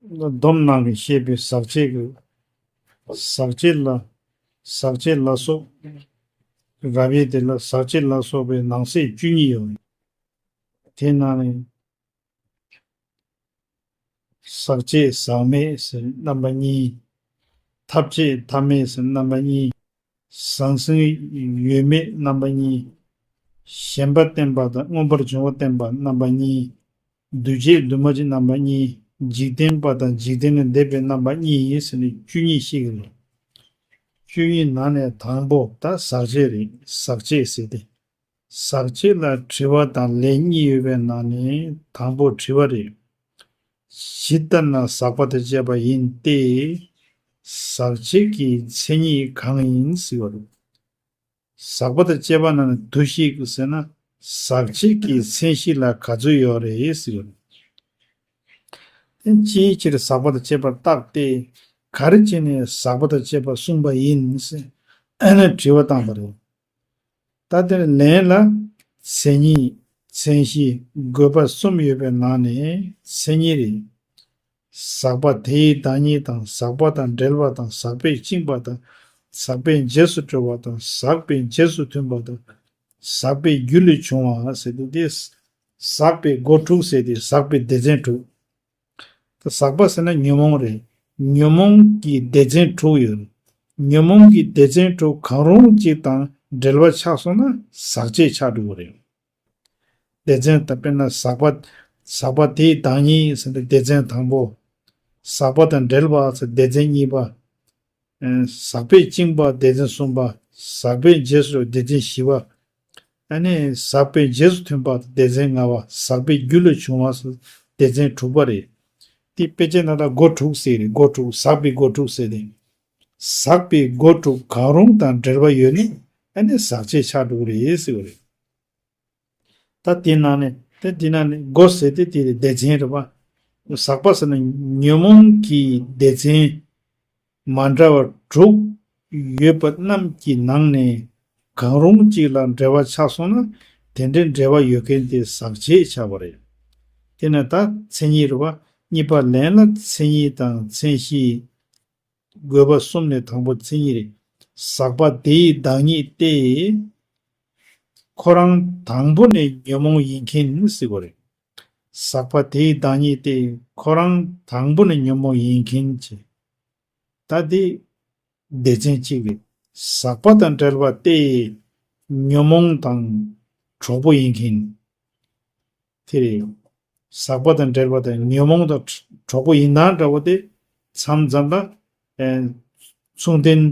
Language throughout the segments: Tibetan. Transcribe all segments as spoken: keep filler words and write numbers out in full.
སྡོམ་ནང་གི་བཤད་པའི་ཟག་བཅས་ཀྱི། ཟག་བཅས་ལ། ཟག་བཅས་ལ་སོགས། རབ་དབྱེ་དེ་ལ་ཟག་བཅས་ལ་སོགས་པའི་ནང་གསེས་བཅུ་གཉིས་ཡོད། དེ་ནང་ནས། ཟག་བཅས་ཟག་མེད་ཟེར་རྣམ་པ་གཉིས། ཐ་བཅས་ཐ་མེད་ཟེར་རྣམ་པ་གཉིས། ཟང་ཟིང་ཡོད་མེད་རྣམ་པ་གཉིས། ཞེན་པ་བསྟན་པ་དང་མངོན་པར་འབྱུང་བ་བསྟན་པ་རྣམ་པ་གཉིས། འདུས་བྱས་འདུས་མ་བྱས་རྣམ་པ་གཉིས། འཇིག་རྟེན་པ་དང་འཇིག་རྟེན་ལས་འདས་པའི་རྣམ་པ་གཉིས་ཟེར་ནས་བཅུ་གཉིས་བཤད་ཀྱི་རེད། བཅུ་གཉིས་ནང་ནས་དང་པོ་ད་ཟག་བཅས་རེད། ཟག་བཅས་ཟེར་ཏེ། ཟག་བཅས་ལ་དྲི་བ་དང་ལན་གཉིས་ཡོད་པའི་ནང་ནས་དང་པོ་དྲི་བ་རེད། ཇི་ལྟར་ན་ཟག་པ་དང་བཅས་པ་ཡིན་ཏེ། ཟག་བཅས་ཀྱི་མཚན་ཉིད་གང་ཡིན་ཟེར་བ་རེད། ཟག་པ་དང་བཅས་པ་ནང་ནས་འདུ་ཤེས་ཀྱི་ཟེར་ན་ཟག་བཅས་ཀྱི་མཚན་གཞི་ལ་ག་ཚོད་ཡོད་རེད་ཟེར་བ་རེད། དེ་ཅིའི་ཕྱིར་ཟག་པ་དང་བཅས་པར་བརྟགས་ཏེ། ག་རེ་བྱས་ནས་ཟག་པ་དང་བཅས་པ་གསུངས་པ་ཡིན་ཟེར་ཨ་ནི་དྲི་བ་བཏང་པ་རེད། ད་དེར་ལན་ལ། མཚན་ཉིད། མཚན་གཞི། དགོས་པ་གསུམ་ཡོད་པའི་ནང་ནས་མཚན་ཉིད་རེད། ཟག་པ་དེའི་བདག་ཉིད་དང་ཟག་པ་དང་འབྲེལ་བ་དང་ཟག་པས་བཅིངས་པ་དང་ཟག་པའི་རྗེས་སུ་འགྲོ་བ་དང་ཟག་པའི་རྗེས་སུ་མཐུན་པ་དང་ཟག་པའི་རྒྱུ་ལས་བྱུང་བ་ཟེར་ཏེ་དེ། ཟག་པའི་སྒོ་དྲུག་ཟེར་ཏེ་ཟག་པའི་སྡེ་ཚན་དྲུག་ད་ཟག་པ་ཟེར་ན་ཉོན་མོངས་རེད། ཉོན་མོངས་ཀྱི་སྡེ་ཚན་དྲུག་ཡོད་རེད། ཉོན་མོངས་ཀྱི་སྡེ་ཚན་དྲུག་གང་རུང་གཅིག་དང་འབྲེལ་བ་ཆགས་སོང་ན་ཟག་བཅས་ཆགས་འགྲོ་གི་རེད། སྡེ་ཚན་ད་དཔེར་ན་ཟག་པ། ཟག་པ་དེའི་བདག་ཉིད་ཟེར་ན་སྡེ་ཚན་དང་པོ། ཟག་པ་དང་འབྲེལ་བ་ཟེར་སྡེ་ཚན་གཉིས་པ། ཨེ། ཟག་པས་བཅིངས་པ་སྡེ་ཚན་གསུམ་པ། ཟག་པའི་རྗེས་སུ་སྡེ་ཚན་བཞི་པ། ཨ་ནི་ཟག་པའི་རྗེས་སུ་མཐུན་པ་སྡེ་ཚན་ལྔ་པ། ཟག་པའི་རྒྱུ་ལས་བྱུང་བ་སྡེ་ཚན་དྲུག་པ་རེད། དེ་དཔེ་ཆའི་ནང་ལ་སྒོ་དྲུག་ཟེར་རེད། སྒོ་དྲུག་ཟག་པའི་སྒོ་དྲུག་ཟེར་ཏེ། ཟག་པའི་སྒོ་དྲུག་གང་རུང་དང་འབྲེལ་བ་ཡོད་ན་ཨ་ནི་ཟག་བཅས་ཆགས་འགྲོ་གི་རེད་ཟེར་བ་རེད། ད་དེ་ནང་ནས་ད་དེ་ནང་ནས་སྒོ་ཟེར་ཏེ་དེ་རེད། སྡེ་ཚན་རེད་པ། ཟག་པ་ཟེར་ན་ཉོན་མོངས་ཀྱི་སྡེ་ཚན་མ་འདྲ་བ་དྲུག་ཡོད་པ་རྣམས་ཀྱི་ནང་ནས་གང་རུང་གཅིག་ལ་འབྲེལ་བ་ཆགས་སོང་ན་དེ་འདྲའི་འབྲེལ་བ་ཡོད་མཁན་དེ་ཟག་བཅས་ཆགས་པ་རེད། དེ་ནས་ད་མཚན་ཉིད་རེད་པ། གཉིས་པ་ལན་ལ་མཚན་ཉིད་དང་མཚན་གཞི། དགོས་པ་གསུམ་ནས་དང་པོ་མཚན་ཉིད་རེད། ཟག་པ་དེའི་བདག་ཉིད་སྟེ། ཁོ་རང་དང་པོ་ནས་ཉོན་མོངས་ཡིན་མཁན་ཟེར་བ་རེད། ཟག་པ་དེའི་བདག་ཉིད་སྟེ་ཁོ་རང་དང་པོ་ནས་ཉོན་མོངས་ཡིན་མཁན་བྱས། ད་དེ་སྡེ་ཚན་གཅིག་རེད། ཟག་པ་དང་བྲལ་བ་སྟེ། ཉོན་མོངས་དང་གྲོགས་པོ་ཡིན་མཁན། དེ་རེད། ཟག་པ་དང་བྲལ་བ་དང་ཉོན་མོངས་དང་གྲོགས་པོ་ཡིན་སྟངས་འདྲ་བོ་དེ་མཚམས་མཚམས་ལ། ཨེ། མཚུངས་ལྡན་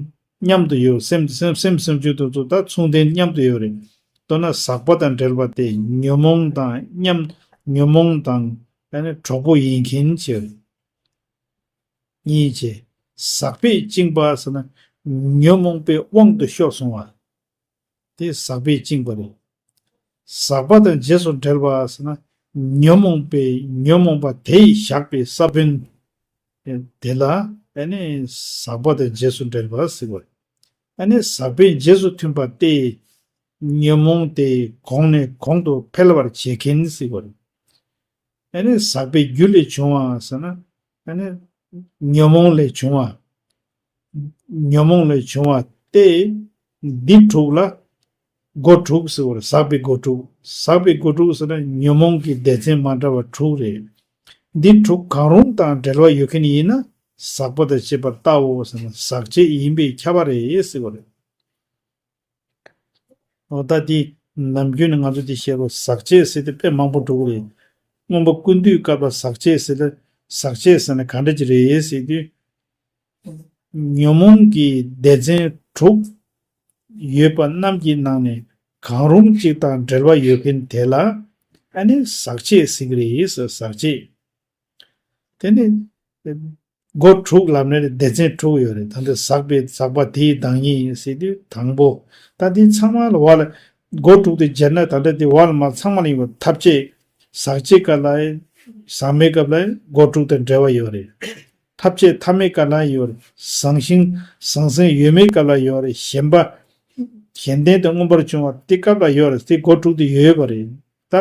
མཉམ་དུ་ཡོད། སེམས་སེམས་སེམས་སེམས་བྱུང་དུ་ཚོ་ད་མཚུངས་ལྡན་མཉམ་དུ་ཡོད་རེད། མདོར་ན་ཟག་པ་དང་བྲལ་བ་དེ་ཉོན་མོངས་དང་མཉམ། ཉོན་མོངས་དང་ཨ་ནི་གྲོགས་པོ་ཡིན་མཁན་བྱས། གཉིས་བྱས། ཟག་པས་བཅིངས་པ་ཟེར་ན་ཉོན་མོངས་པའི་དབང་དུ་ཤོར་སོང་བ། དེ་ཟག་པས་བཅིངས་པ་རེད། ཟག་པ་དང་རྗེས་སུ་འབྲེལ་བ་ཟེར་ན་ཉོན་མོངས་པའི་ཉོན་མོངས་པ་དེས་བཞག་པའི་ས་བོན། དེ་ལ་ཨ་ནི་ཟག་པ་དང་རྗེས་སུ་འབྲེལ་བ་ཟེར་བ། ཨ་ནི་ཟག་པའི་རྗེས་སུ་མཐུན་པ་སྟེ། ཉོན་མོངས་དེ་གོང་ནས་གོང་དུ་འཕེལ་བར་བྱེད་མཁན་ཟེར་བ་རེད། ཨ་ནི་ཟག་པའི་རྒྱུ་ལས་བྱུང་བ་ཟེར་ན། ཨ་ནི་ཉོན་མོངས་ལས་བྱུང་བ། ཉོན་མོངས་ལས་བྱུང་བ་སྟེ། འདི་དྲུག་ལ་སྒོ་དྲུག་ཟེར་བ་རེད། ཟག་པའི་སྒོ་དྲུག་ཟག་པའི་སྒོ་དྲུག་ཟེར་ན་ཉོན་མོངས་ཀྱི་སྡེ་ཚན་མ་འདྲ་བ་དྲུག་རེད། འདི་དྲུག་གང་རུང་དང་འབྲེལ་བ་ཡོད་མཁན་ཡིན་ན་ཟག་པ་དང་བཅས་པར་བལྟའོ་ཟེར་ན་ཟག་བཅས་ཡིན་པས་ཁྱབ་པ་རེད་ཟེར་བ་རེད། འོ་ད་འདི་ནམ་རྒྱུན་ནས་ང་ཚོ་འདི་བཤད་རོགས། ཟག་བཅས་ཟེར་ཏེ་དཔེ་མང་པོ་འགྲོ་གི་རེད། མངོན་པ་ཀུན་བཏུས་སྐབས་ལ་ཟག་བཅས་ཟེར་ཏེ། ཟག་བཅས་ཟེར་ན་ག་འདྲ་ཅིག་རེད་ཟེར་དུས། ཉོན་མོངས་ཀྱི་སྡེ་ཚན་དྲུག་ཡོད་པ་རྣམས་ཀྱི་ནང་ནས་གང་རུང་གཅིག་དང་འབྲེལ་བ་ཡོད་མཁན་དེ་ལ་ཨ་ནི་ཟག་བཅས་ཟེར་གི་རེད་ཟེར། ཟག་བཅས། དེ་ནི། སྒོ་དྲུག་ལབ་ནས་སྡེ་ཚན་དྲུག་ཡོད་རེད། ད་ལྟ་ཟག་པའི་ཟག་པ་དེའི་བདག་ཉིད་ཡིན་ཟེར་དུས་དང་པོ། ད་འདི་ཚང་མ་ལ་བ་ལ་སྒོ་དྲུག་དེ་སྦྱར་ན་ད་ལྟ་དེ་བ་ལ་མ་ཚང་མ་ལ་ཡིན་པ། ཐ་བཅད། ཟག་བཅས་སྐབས་ལ་ཟག་མེད་སྐབས་ལ་སྒོ་དྲུག་དང་འབྲེལ་བ་ཡོད་རེད། ཐ་བཅད་ཐ་མེད་སྐབས་ལ་ཡོད་རེད། ཟང་ཟིང་ཟང་ཟིང་ཡོད་མེད་སྐབས་ལ་ཡོད་རེད། ཞེན་པ། ཞེན་ལྡན་དང་མངོན་པར་བྱུང་བ་དེ་སྐབས་ལ་ཡོད་རེད། དེ་སྒོ་དྲུག་དེ་ཡོད་པ་རེད། ད་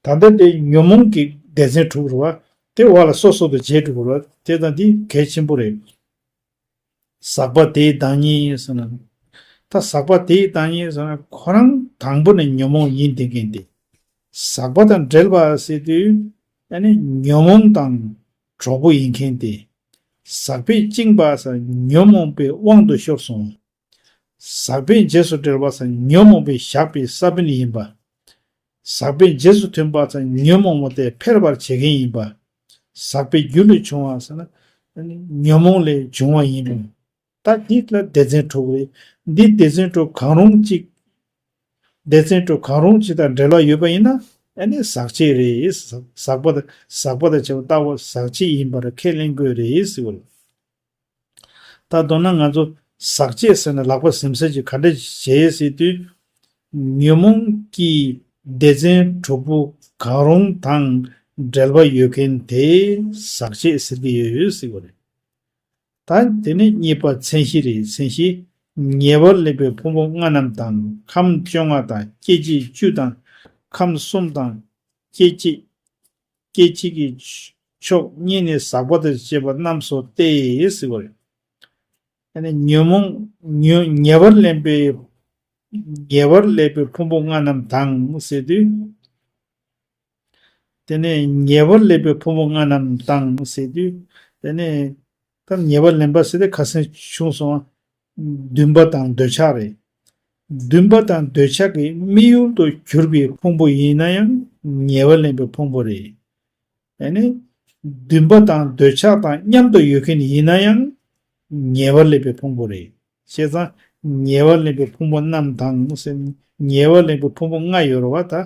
ད་ལྟ་དེ་ཉོན་མོངས་ཀྱི་སྡེ་ཚན་དྲུག་རེད་བ། དེ་བ་ལ་སོ་སོ་དུ་བྱེད་འགྲོ་དགོས་རེད། དེ་དང་འདི་གལ་ཆེན་པོ་རེད། ཟག་པ་དེའི་བདག་ཉིད་ཟེར་ན། ད་ཟག་པ་དེའི་བདག་ཉིད་ཟེར་ན་ཁོ་རང་དང་པོ་ནས་ཉོན་མོངས་ཡིན་བསྡད་མཁན་དེ། ཟག་པ་དང་འབྲེལ་བ་ཟེར་དུས་ཨ་ནི་ཉོན་མོངས་དང་གྲོགས་པོ་ཡིན་མཁན་དེ། ཟག་པས་བཅིངས་པ་ཟེར་ཉོན་མོངས་པའི་དབང་དུ་ཤོར་སོང་། ཟག་པའི་རྗེས་སུ་འབྲེལ་བ་ཟེར་ཉོན་མོངས་པའི་ཞགས་པའི་ས་བོན་ཡིན་པ། ཟག་པའི་རྗེས་སུ་མཐུན་པ་ཟེར་ཉོན་མོངས་པ་དེ་འཕེལ་བར་བྱེད་མཁན་ཡིན་པ། ཟག་པའི་རྒྱུ་ལས་བྱུང་བ་ཟེར་ན་ཉོན་མོངས་ལས་བྱུང་བ་ཡིན་པ། ད་འདི་ལ་སྡེ་ཚན་དྲུག་རེད། འདི་སྡེ་ཚན་དྲུག་གང་རུང་གཅིག་སྡེ་ཚན་དྲུག་གང་རུང་གཅིག་དང་འབྲེལ་བ་ཡོད་པ་ཡིན་ན་ཨ་ནི་ཟག་བཅས་རེད། ཟག་པ་དང་ཟག་པ་དང་བཅས་པ་ལྟ་བུ་ཟག་བཅས་ཡིན་པར་ཁས་ལེན་དགོས་རེད་ཟེར་བ་རེད། ད་མདོར་ན་ང་ཚོ་ཟག་བཅས་ཟེར་ན་ལག་པ་ཟིམ་ཟེར་གྱི་ག་འདྲ་བྱེད་ཟེར་དུས། ཉོན་མོངས་ཀྱི་སྡེ་ཚན་དྲུག་པོ་གང་རུང་དང་འབྲེལ་བ་ཡོད་མཁན་དེ་ཟག་བཅས་ཟེར་གྱི་ཡོད་ཟེར་བ་རེད། ད་དེ་ནས་གཉིས་པ་མཚན་གཞི་རེད། མཚན་གཞི། ཉེ་བར་ལེན་པའི་ཕུང་པོ་ལྔ་རྣམས་དང་ཁམས་བཅོ་ལྔ་དང་སྐྱེ་མཆེད་བཅུ་དང་ཁམས་གསུམ་དང་སྐྱེ་མཆེད་སྐྱེ་མཆེད་ཀྱི་ཕྱོགས་གཉིས་ནི་ཟག་པ་དང་བཅས་པ་རྣམས་སོ་སྟེ་ཟེར་བ་རེད། ཨ་ནི་ཉོན་མོངས་ཉོ་ཉེ་བར་ལེན་པའི་ཉེ་བར་ལེན་པའི་ཕུང་པོ་ལྔ་རྣམས་དང་ཟེར་དུས། དེ་ནས་ཉེ་བར་ལེན་པའི་ཕུང་པོ་ལྔ་རྣམས་དང་ཟེར་དུས། དེ་ནས་ད་ཉེ་བར་ལེན་པ་ཟེར་ཏེ་ཁ་སང་བྱུང་སོང་བ། འདུན་པ་དང་འདོད་ཆགས་རེད། འདུན་པ་དང་འདོད་ཆགས་ཀྱིས་དམིགས་ཡུལ་དུ་གྱུར་པའི་ཕུང་པོ་ཡིན་ན་ཡང་ཉེ་བར་ལེན་པའི་ཕུང་པོ་རེད། ཡང་ན། འདུན་པ་དང་འདོད་ཆགས་དང་མཉམ་དུ་ཡོད་མཁན་ཡིན་ན་ཡང་ཉེ་བར་ལེན་པའི་ཕུང་པོ་རེད། བྱས་ཙང་ཉེ་བར་ལེན་པའི་ཕུང་པོ་རྣམས་དང་ཟེར་ནས་ཉེ་བར་ལེན་པའི་ཕུང་པོ་ལྔ་ཡོད་རེད་བ་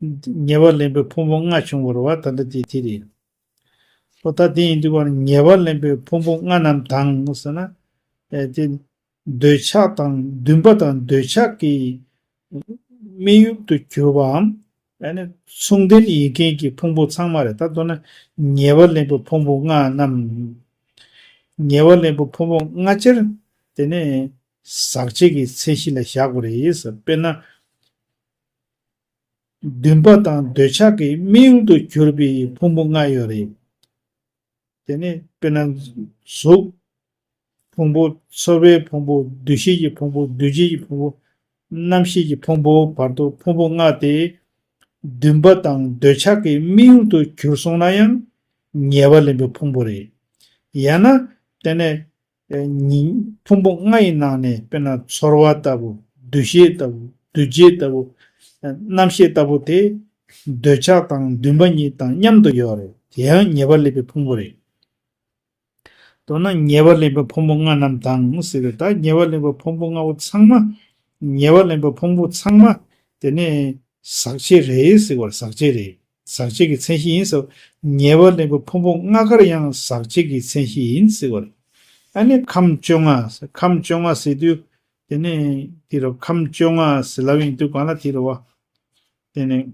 ད། ཉེ་བར་ལེན་པའི་ཕུང་པོ་ལྔ་བྱུང་བ་རེད་བ་ད་ལྟ་དེ་དེ་རེད། ཨོ་ད་དེ་ཡིན་དུས་ཀ་ཉེ་བར་ལེན་པའི་ཕུང་པོ་ལྔ་རྣམས་དང་ཟེར་ན། ཨེ་དེ། འདོད་ཆགས་དང་འདུན་པ་དང་འདོད་ཆགས་ཀྱི་དམིགས་ཡུལ་དུ་གྱུར་པའམ། ཡང་ན་མཚུངས་ལྡན་ཡིན་མཁན་གྱི་ཕུང་པོ་ཚང་མ་རེད། ད་མདོར་ན་ཉེ་བར་ལེན་པའི་ཕུང་པོ་ལྔ་རྣམས། ཉེ་བར་ལེན་པའི་ཕུང་པོ་ལྔ་ཆར་དེ་ནས་ཟག་བཅས་ཀྱི་མཚན་གཞི་ལ་བཞག་དགོས་རེད་ཟེར། དཔེར་ན། འདུན་པ་དང་འདོད་ཆགས་ཀྱི་དམིགས་ཡུལ་དུ་གྱུར་པའི་ཕུང་པོ་ལྔ་ཡོད་རེད། དེ་ནས་དཔེར་ན་གཟུགས་ཕུང་པོ། ཚོར་བའི་ཕུང་པོ། འདུ་ཤེས་ཀྱི་ཕུང་པོ། འདུ་བྱེད་ཀྱི་ཕུང་པོ། རྣམ་ཤེས་ཀྱི་ཕུང་པོ་བར་དུ་ཕུང་པོ་ལྔ་སྟེ། འདུན་པ་དང་འདོད་ཆགས་ཀྱི་དམིགས་ཡུལ་དུ་གྱུར་སོང་ན་ཡང་ཉེ་བར་ལེན་པའི་ཕུང་པོ་རེད། ཡང་ན་དེ་ནས་ཨེ་ཉིན་ཕུང་པོ་ལྔ་ཡི་ནང་ནས་དཔེར་ན་ཚོར་བ་ལྟ་བུ། འདུ་ཤེས་ལྟ་བུ། འདུ་བྱེད་ལྟ་བུ། རྣམ་ཤེས་ལྟ་བུ་དེ་འདོད་ཆགས་དང་འདུན་པ་གཉིས་དང་མཉམ་དུ་ཡོད་རེད། དེ་ཡང་ཉེ་བར་ལེན་པའི་ཕུང་པོ་རེད། མདོར་ན་ཉེ་བར་ལེན་པའི་ཕུང་པོ་ལྔ་རྣམས་དང་ཟེར་བས་ད་ཉེ་བར་ལེན་པའི་ཕུང་པོ་ལྔ་པོ་ཚང་མ། ཉེ་བར་ལེན་པའི་ཕུང་པོ་ཚང་མ་དེ་ནས་ཟག་བཅས་རེད་ཟེར་བར་ཟག་བཅས་རེད། ཟག་བཅས་ཀྱི་མཚན་གཞི་ཡིན་ཟེར། ཉེ་བར་ལེན་པའི་ཕུང་པོ་ལྔ་ཀར་ཡང་ཟག་བཅས་ཀྱི་མཚན་གཞི་ཡིན་ཟེར་བར། ཨ་ནི་ཁམས་བཅོ་ལྔ། ཁམས་བཅོ་ལྔ་ཟེར་དུས་དེ་ནས་དེ་རུ་ཁམས་བཅོ་ལྔ་ཟེར་ལབ་ཡིན་དུས་གང་ལ་དེ་རུ་བ། དེ་ནས།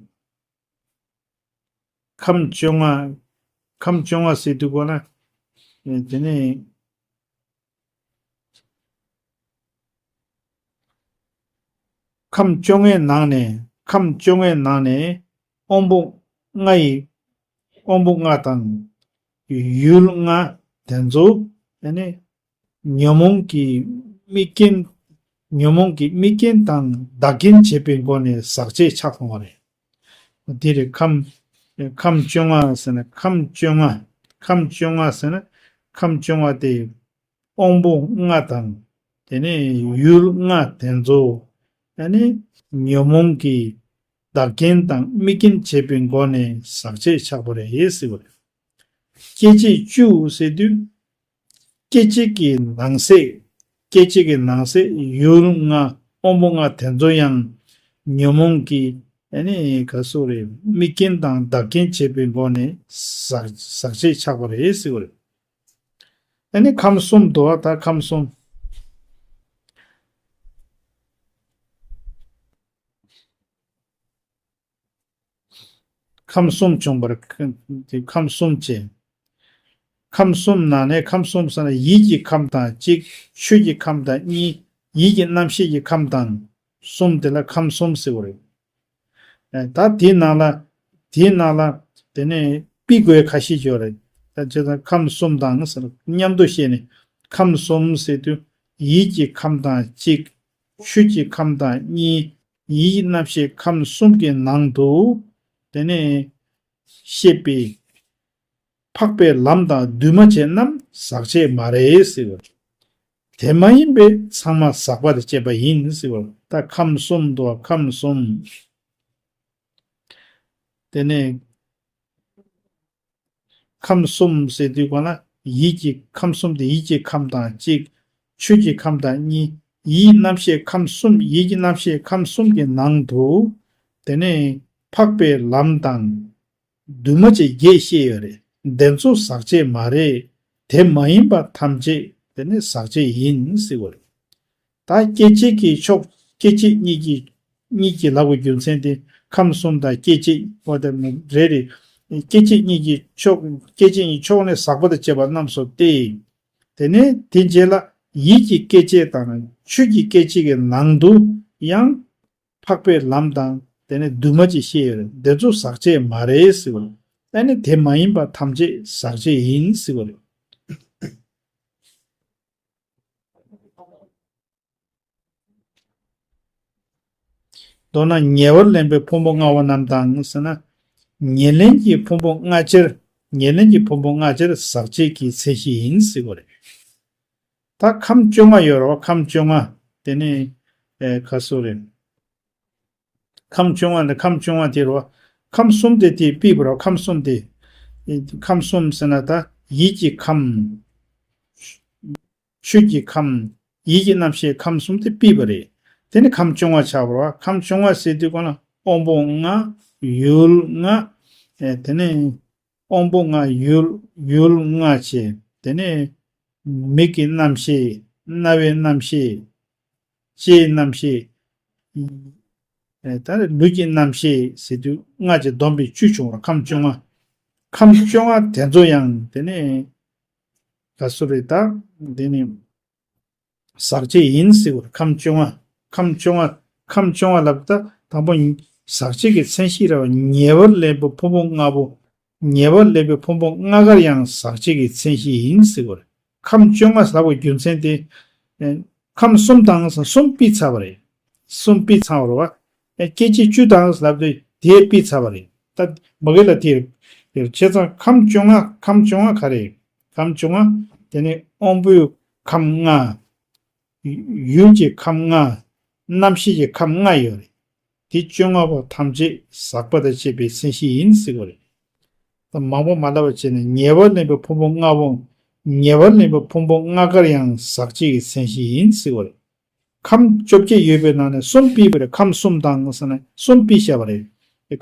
ཁམས་བཅོ་ལྔ། ཁམས་བཅོ་ལྔ་ཟེར་དུས་གོ་ན། དེ་ནས་ཁམས་བཅོ་ལྔའི་ནང་ནས་ཁམས་བཅོ་ལྔའི་ནང་ནས་དབང་པོ་ལྔ་ཡི་དབང་པོ་ལྔ་དང་ཡུལ་ལྔ་དེ་ཚོ་དེ་ནས། ཉོན་མོངས་ཀྱི་དམིགས་རྐྱེན། ཉོན་མོངས་ཀྱི་དམིགས་རྐྱེན་དང་བདག་རྐྱེན་བྱེད་པའི་སྒོ་ནས་ཟག་བཅས་ཆགས་སོང་བ་རེད། དེ་རེད། ཁམས། ཁམས་བཅོ་ལྔ་ཟེར་ན་ཁམས་བཅོ་ལྔ། ཁམས་བཅོ་ལྔ་ཟེར་ན་ཁམས་བཅོ་ལྔ་དེ་དབང་པོ་ལྔ་དང་དེ་ནས་ཡུལ་ལྔ་དེ་ཚོ་ཨ་ནི་ཉོན་མོངས་ཀྱི་བདག་རྐྱེན་དང་དམིགས་རྐྱེན་བྱེད་པའི་སྒོ་ནས་ཟག་བཅས་ཆགས་པ་རེད་ཟེར་བ་རེད། སྐྱེ་མཆེད་བཅུ་ཟེར་དུས། སྐྱེ་མཆེད་ཀྱི་ནང་གསེས། སྐྱེ་མཆེད་ཀྱི་ནང་གསེས་ཡུལ་ལྔ་དབང་པོ་ལྔ་དེ་ཚོ་ཡང་ཉོན་མོངས་ཀྱི་ཨ་ནི་ག་སོགས་རེད། དམིགས་རྐྱེན་དང་བདག་རྐྱེན་བྱེད་པའི་སྒོ་ནས་ཟག་ཟག་བཅས་ཆགས་པ་རེད་ཟེར་བ་རེད། ཨ་ནི་ཁམས་གསུམ་དུ་བ་ད་ཁམས་གསུམ། ཁམས་གསུམ་བྱུང་བར་ཁམས་གསུམ་བྱས། ཁམས་གསུམ་ནང་ནས་ཁམས་གསུམ་ཟེར་ན་ཡིད་ཀྱི་ཁམས་དང་གཅིག་ཆོས་ཀྱི་ཁམས་དང་གཉིས། ཡིད་ཀྱི་རྣམ་ཤེས་ཀྱི་ཁམས་དང་གསུམ་དེ་ལ་ཁམས་གསུམ་ཟེར་བ་རེད། ད་དེའི་ནང་ལ་དེའི་ནང་ལ་ དེ་ནས་པི་དགོས་ཁ་ཤས་ཡོད་རེད། ད་བྱས་ཙང་ཁམས་གསུམ་དང་ཟེར་མཉམ་དུ་བཤད་ནས། ཁམས་གསུམ་ཟེར་དུས་ཡིད་ཀྱི་ཁམས་དང་གཅིག་ཆོས་ཀྱི་ཁམས་དང་གཉིས། ཡིད་ཀྱི་རྣམ་ཤེས་ཁམས་གསུམ་གྱི་ནང་དུ། དེ་ནས་བཤད་པའི་འཕགས་པའི་ལམ་དང་འདུས་མ་བྱས་རྣམས་ཟག་བཅས་མ་རེད་ཟེར་བ། དེ་མ་ཡིན་པའི་ཚང་མ་ཟག་པ་དང་བཅས་པ་ཡིན་ཟེར་བ། ད་ཁམས་གསུམ་དུ་ཁམས་གསུམ། དེ་ནས་ཁམས་གསུམ་ཟེར་དུས་གོང་ལ་ཡིད་ཀྱི་ཁམས་གསུམ་དེ་ཡིད་ཀྱི་ཁམས་དང་གཅིག་ཆོས་ཀྱི་ཁམས་དང་གཉིས། ཡིད་རྣམ་ཤེས་ཁམས་གསུམ། ཡིད་ཀྱི་རྣམ་ཤེས་ཁམས་གསུམ་གྱི་ནང་དུ། དེ་ནས་འཕགས་པའི་ལམ་དང་འདུས་མ་བྱས་བརྒྱད་བཤད་ཡོད་རེད། དེ་ཚོ་ཟག་བཅས་མ་རེད། དེ་མ་ཡིན་པ་ཐམས་ཅད་དེ་ནི་ཟག་བཅས་ཡིན་ཟེར་བ་རེད། ད་སྐྱེ་མཆེད་ཀྱི་ཕྱོགས། སྐྱེ་མཆེད་གཉིས་ཀྱི། གཉིས་ཀྱི་ལབ་པའི་རྒྱུ་མཚན་དེ་ཁམས་གསུམ་དང་སྐྱེ་མཆེད་པོ་དེ་རེད་རེད། སྐྱེ་མཆེད་གཉིས་ཀྱི་ཕྱོགས། སྐྱེ་མཆེད་གཉིས་ཕྱོགས་ནས་ཟག་པ་དང་བཅས་པ་རྣམས་སོ་སྟེ། དེ་ནས་དེ་རྗེས་ལ་ཡིད་ཀྱི་སྐྱེ་མཆེད་དང་ཆོས་ཀྱི་སྐྱེ་མཆེད་ཀྱི་ནང་དུ་ཡང་འཕགས་པའི་ལམ་དང་དེ་ནས་འདུས་མ་བྱས་བཤད་ཡོད་རེད། དེ་ཚོ་ཟག་བཅས་མ་རེད་ཟེར་བ་རེད། ཨ་ནི་དེ་མ་ཡིན་པ་ཐམས་ཅད་ཟག་བཅས་ཡིན་ཟེར་བ་རེད། མདོར་ན་ཉེ་བར་ལེན་པའི་ཕུང་པོ་ལྔ་པོ་རྣམས་དང་ཟེར་ན། ཉེར་ལེན་གྱི་ཕུང་པོ་ལྔ་ཆར། ཉེར་ལེན་གྱི་ཕུང་པོ་ལྔ་ཆར་ཟག་བཅས་ཀྱི་མཚན་གཞི་ཡིན་ཟེར་བ་རེད། ད་ཁམས་བཅོ་ལྔ་ཡོད་རེད་བ། ཁམས་བཅོ་ལྔ། དེ་ནི་ཨེ་ག་སུ་རེད། ཁམས་བཅོ་ལྔ་ནི་ཁམས་བཅོ་ལྔ་དེ་རེད་བ། ཁམས་གསུམ་དེ་དེ་པི་བ་རེད། ཁམས་གསུམ་དེ། ཁམས་གསུམ་ཟེར་ན་ད་ཡིད་ཀྱི་ཁམས། ཆོས་ཀྱི་ཁམས། ཡིད་ཀྱི་རྣམ་ཤེས་ཁམས་གསུམ་དེ་པི་བ་རེད། དེ་ནི་ཁམས་བཅོ་ལྔ་ཆགས་པ་རེད་བ། ཁམས་བཅོ་ལྔ་ཟེར་དུས་གོང་ལ་དབང་པོ་ལྔ། ཡུལ་ལྔ། ཨེ་དེ་ནི་དབང་པོ་ལྔ། ཡུལ། ཡུལ་ལྔ་བྱས། དེ་ནས་མིག་གི་རྣམ་ཤེས། རྣ་བའི་རྣམ་ཤེས། ལྕེའི་རྣམ་ཤེས། ཨེ་ད་ལུས་ཀྱི་རྣམ་ཤེས་ཟེར་དུས་ལྔ་བྱས་བསྡོམས་པས་བཅུ་བྱུང་བ། ཁམས་བཅོ་ལྔ། ཁམས་བཅོ་ལྔ་དེ་ཚོ་ཡང་དེ་ནས་ག་སུ་རེད་ད། དེ་ནི་ཟག་བཅས་ཡིན་ཟེར་བ། ཁམས་བཅོ་ལྔ། ཁམས་བཅོ་ལྔ། ཁམས་བཅོ་ལྔ་ལབ་ད་དང་པོ་ཟག་བཅས་ཀྱི་མཚན་གཞི་རེད་བ། ཉེ་བར་ལེན་པའི་ཕུང་པོ་ལྔ་པོ། ཉེ་བར་ལེན་པའི་ཕུང་པོ་ལྔ་ཀར་ཡང་ཟག་བཅས་ཀྱི་མཚན་གཞི་ཡིན་ཟེར་བ་རེད། ཁམས་བཅོ་ལྔ་ལབ་པའི་རྒྱུ་མཚན་དེ། ཨེ་ཁམས་གསུམ་དང་གསུམ་པི་ཚར་བ་རེད། གསུམ་པི་ཚར་བ་རེད་བ། ཨེ་སྐྱེ་མཆེད་བཅུ་དང་ལབ་དུས་དེ་པི་ཚར་བ་རེད། ད་མ་གི་ལ་དེ་རེད། བྱས་ཙང་ཁམས་བཅོ་ལྔ། ཁམས་བཅོ་ལྔ་ག་རེ། ཁམས་བཅོ་ལྔ། དེ་ནི་དབང་པོའི་ཁམས་ལྔ། ཡུལ་གྱི་ཁམས་ལྔ། རྣམ་ཤེས་ཀྱི་ཁམས་ལྔ་ཡོད་རེད། དེ་བཅོ་ལྔ་པོ་ཐམས་ཅད་ཟག་པ་དང་བཅས་པའི་མཚན་གཞི་ཡིན་ཟེར་བ་རེད། ད་མང་པོ་མ་ལབ་པ་བྱས་ནས་ཉེ་བར་ལེན་པའི་ཕུང་པོ་ལྔ་པོ། ཉེ་བར་ལེན་པའི་ཕུང་པོ་ལྔ་ཀར་ཡང་ཟག་བཅས་ཀྱི་མཚན་གཞི་ཡིན་ཟེར་བ་རེད། ཁམས་བཅོ་བརྒྱད་ཡོད་པའི་ནང་ནས་གསུམ་པི་བ་རེད། ཁམས་གསུམ་དང་ཟེར་ནས་གསུམ་པི་བྱས་པ་རེད།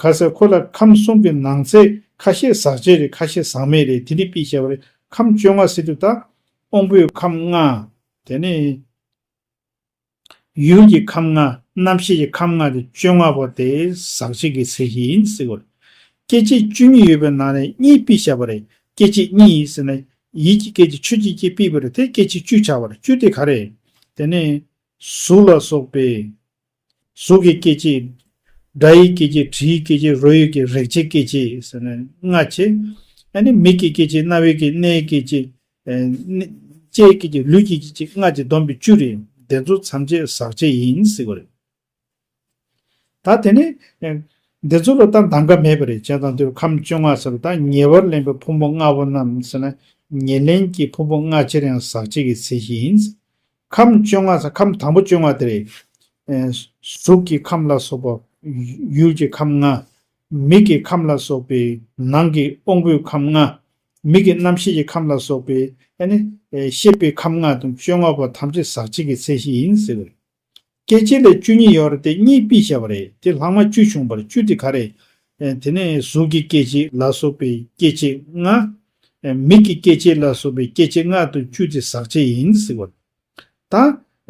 ག་ཟེར་ཁོ་ལ་ཁམས་གསུམ་གྱི་ནང་ཚན་ཁ་ཤས་ཟག་བཅས་རེད། ཁ་ཤས་ཟག་མེད་རེད། དེ་འདྲ་པི་བྱས་པ་རེད། ཁམས་བཅོ་ལྔ་ཟེར་དུས་ད་དབང་པོའི་ཁམས་ལྔ། དེ་ནས་ཡུལ་གྱི་ཁམས་ལྔ། རྣམ་ཤེས་ཀྱི་ཁམས་ལྔ་དེ་བཅོ་ལྔ་པོ་དེ་ཟག་བཅས་ཀྱི་མཚན་གཞི་ཡིན་ཟེར་བ་རེད། སྐྱེ་མཆེད་བཅུ་གཉིས་ཡོད་པའི་ནང་ནས་གཉིས་པི་བྱས་པ་རེད། སྐྱེ་མཆེད་གཉིས་ཟེར་ནས་ཡིད་ཀྱི་སྐད་ཅིག་ཆོས་ཀྱི་སྐད་པི་བ་རེད། དེ་སྐྱེ་མཆེད་བཅུ་ཆགས་པ་རེད། བཅུ་དེ་ག་རེ། དེ་ནས་གཟུགས་ལ་སོགས་པའི། གཟུགས་ཀྱི་སྐྱེ་མཆེད། སྒྲ་ཡི་སྐྱེ་མཆེད། དྲི་ཡི་སྐྱེ་མཆེད། རོ་ཡི་སྐྱེ་མཆེད། རེག་བྱའི་སྐྱེ་མཆེད་ཟེར་ནས་ལྔ་བྱས། ཨ་ནི་མིག་གི་སྐྱེ་མཆེད། རྣ་བའི་སྐྱེ་མཆེད། སྣའི་སྐྱེ་མཆེད། ཨེ་ནི་ལྕེའི་སྐྱེ་མཆེད། ལུས་ཀྱི་སྐྱེ་མཆེད། ལྔ་བྱས་བསྡོམས་པས་བཅུ་རེད། དེ་ཚོ་ཐམས་ཅད་ཟག་བཅས་ཡིན་ཟེར་བ་རེད། ད་དེ་ནི་ཨེ་འདི་ཚོ་ལ་ད་གདམ་ག་མེད་པ་རེད། བྱས་ཙང་དེ་ཁམས་བཅོ་ལྔ་ཟེར་བ་ད་ཉེ་བར་ལེན་པའི་ཕུང་པོ་ལྔ་པོ་རྣམས་ཟེར་ན་ཉེར་ལེན་གྱི་ཕུང་པོ་ལྔ་ཆར་ཡང་ཟག་བཅས་ཀྱི་མཚན་གཞི་ཡིན། ཁམས་བཅོ་ལྔ་ཟེར། ཁམས་དང་པོ་བཅོ་ལྔ་དེ་རེད། ཨེ་གཟུགས་ཀྱི་ཁམས་ལ་སོགས་པ། ཡུལ་གྱི་ཁམས་ལྔ། མིག་གི་ཁམས་ལ་སོགས་པའི་ནང་གི་དབང་པོའི་ཁམས་ལྔ། མིག་གི་རྣམ་ཤེས་ཀྱི་ཁམས་ལ་སོགས་པའི་ཨ་ནི་ཨེ་ཤེས་པའི་ཁམས་ལྔ་དང་བཅོ་ལྔ་པོ་ཐམས་ཅད་ཟག་བཅས་ཀྱི་མཚན་གཞི་ཡིན་ཟེར་བ་རེད། སྐྱེ་མཆེད་ལ་བཅུ་གཉིས་ཡོད་རེད། དེ་གཉིས་པི་བྱས་པ་རེད། དེ་ལྷག་མ་བཅུ་བྱུང་བ་རེད། བཅུ་དེ་ག་རེ། ཨེ་དེ་ནས་གཟུགས་ཀྱི་སྐྱེ་མཆེད་ལ་སོགས་པའི་སྐྱེ་མཆེད་ལྔ། ཨེ་མིག་གི་སྐྱེ་མཆེད་ལ་སོགས་པའི་སྐྱེ་མཆེད་ལྔ་དང་བཅུ་དེ་ཟག་བཅས་ཡིན་ཟེར་བ་རེད། ད་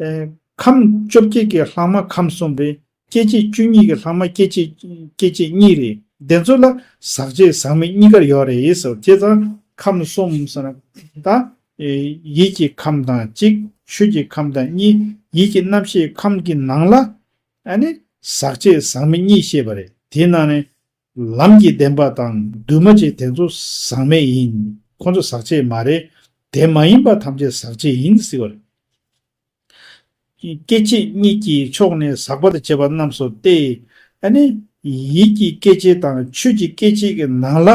ཨེ་ཁམས་བཅོ་བརྒྱད་ཀྱི་ལྷག་མ་ཁམས་གསུམ་རེད། སྐྱེ་མཆེད་བཅུ་གཉིས་ཀྱི་ལྷག་མ་སྐྱེ་མཆེད། སྐྱེ་མཆེད་གཉིས་རེད། དེ་ཚོ་ལ་ཟག་བཅས་ཟག་མེད་གཉིས་ཀར་ཡོད་རེད་ཟེར། བྱས་ཙང་ཁམས་གསུམ་ཟེར་ན་ད་ཨེ་ཡིད་ཀྱི་ཁམས་དང་གཅིག་ཆོས་ཀྱི་ཁམས་དང་གཉིས། ཡིད་ཀྱི་རྣམ་ཤེས་ཁམས་ཀྱི་ནང་ལ་ཨ་ནི་ཟག་བཅས་ཟག་མེད་གཉིས་བཤད་པ་རེད། དེའི་ནང་ནས་ ལམ་གྱི་བདེན་པ་དང་འདུས་མ་བྱས་དེ་ཚོ་ཟག་མེད་ཡིན། ཁོ་ཚོ་ཟག་བཅས་མ་རེད། དེ་མ་ཡིན་པ་ཐམས་ཅད་ཟག་བཅས་ཡིན་ཟེར་བ་རེད། སྐྱེ་མཆེད་གཉིས་ཀྱི་ཕྱོགས་ནས་ཟག་པ་དང་བཅས་པ་རྣམས་སོ་སྟེ། ཨ་ནི་ཡིད་ཀྱི་སྐྱེ་མཆེད་དང་ཆོས་ཀྱི་སྐྱེ་མཆེད་ཀྱི་ནང་ལ་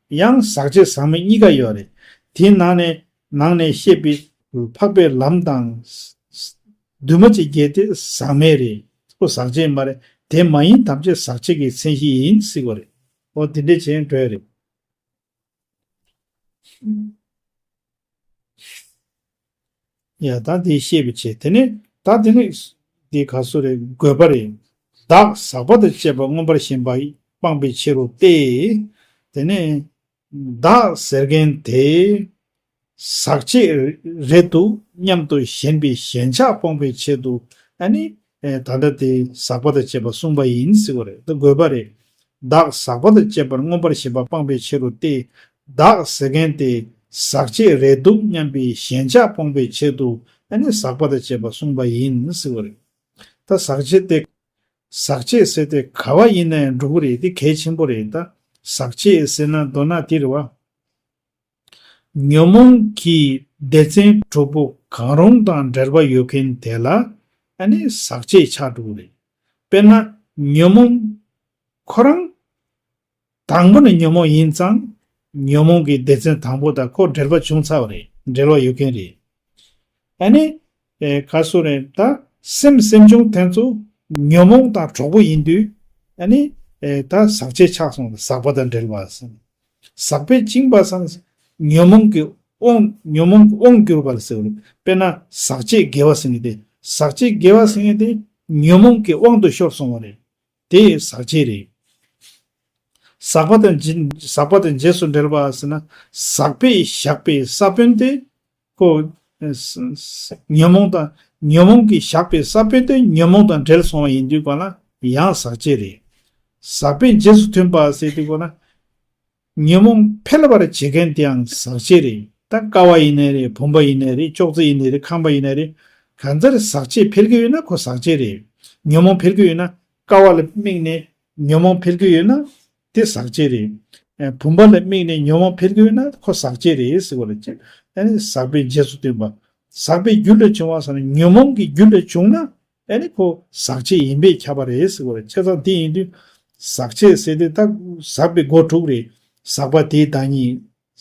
ཡང་ཟག་བཅས་ཟག་མེད་གཉིས་ཀ་ཡོད་རེད། དེའི་ནང་ནས་ནང་ནས་བཤད་པའི་འཕགས་པའི་ལམ་དང་། འདུས་མ་བྱས་བརྒྱད་དེ་ཟག་མེད་རེད། ཁོ་ཟག་བཅས་མ་རེད། དེ་མ་ཡིན་ཐམས་ཅད་ཟག་བཅས་ཀྱི་མཚན་གཞི་ཡིན་ཟེར་བ་རེད། འོ་དེ་འདྲས་བྱས་འགྲོ་ཡ་རེད། ཡ་ད་དེ་ཤེས་པའི་ཆེད་དེ་ནི་ད་དེ་ནི་དེ་ག་སུ་རེད། དགོས་པ་རེད། བདག་ཟག་པ་དང་བཅས་པ་མངོན་པར་ཞེན་པ་སྤངས་པའི་ཕྱིར་རོ་སྟེ། དེ་ནི་བདག་ཟེར་མཁན་དེ་ཟག་བཅས་རེད་འདུག་སྙམ་དུ་ཞེན་པའི་ཞེན་ཆགས་སྤོང་བའི་ཆེད་དུ་ཨ་ནི་ད་ལྟ་དེ་ཟག་པ་དང་བཅས་པ་གསུངས་པ་ཡིན་ཟེར་བ་རེད། དེ་དགོས་པ་རེད། བདག་ཟག་པ་དང་བཅས་པར་མངོན་པར་ཞེན་པ་སྤངས་པའི་ཕྱིར་རོ་སྟེ། བདག་ཟེར་མཁན་དེ་ཟག་བཅས་རེད་འདུག་སྙམ་པའི་ཞེན་ཆགས་སྤོང་བའི་ཆེད་དུ་ཨ་ནི་ཟག་པ་དང་བཅས་པ་གསུངས་པ་ཡིན་ཟེར་བ་རེད། ད་ཟག་བཅས་དེ་ཟག་བཅས་ཟེར་དེ་ག་བ་ཡིན་ན་ཡང་འགྲོ་གི་རེད། དེ་གལ་ཆེན་པོ་རེད། ད་ཟག་བཅས་ཟེར་ན་མདོར་ན་དེ་རེད་བ། ཉོན་མོངས་ཀྱི་སྡེ་ཚན་དྲུག་པོ་གང་རུང་དང་འབྲེལ་བ་ཡོད་མཁན་དེ་ལ་ཨ་ནི་ཟག་བཅས་ཆགས་འགྲོ་གི་རེད། དཔེར་ན་ཉོན་མོངས་ཁོ་རང་དང་པོ་ནས་ཉོན་མོངས་ཡིན་ཙང་། ཉོན་མོངས་ཀྱི་སྡེ་ཚན་དང་པོ་དང་ཁོ་འབྲེལ་བ་བྱུང་ཚར་བ་རེད། འབྲེལ་བ་ཡོད་མཁན་རེད། ཨ་ནི། ཨེ་ག་སོ་རེད། ད་སེམས་སེམས་བྱུང་དེ་ཚོ་ཉོན་མོངས་དང་གྲོགས་པོ་ཡིན་དུས། ཨ་ནི། ཨེ་ད་ཟག་བཅས་ཆགས་སོང་། ཟག་པ་དང་འབྲེལ་བ་ཟེར། ཟག་པས་བཅིངས་པ་སང་ཉོན་མོངས་ཀྱི་དབང་། ཉོན་མོངས་ཀྱི་དབང་གྱུར་པ་ཟེར་བ་རེད། དཔེར་ན་ཟག་བཅས་དགེ་བ་ཟེར་མཁན་དེ། ཟག་བཅས་དགེ་བ་ཟེར་མཁན་དེ་ཉོན་མོངས་ཀྱི་དབང་དུ་ཤོར་སོང་བ་རེད། དེ་ཟག་བཅས་རེད། ཟག་པ་དང་རྗེས། ཟག་པ་དང་རྗེས་སུ་འབྲེལ་བ་ཟེར་ན། ཟག་པས་བཞག་པའི་ས་བོན་དེ། ཁོ། ཉོན་མོངས་དང་། ཉོན་མོངས་ཀྱིས་བཞག་པའི་ས་བོན་དེ་ཉོན་མོངས་དང་འབྲེལ་སོང་བ་ཡིན་དུས་ག་ལ་ཡང་ཟག་བཅས་རེད། ཟག་པས་རྗེས་སུ་མཐུན་པ་ཟེར་དུས་ག་ལ། ཉོན་མོངས་འཕེལ་བར་བྱེད་མཁན་དེའང་ཟག་བཅས་རེད། ད་ཀ་བ་ཡིན་ནའི་རེད། བུམ་པ་ཡིན་ནའི་རེད། ཅོག་ཙེ་ཡིན་ནའི་རེད། ཁང་པ་ཡིན་ནའི་རེད། གང་ལྟར་ཟག་བཅས་འཕེལ་གྱི་ཡོད་ན་ཁོ་ཟག་བཅས་རེད། ཉོན་མོངས་འཕེལ་གྱི་ཡོད་ན། ཀ་བ་ལ་དམིགས་ནས་ཉོན་མོངས་འཕེལ་གྱི་ཡོད་ན་དེ་ཟག་བཅས་རེད། ཨ་བུམ་པ་ལ་དམིགས་ནས་ཉོན་མོངས་འཕེལ་གྱི་ཡོད་ན་ཁོ་ཟག་བཅས་རེད་ཟེར་བ་རེད། ཨ་ནི་ཟག་པས་རྗེས་སུ་མཐུན་པ། ཟག་པའི་རྒྱུ་ལས་བྱུང་བ་ཟེར་ན་ཉོན་མོངས་ཀྱི་རྒྱུ་ལས་བྱུང་ན། ཨ་ནི་ཁོ་ཟག་བཅས་ཡིན་པས་ཁྱབ་པ་རེད་ཟེར་བ་རེད། བྱས་ཙང་དེ་ཡིན་དུས་ཟག་བཅས་ཟེར་དེ་ད་ཟག་པའི་སྒོ་དྲུག་རེད། ཟག་པ་དེའི་བདག་ཉིད།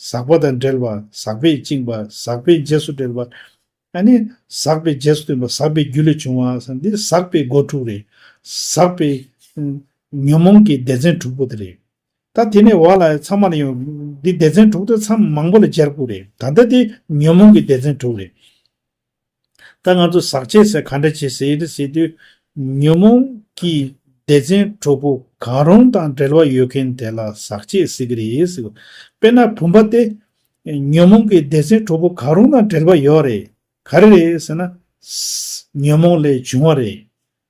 ཟག་པ་དང་འབྲེལ་བ། ཟག་པས་བཅིངས་པ། ཟག་པས་རྗེས་སུ་འབྲེལ་བ། ཨ་ནི་ཟག་པས་རྗེས་སུ་མཐུན་པ། ཟག་པའི་རྒྱུ་ལས་བྱུང་བ་ཟེར་འདི་ཟག་པའི་སྒོ་དྲུག་རེད། ཟག་པའི་ཉོན་མོངས་ཀྱི་སྡེ་ཚན་དྲུག་པོ་དེ་རེད། ད་དེ་ནས་འོག་ལ་ཚང་མ་ལ་ཡོང་འདི་སྡེ་ཚན་དྲུག་དེ་ཚང་མང་པོ་ལ་སྦྱར་དགོས་རེད། ད་ལྟ་དེ་ཉོན་མོངས་ཀྱི་སྡེ་ཚན་དྲུག་རེད། ད་ང་ཚོ་ཟག་བཅས་ཟེར་ག་འདྲ་བྱེད་ཟེར་ཟེར་དུས། ཉོན་མོངས་ཀྱི་སྡེ་ཚན་དྲུག་པོ་གང་རུང་དང་འབྲེལ་བ་ཡོད་མཁན་དེ་ལ་ཟག་བཅས་ཟེར་གི་རེད་ཟེར། དཔེར་ན་བུམ་པ་དེ་ཉོན་མོངས་ཀྱི་སྡེ་ཚན་དྲུག་པོ་གང་རུང་དང་འབྲེལ་བ་ཡོད་རེད། ག་རེ་རེད་ཟེར་ན། ཉོན་མོངས་ལས་བྱུང་བ་རེད།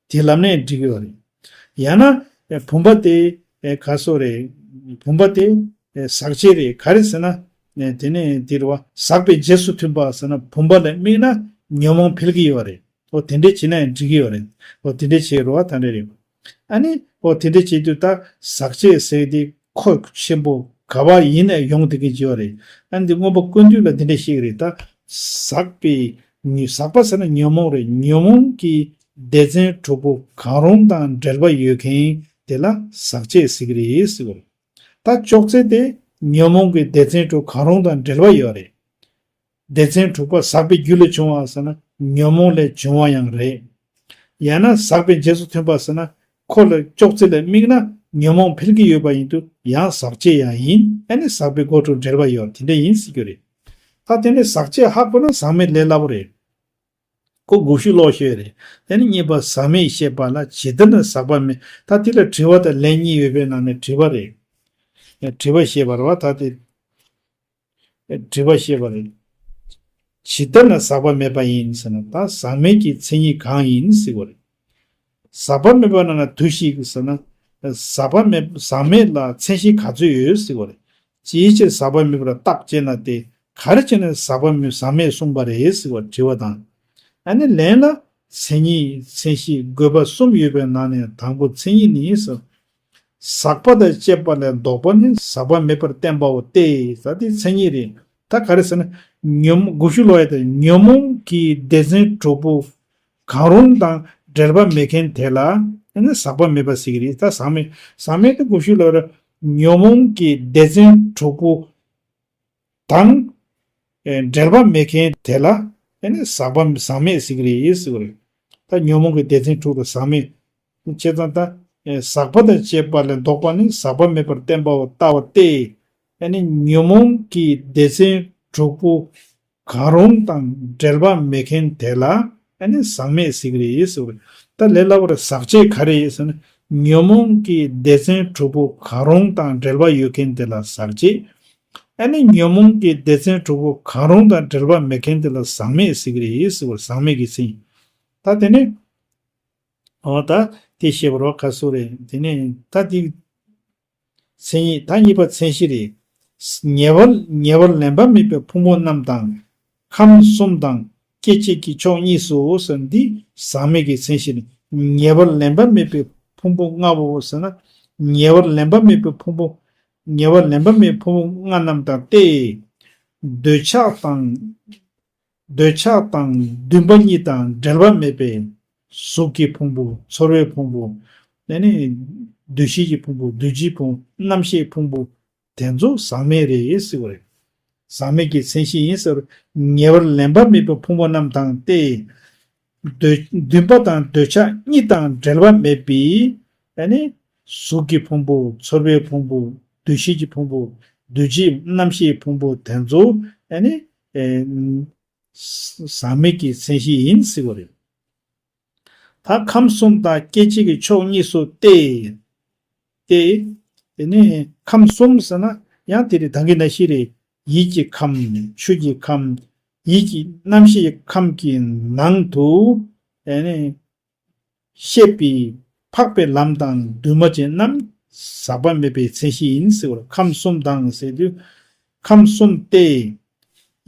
དེ་ལབ་ནས་འགྲིག་གི་ཡོད་རེད། ཡང་ན་བུམ་པ་དེ་ག་སོ་རེད། བུམ་པ་དེ་ཟག་བཅས་རེད། ག་རེ་ཟེར་ན། དེ་ནས་དེ་རེད་བ། ཟག་པས་རྗེས་སུ་མཐུན་པ་ཟེར་ན་བུམ་པ་ལ་དམིགས་ན་ཉོན་མོངས་འཕེལ་གྱི་ཡོད་རེད། འོ་དེ་འདྲས་བྱེད་ན་ཡང་འགྲིག་གི་ཡོད་རེད། འོ་དེ་འདྲས་བྱེད་རོགས་ད་འདྲས་རེད། ཨ་ནི་འོ་དེ་འདྲས་བྱེད་དུས་ད་ཟག་བཅས་ཟེར་དེ་ཁོ་ཆེན་པོ་ག་བ་ཡིན་ནས་ཡོང་བསྡད་ཀྱི་ཡོད་རེད། ཨ་ནི་འདི་མངོན་པ་ཀུན་བཏུས་ལ་དེ་འདྲས་བཤད་ཀྱི་རེད། ད་ཟག་པའི་ཉོ་ཟག་པ་ཟེར་ན་ཉོན་མོངས་རེད། ཉོན་མོངས་ཀྱི་སྡེ་ཚན་དྲུག་པོ་གང་རུང་དང་འབྲེལ་བ་ཡོད་མཁན་དེ་ལ་ཟག་བཅས་ཟེར་གྱི་རེད་ཟེར་བ་རེད། ད་ཅོག་ཙེ་དེ་ཉོན་མོངས་ཀྱི་སྡེ་ཚན་དྲུག་གང་རུང་དང་འབྲེལ་བ་ཡོད་རེད། སྡེ་ཚན་དྲུག་པ་ཟག་པའི་རྒྱུ་ལས་བྱུང་བ་ཟེར་ན་ཉོན་མོངས་ལས་བྱུང་བ་ཡང་རེད། ཡང་ན་ཟག་པའི་རྗེས་སུ་མཐུན་པ་ཟེར་ན་ཁོ་ལ་ཅོག་ཙེ་ལ་དམིགས་ན་ཉོན་མོངས་འཕེལ་གྱི་ཡོད་པ་ཡིན་དུས་ཡང་ཟག་བཅས་ཡང་ཡིན། ཨ་ནི་ཟག་པའི་སྒོ་དྲུག་འབྲེལ་བ་ཡོད་དེ་འདྲ་ཡིན་ཟེར་རྒྱུ་རེད། ད་དེ་ནས་ཟག་བཅས་ཧ་གོ་ན་ཟག་མེད་ལས་སླ་པོ་རེད། ཁོ་དགོངས་གཞི་ལོག་ཤོས་རེད། དེ་ནི་གཉིས་པ་ཟག་མེད་བཤད་པ་ལ་ཇི་ལྟར་ན་ཟག་པ་མེད། ད་དེ་ལ་དྲི་བ་དང་ལན་གཉིས་ཡོད་པའི་ནང་ནས་དྲི་བ་རེད། དྲི་བ་བཤད་པ་རེད་བ་ད་དེ། དྲི་བ་བཤད་པ་རེད། ཇི་ལྟར་ན་ཟག་པ་མེད་པ་ཡིན་ཟེར་ན་ད་ཟག་མེད་ཀྱི་མཚན་ཉིད་གང་ཡིན་ཟེར་བ་རེད། ཟག་པ་མེད་པ་ན་ན་དུ་ཞིག་ཟེར་ན། ཟག་པ་མེད་ཟག་མེད་ལ་མཚན་གཞི་ག་ཚོད་ཡོད་ཟེར་བ་རེད། ཅིའི་ཕྱིར་ཟག་པ་མེད་པར་བརྟག་ཅེ་ན་སྟེ། ག་རེ་བྱས་ནས་ཟག་པ་མེད་ཟག་མེད་གསུངས་པ་རེད་ཟེར་བ་དྲི་བ་དང་། ཨ་ནི་ལན་ལ་མཚན་ཉིད་མཚན་གཞི་དགོས་པ་གསུམ་ཡོད་པའི་ནང་ནས་དང་པོ་མཚན་ཉིད་ནི་ཟེར། ཟག་པ་དང་བཅས་པ་ལས་ལྡོག་པ་ནི་ཟག་པ་མེད་པར་བསྟན་པའོ་སྟེ། ད་དེ་མཚན་ཉིད་རེད། ད་ག་རེ་ཟེར་ན། ཉོན་དགུ་བཅུ་ལོ་ཡ་དེ་ཉོན་མོངས་ཀྱི་སྡེ་ཚན་དྲུག་པོ་གང་རུང་དང་འབྲེལ་པ་མེད་མཁན་དེ་ལ་ཨ་ནི་ཟག་པ་མེད་པ་ཟེར་གྱི་རེད། ད་ཟག་མེད་ཟག་མེད་དེ་དགུ་བཅུ་ལོ་ཡ་ཉོན་མོངས་ཀྱི་སྡེ་ཚན་དྲུག་པོ་དང་། ཨེ་འབྲེལ་པ་མེད་མཁན་དེ་ལ་ཨེ་ནི་ཟག་པ་ཟག་མེད་ཟེར་གྱི་རེད་ཟེར་བ་རེད། ད་ཉོན་མོངས་ཀྱི་སྡེ་ཚན་དྲུག་ཏུ་ཟག་མེད། བྱས་ཙང་ད་ཨེ་ཟག་པ་དང་བཅས་པ་ལས་ལྡོག་པ་ནི་ཟག་པ་མེད་པར་བསྟན་པའོ་ལྟ་བ་སྟེ། ཨེ་ནི་ཉོན་མོངས་ཀྱི་སྡེ་ཚན་དྲུག་པོ་གང་རུང་དང་འབྲེལ་པ་མེད་མཁན་དེ་ལ་ཨེ་ནི་ཟག་མེད་ཟེར་གྱི་རེད་ཟེར་བ་རེད། ད་ལས་སླ་བོར་ཟག་བཅས་ག་རེ་ཡིན་ཟེར་ན། ཉོན་མོངས་ཀྱི་སྡེ་ཚན་དྲུག་པོ་གང་རུང་དང་འབྲེལ་བ་ཡོད་མཁན་དེ་ལ་ཟག་བཅས། ཨ་ནི་ཉོན་མོངས་ཀྱི་སྡེ་ཚན་དྲུག་པོ་གང་རུང་དང་འབྲེལ་བ་མེད་མཁན་དེ་ལ་ཟག་མེད་ཟེར་གྱི་རེད་ཟེར་བར་ཟག་མེད་ཀྱི་མཚན། ད་དེ་ནི། འོ་ད་དེ་ཤེས་པར་བ་ཁ་སོ་རེད། དེ་ནི་ད་དེ་མཚན་ཉིད་ད་གཉིས་པ་མཚན་གཞི་རེད། ཉེ་བར་ཉེ་བར་ལེན་པ་མེད་པའི་ཕུང་པོ་རྣམས་དང་། ཁམས་གསུམ་དང་སྐྱེ་མཆེད་ཀྱི་ཕྱོགས་གཉིས་སུ་ཟེར་འདི་ཟག་མེད་ཀྱི་མཚན་གཞི་རེད། ཉེ་བར་ལེན་པ་མེད་པའི་ཕུང་པོ་ལྔ་བོ་ཟེར་ན། ཉེ་བར་ལེན་པ་མེད་པའི་ཕུང་པོ། ཉེ་བར་ལེན་པ་མེད་ཕུང་པོ་ལྔ་རྣམས་དང་སྟེ། འདོད་ཆགས་དང་། འདོད་ཆགས་དང་འདུན་པ་གཉིས་དང་འབྲེལ་བ་མེད་པའི་གཟུགས་ཀྱི་ཕུང་པོ། ཚོར་བའི་ཕུང་པོ། ཨ་ནི་འདུ་ཤེས་ཀྱི་ཕུང་པོ། འདུ་བྱེད་ཕུང་། རྣམ་ཤེས་ཕུང་པོ། དེ་ཚོ་ཟག་མེད་རེད་ཟེར་བ་རེད། ཟག་མེད་ཀྱི་མཚན་གཞི་ཡིན་ཟེར། ཉེ་བར་ལེན་པ་མེད་པའི་ཕུང་པོ་རྣམས་དང་སྟེ། འདོད་འདུན་པ་དང་འདོད་ཆགས་གཉིས་དང་འབྲེལ་བ་མེད་པའི་ཨ་ནི་གཟུགས་ཀྱི་ཕུང་པོ། ཚོར་བའི་ཕུང་པོ། འདུ་ཤེས་ཀྱི་ཕུང་པོ། འདུ་བྱེད་རྣམ་ཤེས་ཕུང་པོ་དེ་ཚོ་ཨ་ནི་ཨེ་ཟག་མེད་ཀྱི་མཚན་གཞི་ཡིན་ཟེར་བ་རེད། ད་ཁམས་གསུམ་དང་སྐྱེ་མཆེད་ཀྱི་ཕྱོགས་གཉིས་སུ་སྟེ། སྟེ། དེ་ནས་ཁམས་གསུམ་ཟེར་ན་ཡང་དེ་རེད། ད་གིན་ནང་བཞིན་རེད། ཡིད་ཀྱི་ཁམས། ཆོས་ཀྱི་ཁམས། ཡིད་ཀྱི་རྣམ་ཤེས་ཁམས་ཀྱི་ནང་དུ། ཨེ་ནི། བཤད་པའི་འཕགས་པའི་ལམ་དང་འདུས་མ་བྱས་རྣམས་ཟག་པ་མེད་པའི་མཚན་གཞི་ཡིན་ཟེར་བ། ཁམས་གསུམ་དང་ཟེར་དུས། ཁམས་གསུམ་སྟེ།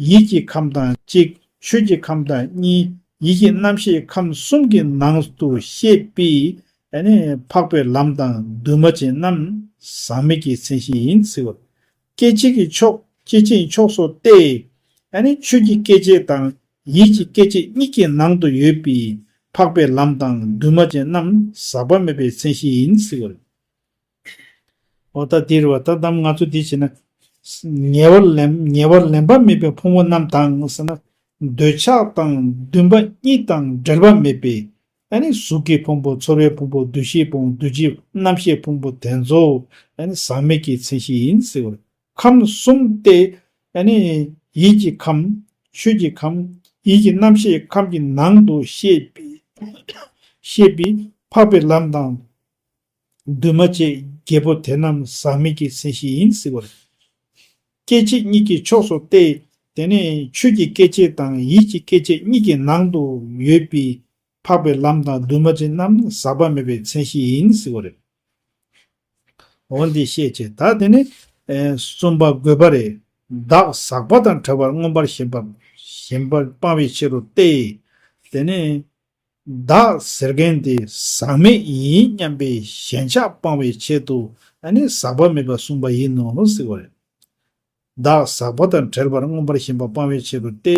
ཡིད་ཀྱི་ཁམས་དང་གཅིག་ཆོས་ཀྱི་ཁམས་དང་གཉིས། ཡིད་ཀྱི་རྣམ་ཤེས་ཁམས་གསུམ་གྱི་ནང་དུ་བཤད་པའི་ཨ་ནི་འཕགས་པའི་ལམ་དང་འདུས་མ་བྱས་རྣམས་ཟག་མེད་ཀྱི་མཚན་གཞི་ཡིན་ཟེར་བ། སྐྱེ་མཆེད་ཀྱི་ཕྱོགས། སྐྱེ་མཆེད་ཕྱོགས་སུ་སྟེ། ཨ་ནི་ཆོས་ཀྱི་སྐྱེ་མཆེད་དང་ཡིད་ཀྱི་སྐྱེ་མཆེད་གཉིས་ཀྱི་ནང་དུ་ཡོད་པའི་འཕགས་པའི་ལམ་དང་འདུས་མ་བྱས་རྣམས་ཟག་པ་མེད་པའི་མཚན་གཞི་ཡིན་ཟེར་བ་རེད། འོ་ད་འདིར་བ་ད་དམ་ང་ཚོ་འདི་བྱས་ན། ཉེ་བར་ལེན་ཉེ་བར་ལེན་པ་མེད་པའི་ཕུང་པོ་རྣམས་དང་ཟེར་ན། འདོད་ཆགས་དང་འདུན་པ་གཉིས་དང་འབྲེལ་བ་མེད་པའི་ཨ་ནི་གཟུགས་ཀྱི་ཕུང་པོ། ཚོར་བའི་ཕུང་པོ། འདུ་ཤེས་ཕུང་པོ། འདུ་བྱེད་རྣམ་ཤེས་ཕུང་པོ་དེ་ཚོ་ཨ་ནི་ཟག་མེད་ཀྱི་མཚན་གཞི་ཡིན་ཟེར་བ་རེད། ཁམས་གསུམ་སྟེ། ཨ་ནི་ཡིད་ཀྱི་ཁམས། ཆོས་ཀྱི་ཁམས། ཡིད་ཀྱི་རྣམ་ཤེས་ཁམས་ཀྱི་ནང་དུ་བཤད་པའི་བཤད་པའི་འཕགས་པའི་ལམ་དང་འདུས་མ་བྱས་བརྒྱད་པོ་དེ་རྣམས་ཟག་མེད་ཀྱི་མཚན་གཞི་ཡིན་ཟེར་བ་རེད། སྐྱེ་མཆེད་གཉིས་ཀྱི་ཕྱོགས་སུ་སྟེ། དེ་ནས་ཆོས་ཀྱི་སྐྱེ་མཆེད་དང་ཡིད་ཀྱི་སྐྱེ་མཆེད་གཉིས་ཀྱི་ནང་དུ་ཡོད་པའི་འཕགས་པའི་ལམ་དང་འདུས་མ་བྱས་རྣམས་ཟག་པ་མེད་པའི་མཚན་གཞི་ཡིན་ཟེར་བ་རེད། འོ་འདི་ཤེས་བྱས། ད་དེ་ནི་ཨེ་གསུམ་པ་དགོས་པ་རེད། བདག་ཟག་པ་དང་བྲལ་བར་མངོན་པར་ཞེན་པ་ཞེན་པ་སྤང་བའི་ཕྱིར་རོ་སྟེ། དེ་ནི་བདག་ཟེར་མཁན་དེ་ཟག་མེད་ཡིན་སྙམ་པའི་ཞེན་ཆགས་སྤང་བའི་ཆེད་དུ་ཨ་ནི་ཟག་པ་མེད་པ་གསུངས་པ་ཡིན་ནོ་ཟེར་བ་རེད། བདག་ཟག་པ་དང་བྲལ་བར་མངོན་པར་ཞེན་པ་སྤང་བའི་ཆེད་དུ་སྟེ།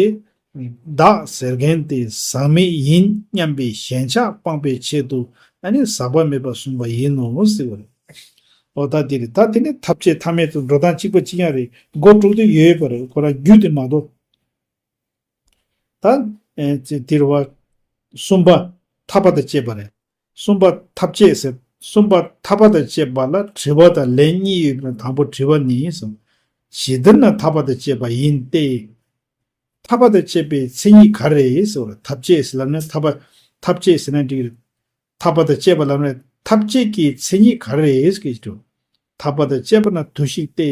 བདག་ཟེར་མཁན་དེ་ཟག་མེད་ཡིན་སྙམ་པའི་ཞེན་ཆགས་སྤངས་པའི་ཆེད་དུ་ཨ་ནི་ཟག་པ་མེད་པ་གསུངས་པ་ཡིན་ནོ་ཟེར་བ་རེད། འོ་ད་དེ་རེད། ད་དེ་ནི་ཐབས་ཆད་ཐ་མལ་དུ་འགྲོ་སྟངས་གཅིག་པ་གཅིག་རྐྱང་རེད། སྒོ་དཀྲུགས་དུས་ཡོད་པ་རེད། ཁོ་རང་རྒྱུ་དེ་མ་གཏོགས། ད་ཨེ་ཙི་དེ་རེད་བ། གསུམ་པ་ཐར་པ་དང་བཅས་པ་རེད། གསུམ་པ་ཐབས་ཅད་ཟེར། གསུམ་པ་ཐར་པ་དང་བཅས་པ་ལ་དྲི་བ་དང་ལན་གཉིས་ཡོད་པའི་དང་པོ་དྲི་བ་ནི་གསུམ། ཇི་ལྟར་ན་ཐར་པ་དང་བཅས་པ་ཡིན་ཏེ། ཐར་པ་དང་བཅས་པའི་མཚན་ཉིད་ག་རེ་ཟེར་བ་ལ་ཐབས་ཅད་ཟེར་ལབ་ན་ཐར་པ་ཐབས་ཅད་ཟེར་ན་འགྲིག་རེད། ཐར་པ་དང་བཅས་པ་ལབ་ན་ཐབས་ཅད་ཀྱི་མཚན་ཉིད་ག་རེ་རེད་ཟེར་གྱི་འདུག་ཐར་པ་དང་བཅས་པ་ན་དུ་ཞིག་སྟེ།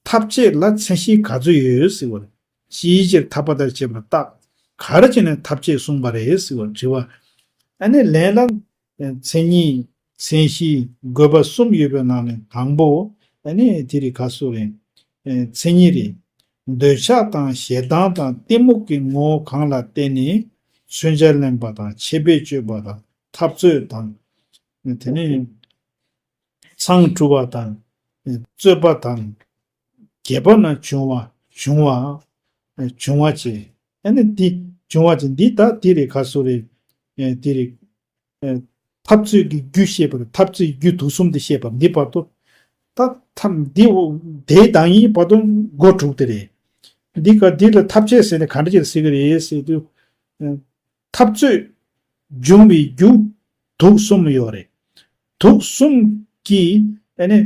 ཐབས་ཅད་ལ་མཚན་གཞི་ག་ཚོད་ཡོད་ཟེར་བ་རེད། ཅིའི་ཕྱིར་ཐར་པ་དང་བཅས་པར་བརྟག་ག་རེ་བྱས་ནས་ཐབས་ཅད་གསུངས་པ་རེད་ཟེར་བ་དྲི་བ། ཨ་ནི་ལན་ལ། མཚན་ཉིད། མཚན་གཞི། དགོས་པ་གསུམ་ཡོད་པའི་ནང་ནས་དང་པོ། ཨ་ནི་དེ་རིགས་ག་སུ་རེད། མཚན་ཉིད་རེད། འདོད་ཆགས་དང་ཞེ་སྡང་དང་གཏི་མུག་གི་ངོ་བོ་གང་ལ་བརྟེན་ནས་མཚོན་བྱ་ལེན་པ་དང་ཆད་པས་གཅོད་པ་དང་འཐབ་རྩོད་དང་། དེ་ནས། མཚང་འབྲུ་བ་དང་། རྩོད་པ་དང་། བརྒྱད་པ་ན་འབྱུང་བ་འབྱུང་བ། འབྱུང་བ་བྱས། ཨ་ནི་འདི་འབྱུང་བ་བྱས་འདི་ད་འདི་རེད་ག་སུ་རེད། འདི་རེད། འཐབ་རྩོད་ཀྱི་རྒྱུ་བཤད་པར་འཐབ་རྩོད་རྒྱུ་དུག་གསུམ་དེ་བཤད་པར་འདི་བར་དུ། ད་འཐབ་འདི་དེའི་དང་ཡིན་བར་དུ་འགོ་དྲུག་དེ་རེད། འདི་ག་འདི་ལ་ཐབས་ཆད་ཟེར་ནས་ག་འདྲ་ཅིག་ཟེར་གི་རེད་ཟེར་དུས། འཐབ་རྩོད་འབྱུང་བའི་རྒྱུ་དུག་གསུམ་ཡོད་རེད། དུག་གསུམ་གྱི་ཨ་ནི་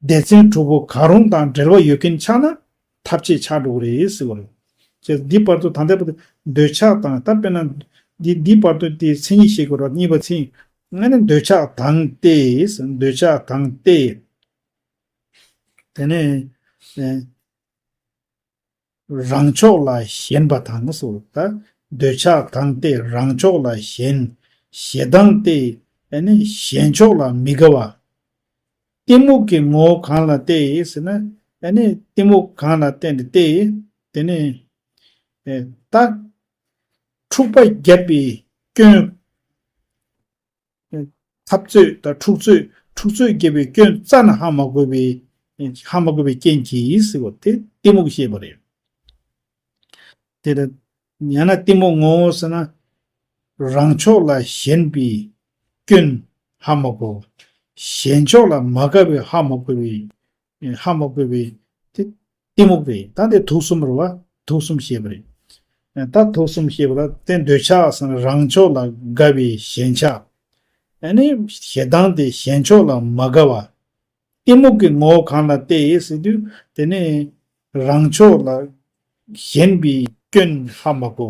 སྡེ་ཚན་དྲུག་པོ་གང་རུང་དང་འབྲེལ་བ་ཡོད་མཁན་ཆགས་ན་ཐབས་ཆད་ཆགས་འགྲོ་གི་རེད་ཟེར་བ་རེད། ཅེས་འདི་བར་དུ་ད་ལྟ་བར་དུ་འདོད་ཆགས་དང་ད་དཔེར་ན་འདི་འདི་བར་དུ་དེ་མཚན་ཉིད་བཤད་དགོས་ར་གཉིས་པ་མཚན་ཉིད་ཨ་ནི་འདོད་ཆགས་དང་སྟེ་འདོད་ཆགས་དང་སྟེ། དེ་ནས། རང་ཕྱོགས་ལ་ཞེན་པ་དང་སོ། ད་འདོད་ཆགས་དང་སྟེ་རང་ཕྱོགས་ལ་ཞེན། ཞེ་སྡང་སྟེ་ཨ་ནི་གཞན་ཕྱོགས་ལ་མི་དགའ་བ། གཏི་མུག་གི་ངོ་བོ་གང་ལ་སྟེ་ཟེར་ན་ཨ་ནི་གཏི་མུག་གང་ལ་བརྟེན་ཏེ་སྟེ། དེ་ནི་ད་འཁྲུག་པ་བརྒྱབ་པའི་སྐྱོན། འཐབ་རྩོད་དང་འཁྲུག་རྩོད་འཁྲུག་རྩོད་བརྒྱབ་པའི་སྐྱོན་རྩ་ནས་ཧ་མ་གོ་བའི་ཧ་མ་གོ་བའི་རྐྱེན་གྱིས་ཟེར་བ་དེ་གཏི་མུག་ཞེས་པ་རེད། དེ་ལ་ཡང་ན་གཏི་མུག་ངོ་བོ་ཟེར་ན་རང་ཕྱོགས་ལ་ཞེན་པའི་སྐྱོན་ཧ་མ་གོ། གཞན་ཕྱོགས་ལ་མ་དགའ་བའི་ཧ་མ་གོ་བའི་ཧ་མ་གོ་བའི་དེ་གཏི་མུག་རེད། ད་དེ་དུག་གསུམ་རེད་བ། དུག་གསུམ་ཞེས་པ་རེད། ད་དུག་གསུམ་ཞེས་པ་ལ་དེ་འདོད་ཆགས་ཟེར་ན་རང་ཕྱོགས་ལ་དགའ་བའི་ཞེན་ཆགས། ཨ་ནི་ཞེ་སྡང་དེ་གཞན་ཕྱོགས་ལ་མ་དགའ་བ། གཏི་མུག་གི་ངོ་བོ་གང་ལ་སྟེ་ཟེར་དུས་དེ་ནི་རང་ཕྱོགས་ལ་ཞེན་པའི་སྐྱོན་ཧ་མ་གོ།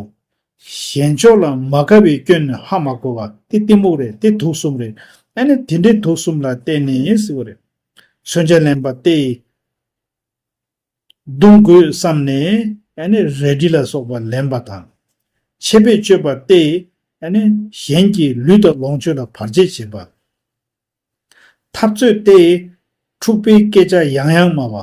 གཞན་ཕྱོགས་ལ་མ་དགའ་བའི་སྐྱོན་ཧ་མ་གོ་བ་དེ་གཏི་མུག་རེད། དེ་དུག་གསུམ་རེད། ཨ་ནི་དེ་འདྲའི་དུག་གསུམ་ལ་བརྟེན་ནས་ཟེར་བ་རེད། མཚོན་ཆ་ལེན་པ་སྟེ། བརྡུང་དགོས་བསམ་ནས་ཨ་ནི་རལ་གྲི་ལ་སོགས་པ་ལེན་པ་དང་། ཆད་པས་གཅོད་པ་སྟེ་ཨ་ནི་གཞན་གྱི་ལུས་དང་ལོངས་སྤྱོད་ལ་བར་ཆད་བྱེད་པ། འཐབ་རྩོད་སྟེ་འཁྲུག་པའི་སྐད་ཆ་ཡང་ཡང་སྨྲ་བ།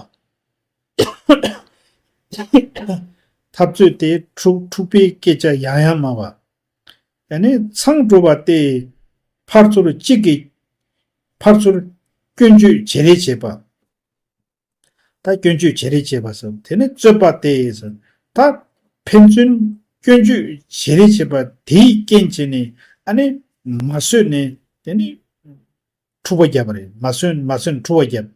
འཐབ་རྩོད་སྟེ་འཁྲུག་འཁྲུག་པའི་སྐད་ཆ་ཡང་ཡང་སྨྲ་བ། ཨ་ནི་མཚང་འབྲུ་བ་སྟེ་ཕར་ཚུར་གཅིག་གིས་ཕར་ཚུར་སྐྱོན་བརྗོད་བྱེད་རེས་བྱེད་པ། ད་སྐྱོན་བརྗོད་བྱེད་རེས་བྱེད་པ་སོགས་དེ་ནི་རྩོད་པ་སྟེ་ཟེར། ད་ཕན་ཚུན་སྐྱོན་བརྗོད་བྱེད་རེས་བྱེད་པ་དེའི་རྐྱེན་བྱས་ནས་ཨ་ནི་མ་བཟོད་ནས་དེ་ནི་འཁྲུག་པ་བརྒྱབ་པ་རེད། མ་བཟོད་མ་བཟོད་ནས་འཁྲུག་པ་བརྒྱབ།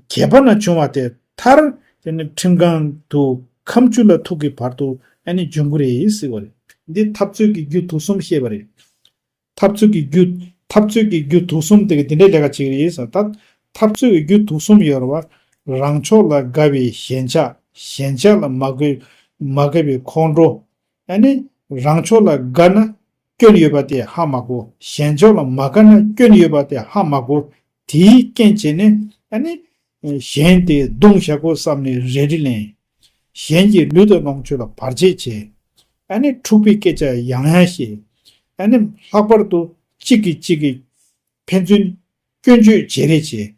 བརྒྱད་པ་ན་བྱུང་བ་དེ་མཐར་དེ་ནི་ཁྲིམས་ཁང་དུ་ཁ་མཆུ་ལ་ཐུག་གི་བར་དུ་ཨ་ནི་འབྱུང་གི་རེད་ཟེར་བ་རེད། འདི་འཐབ་རྩོད་ཀྱི་རྒྱུ་དུག་གསུམ་བཤད་པ་རེད། འཐབ་རྩོད་ཀྱི་རྒྱུ། འཐབ་རྩོད་ཀྱི་རྒྱུ་དུག་གསུམ་དེ་ག་དེ་འདྲའི་ལས་ཀ་བྱེད་ཀྱི་རེད་ཟེར། ད་འཐབ་རྩོད་ཀྱི་རྒྱུ་དུག་གསུམ་ཡོད་རེད་བ། རང་ཕྱོགས་ལ་དགའ་བའི་ཞེན་ཆགས། ཞེན་ཆགས་ལ་མ་དགའ་མ་དགའ་བའི་ཁོང་ཁྲོ། ཨ་ནི་རང་ཕྱོགས་ལ་དགའ་ན་སྐྱོན་ཡོད་པ་དེ་ཧ་མ་གོ། གཞན་ཕྱོགས་ལ་མ་དགའ་ན་སྐྱོན་ཡོད་པ་དེ་ཧ་མ་གོ། དེའི་རྐྱེན་བྱས་ནས་ཨ་ནི་གཞན་དེ་བརྡུང་བཞག་དགོས་བསམ་ནས་རལ་གྲི་ལེན། གཞན་གྱི་ལུས་དང་ལོངས་སྤྱོད་ལ་བར་ཆད་བྱེད། ཨ་ནི་འཁྲུག་པའི་སྐད་ཆ་ཡང་ཡང་བཤད། ཨ་ནི་ལྷག་པར་དུ་གཅིག་གིས་གཅིག་གི་ཕན་ཚུན་སྐྱོན་བརྗོད་བྱེད་རེས་བྱེད།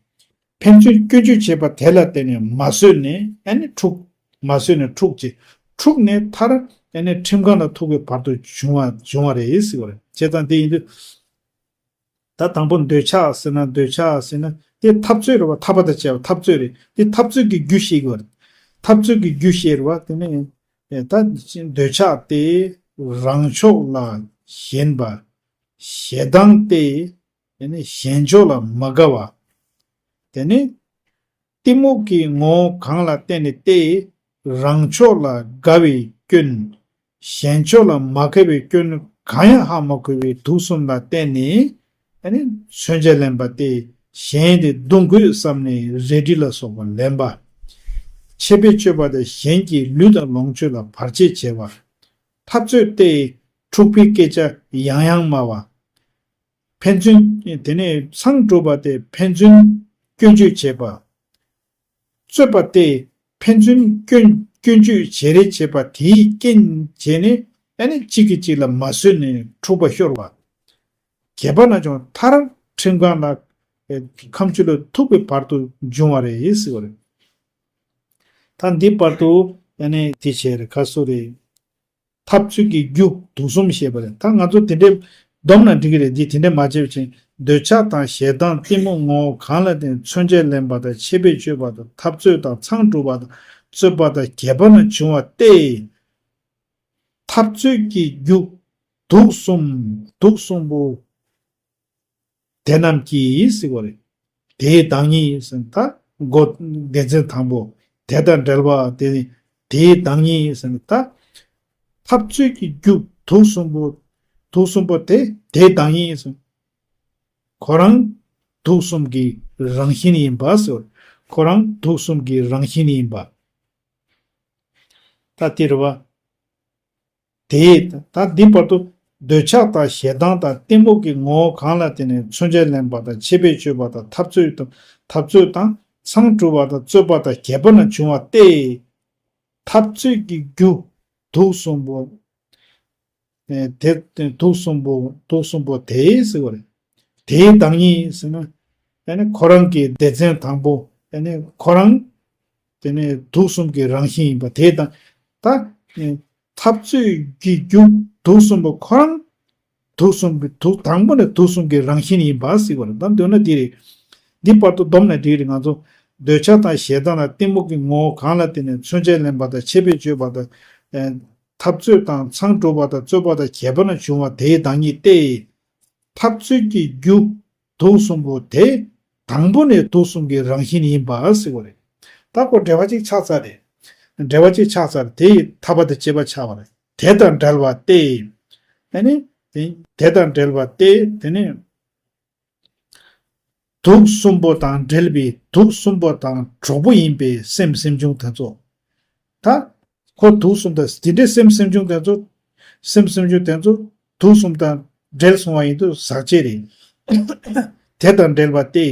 ཕན་ཚུན་སྐྱོན་བརྗོད་བྱེད་པ་དེ་ལ་བརྟེན་ནས་མ་བཟོད་ནས་ཨ་ནི་འཁྲུག་མ་བཟོད་ནས་འཁྲུག་བྱེད། འཁྲུག་ནས་མཐར་ཨ་ནི་ཁྲིམས་ཁང་ལ་ཐུག་པའི་བར་དུ་བྱུང་བ་བྱུང་བ་རེད་ཟེར་བ་རེད། བྱས་ཙང་དེ་ཡིན་དུས། ད་དང་པོ་འདོད་ཆགས་ཟེར་ན་འདོད་ཆགས་ཟེར་ན་དེ་འཐབ་རྩོད་རེད་བ། འཐབ་པ་དང་བཅས་པ་འཐབ་རྩོད་རེད། དེ་འཐབ་རྩོད་ཀྱི་རྒྱུ་ཤེས་དགོས་རེད། འཐབ་རྩོད་ཀྱི་རྒྱུ་ཤེས་རེད་བ། དེ་ནས་ད་འདོད་ཆགས་དེ་རང་ཕྱོགས་ལ་ཞེན་པ། ཞེ་སྡང་དེ་ནི་གཞན་ཕྱོགས་ལ་མ་དགའ་བ། དེ་ནི་གཏི་མུག་གི་ངོ་བོ་གང་ལ་བརྟེན་ནས་ཏེ། རང་ཕྱོགས་ལ་དགའ་བའི་སྐྱོན། གཞན་ཕྱོགས་ལ་མ་དགའ་བའི་སྐྱོན་གང་ཡང་ཧ་མ་གོ་བའི་དུག་གསུམ་ལ་བརྟེན་ནས་ཨ་ནི་མཚོན་ཆ་ལེན་པ་སྟེ། གཞན་དེ་བརྡུང་དགོས་བསམ་ནས་རལ་གྲི་ལ་སོགས་པ་ལེན་པ། ཆད་པས་གཅོད་པ་དང་གཞན་གྱི་ལུས་དང་ལོངས་སྤྱོད་ལ་བར་ཆད་བྱེད་པ། འཐབ་རྩོད་སྟེ། འཁྲུག་པའི་སྐད་ཆ་ཡང་ཡང་སྨྲ་བ། ཕན་ཚུན་དེ་ནས་མཚང་སྒྲུབ་པ་སྟེ་ཕན་ཚུན་སྐྱོན་བརྗོད་བྱེད་པ། རྩོད་པ་སྟེ་ཕན་ཚུན་སྐྱོན་སྐྱོན་བརྗོད་བྱེད་རེས་བྱེད་པ་དེའི་རྐྱེན་བྱས་ནས་ཨ་ནི་གཅིག་གིས་གཅིག་ལ་མ་བཟོད་ནས་འཁྲུག་པ་ཤོར་བ། བརྒྱད་པ་ན་བྱུང་མཐར་ཁྲིམས་ཁང་ལ་ཁ་མཆུ་ལ་ཐུག་པའི་བར་དུ་འབྱུང་བ་རེད་ཟེར་བ་རེད། ད་འདི་བར་དུ་ཨ་ནི་དེ་བྱས་རེད་ཁ་སོ་རེད། འཐབ་རྩོད་ཀྱི་རྒྱུ་དུག་གསུམ་ཞེས་པ་རེད། ད་ང་ཚོ་དེ་འདྲའི་བསྡོམས་ན་འགྲིག་གི་རེད། འདི་དེ་འདྲའི་མ་བྱས་པ་བྱས་ འདོད་ཆགས་དང་ཞེ་སྡང་གཏི་མུག་ངོ་བོ་གང་ལ་བརྟེན་མཚོན་བྱེད་ལེན་པ་དང་འཆད་པས་གཅོད་པ་དང་འཐབ་རྩོད་དང་མཚང་སྒྲུབ་པ་དང་རྩོད་པ་དང་རྒྱས་པ་རྣམས་འབྱུང་བ་སྟེ། འཐབ་རྩོད་ཀྱི་རྒྱུ་དུག་གསུམ། དུག་གསུམ་པོ་དེ་རྣམས་ཀྱིས་ཟེར་བ་རེད། དེའི་བདག་ཉིད་ཟེར་ན་ད་སྒོ་སྡེ་ཚན་དང་པོ་དེ་དང་འབྲེལ་བ་དེ་ནི་དེའི་བདག་ཉིད་ཟེར་ན་ད་འཐབ་རྩོད་ཀྱི་རྒྱུ་དུག་གསུམ་པོ། དུག་གསུམ་པོ་དེ་དེའི་བདག་ཉིད་ཟེར། ཁོ་རང་དུག་གསུམ་གྱི་རང་བཞིན་ཡིན་པ་ཟེར། ཁོ་རང་དུག་གསུམ་གྱི་རང་བཞིན་ཡིན་པ། ད་དེ་རེད་བ། དེས་ད་འདི་བར་དུ་འདོད་ཆགས་དང་ཞེ་སྡང་དང་གཏི་མུག་གི་ངོ་བོ་གང་ལ་བརྟེན་ནས་མཚོན་བྱ་ལེན་པ་དང་འཆད་པས་གཅོད་པ་དང་འཐབ་རྩོད་དང་འཐབ་རྩོད་དང་མཚང་སྒྲུབ་པ་དང་རྩོད་པ་དང་རྒྱས་པ་རྣམས་འབྱུང་བ་སྟེ། འཐབ་རྩོད་ཀྱི་རྒྱུ་དུག་གསུམ་པོ། ཨེ་དེ་དུག་གསུམ་པོ་དུག་གསུམ་པོ་དེ་ཟེར་བ་རེད། དེའི་བདག་ཉིད་ཟེར་ན། ཨ་ནི་ཁོ་རང་གི་སྡེ་ཚན་དང་པོ། ཨ་ནི་ཁོ་རང་དེ་ནི་དུག་གསུམ་གྱི་རང་བཞིན་ཡིན་པ་དེ་དང་། ད་ཨེ་འཐབ་རྩོད་ཀྱི་རྒྱུ་དུག་གསུམ་པོ་ཁོ་རང་དུག་གསུམ་གྱི་དུག་དང་པོ་ནས་དུག་གསུམ་གྱི་རང་བཞིན་ཡིན་པ་ཟེར་བ་རེད། ད་འདོད་ན་དེ་རེད། འདི་བར་དུ་བསྡོམས་ནས་འགྲིག་རེད། ང་ཚོ་འདོད་ཆགས་དང་ཞེ་སྡང་དང་གཏི་མུག་གི་ངོ་བོ་གང་ལ་བརྟེན་ནས་མཚོན་བྱ་ལེན་པ་དང་འཆད་པས་གཅོད་པ་དང་། ཨེ་འཐབ་རྩོད་དང་མཚང་སྒྲུབ་པ་དང་རྩོད་པ་དང་རྒྱས་པ་རྣམས་འབྱུང་བ་དེའི་བདག་ཉིད་སྟེ། འཐབ་རྩོད་ཀྱི་རྒྱུ་དུག་གསུམ་པོ་དེ་དང་པོ་ནས་དུག་གསུམ་གྱི་རང་བཞིན་ཡིན་པ་ཟེར་བ་རེད། ད་ཁོ་འབྲེལ་བ་གཅིག་ཆགས་ཚར་རེད། འབྲེལ་བ་གཅིག་ཆགས་ཚར་རེད། དེ་ཡི་ཐར་པ་དང་བཅས་པ་ཆགས་པ་རེད། དེ་དང་འབྲེལ་བ་སྟེ། ཨ་ནི་དེ་དེ་དང་འབྲེལ་བ་སྟེ་དེ་ནི། དུག་གསུམ་པོ་དང་འབྲེལ་བའི་དུག་གསུམ་པོ་དང་གྲོགས་པོ་ཡིན་པའི་སེམས་སེམས་བྱུང་དེ་ཚོ། ད་ཁོ་དུག་གསུམ་དང་དེ་འདྲའི་སེམས་སེམས་བྱུང་དེ་ཚོ། སེམས་སེམས་བྱུང་དེ་ཚོ་དུག་གསུམ་དང་འབྲེལ་སོང་བ་ཡིན་དུས་ཟག་བཅས་རེད། དེ་དང་འབྲེལ་བ་སྟེ།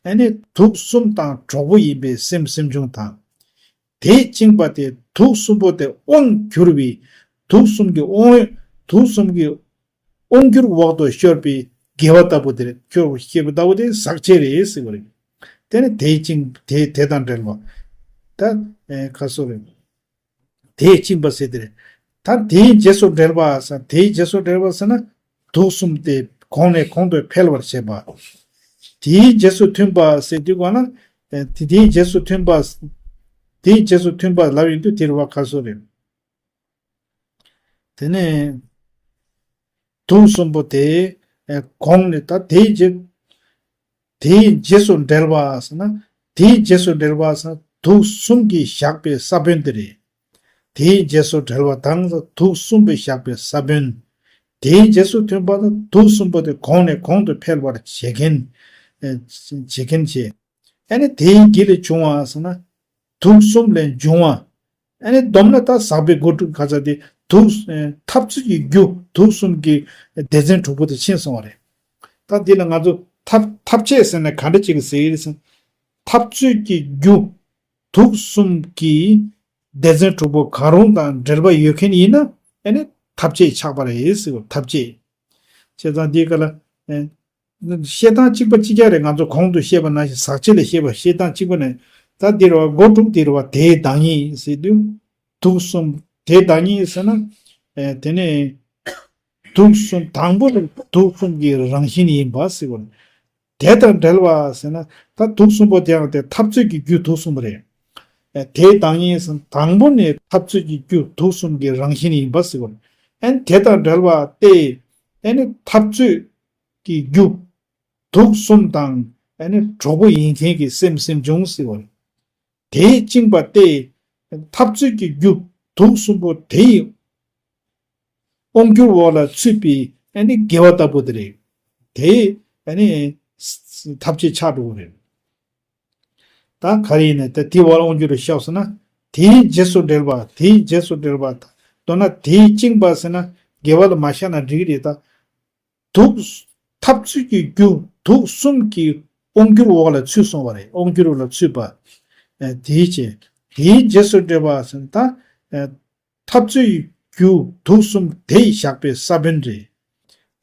ཨ་ནི་དུག་གསུམ་དང་གྲོགས་པོ་ཡིན་པའི་སེམས་སེམས་བྱུང་དང་། དེས་བཅིངས་པ་སྟེ་དུག་གསུམ་པོ་དེ་དབང་གྱུར་པའི་དུག་གསུམ་གྱི་དབང་། དུག་གསུམ་གྱི་དབང་གྱུར་འོག་ཏུ་ཤོར་བའི་དགེ་བ་ལྟ་བུ་དེ་རེད། ཤོར་བའི་དགེ་བ་ལྟ་བུ་དེ་ཟག་བཅས་རེད་ཟེར་བ་རེད། དེ་ནི་དེའི་བཅིངས་དེ་དེ་དང་འབྲེལ་བ། ད་ཨེ་ཁ་སོ་རེད། དེས་བཅིངས་པ་ཟེར་དེ་རེད། ད་དེའི་རྗེས་སུ་འབྲེལ་བ་ཟེར། དེའི་རྗེས་སུ་འབྲེལ་བ་ཟེར་ན་དུག་གསུམ་དེ་གོང་ནས་གོང་དུ་འཕེལ་བར་བྱེད་པ། དེའི་རྗེས་སུ་མཐུན་པ་ཟེར་དུས་གོ་ན། ཨེ་དེ་དེའི་རྗེས་སུ་མཐུན་པ། དེའི་རྗེས་སུ་མཐུན་པ་ལབ་ཡོང་དུས་དེ་རེད་བ། ཁ་སོ་རེད། དེ་ནས་དུག་གསུམ་པོ་དེ་གོང་ནས་ད་དེའི་རྗེས། དེའི་རྗེས་སུ་འབྲེལ་བ་ཟེར་ན། དེའི་རྗེས་སུ་འབྲེལ་བ་ཟེར་ན་དུག་གསུམ་གྱིས་བཞག་པའི་ས་བོན་དེ་རེད། དེའི་རྗེས་སུ་འབྲེལ་བ་དང་དུག་གསུམ་པས་བཞག་པའི་ས་བོན། དེའི་རྗེས་སུ་མཐུན་པ་ན་དུག་གསུམ་པོ་དེ་གོང་ནས་གོང་དུ་འཕེལ་བར་བྱེད་མཁན། བྱེད་མཁན་བྱེད། ཨ་ནི་དེའི་རྒྱུ་ལས་བྱུང་བ་ཟེར་ན། དུག་གསུམ་ལས་འབྱུང་བ། ཨ་ནི་བསྡོམས་ན་ད་ཟག་པའི་སྒོ་དྲུག་ག་ཚ་དེ་དུག་འཐབ་རྩོད་ཀྱི་རྒྱུ་དུག་གསུམ་གྱི་སྡེ་ཚན་དྲུག་པོ་དེ་ཕྱིན་སོང་བ་རེད། ད་འདི་ལ་ང་ཚོ་འཐབ་འཐབ་བྱེད་ཟེར་ན་ག་འདྲ་ཅིག་ཟེར་ཡིན་ཟེར། འཐབ་རྩོད་ཀྱི་རྒྱུ་དུག་གསུམ་གྱི་སྡེ་ཚན་དྲུག་པོ་གང་རུང་དང་འབྲེལ་བ་ཡོད་མཁན་ཡིན་ན་ཨ་ནི་འཐབ་བྱེད་ཆགས་པ་རེད་ཟེར་བ། འཐབ་བྱེད། བྱས་ཙང་འདིའི་སྐབས་ལ། བཤད་སྟངས་གཅིག་པ་གཅིག་རྐྱང་རེད། ང་ཚོ་གོང་དུ་བཤད་པ་ནང་བཞིན་ཟག་བཅས་ལ་བཤད་པ་བཤད་སྟངས་གཅིག་པ་ནས། ད་འདི་རེད་བ། སྒོ་དྲུག་འདི་རེད་བ། དེའི་བདག་ཉིད་ཟེར་དུས། དུག་གསུམ་དེའི་བདག་ཉིད་ཟེར་ན། ཨེ་དེ་ནས་དུག་གསུམ་དང་པོ་ནི་དུག་གསུམ་གྱི་རང་བཞིན་ཡིན་པ་ཟེར་བ་རེད། དེ་དང་འབྲེལ་བ་ཟེར་ན་ད་དུག་གསུམ་པོ་དེའང་དེ་འཐབ་རྩོད་ཀྱི་རྒྱུ་དུག་གསུམ་པོ་རེད། ཨེ་དེའི་བདག་ཉིད་ཟེར་ན་དང་པོ་ནས་འཐབ་རྩོད་ཀྱི་རྒྱུ་དུག་གསུམ་གྱི་རང་བཞིན་ཡིན་པ་ཟེར་བ་རེད། ཨེ་དེ་དང་འབྲེལ་བ་སྟེ། ཨེ་ནི་འཐབ་རྩོད་ཀྱི་རྒྱུ་དུག་གསུམ་དང་ཨ་ནི་གྲོགས་པོ་ཡིན་མཁན་གྱི་སེམས་སེམས་བྱུང་ཟེར་བ་རེད། དེས་བཅིངས་པ་སྟེ། འཐབ་རྩོད་ཀྱི་རྒྱུ་དུག་གསུམ་པོ་དེ་ཡི་དབང་སྒྱུར་འོག་ལ་ཚུད་པའི་ཨ་ནི་དགེ་བ་ལྟ་བུ་དེ་རེད། དེ་ཨ་ནི་འཐབ་བྱེད་ཆགས་འགྲོ་གི་རེད། ད་ག་རེ་ཡིན་ན་ད་དེའི་འོག་ལ་དབང་སྒྱུར་རུ་བཤད་ཟེར་ན། དེའི་རྗེས་སུ་འབྲེལ་བ། དེའི་རྗེས་སུ་འབྲེལ་བ། མདོར་ན་དེས་བཅིངས་པ་ཟེར་ན་དགེ་བ་ལ་མ་བཞག་ན་འགྲིག་གི་རེད་ད། དུག་འཐབ་རྩོད་ཀྱི་རྒྱུ་དུག་གསུམ་གྱི་དབང་སྒྱུར་འོག་ལ་ཚུད་སོང་བ་རེད། དབང་སྒྱུར་འོག་ལ་ཚུད་པ། ཨེ་དེའི་ཕྱིར་དེའི་རྗེས་སུ་འབྲེལ་བ་ཟེར་ན་ད། ཨེ་འཐབ་རྩོད་ཀྱི་རྒྱུ་དུག་གསུམ་དེས་བཞག་པའི་ས་བོན་རེད།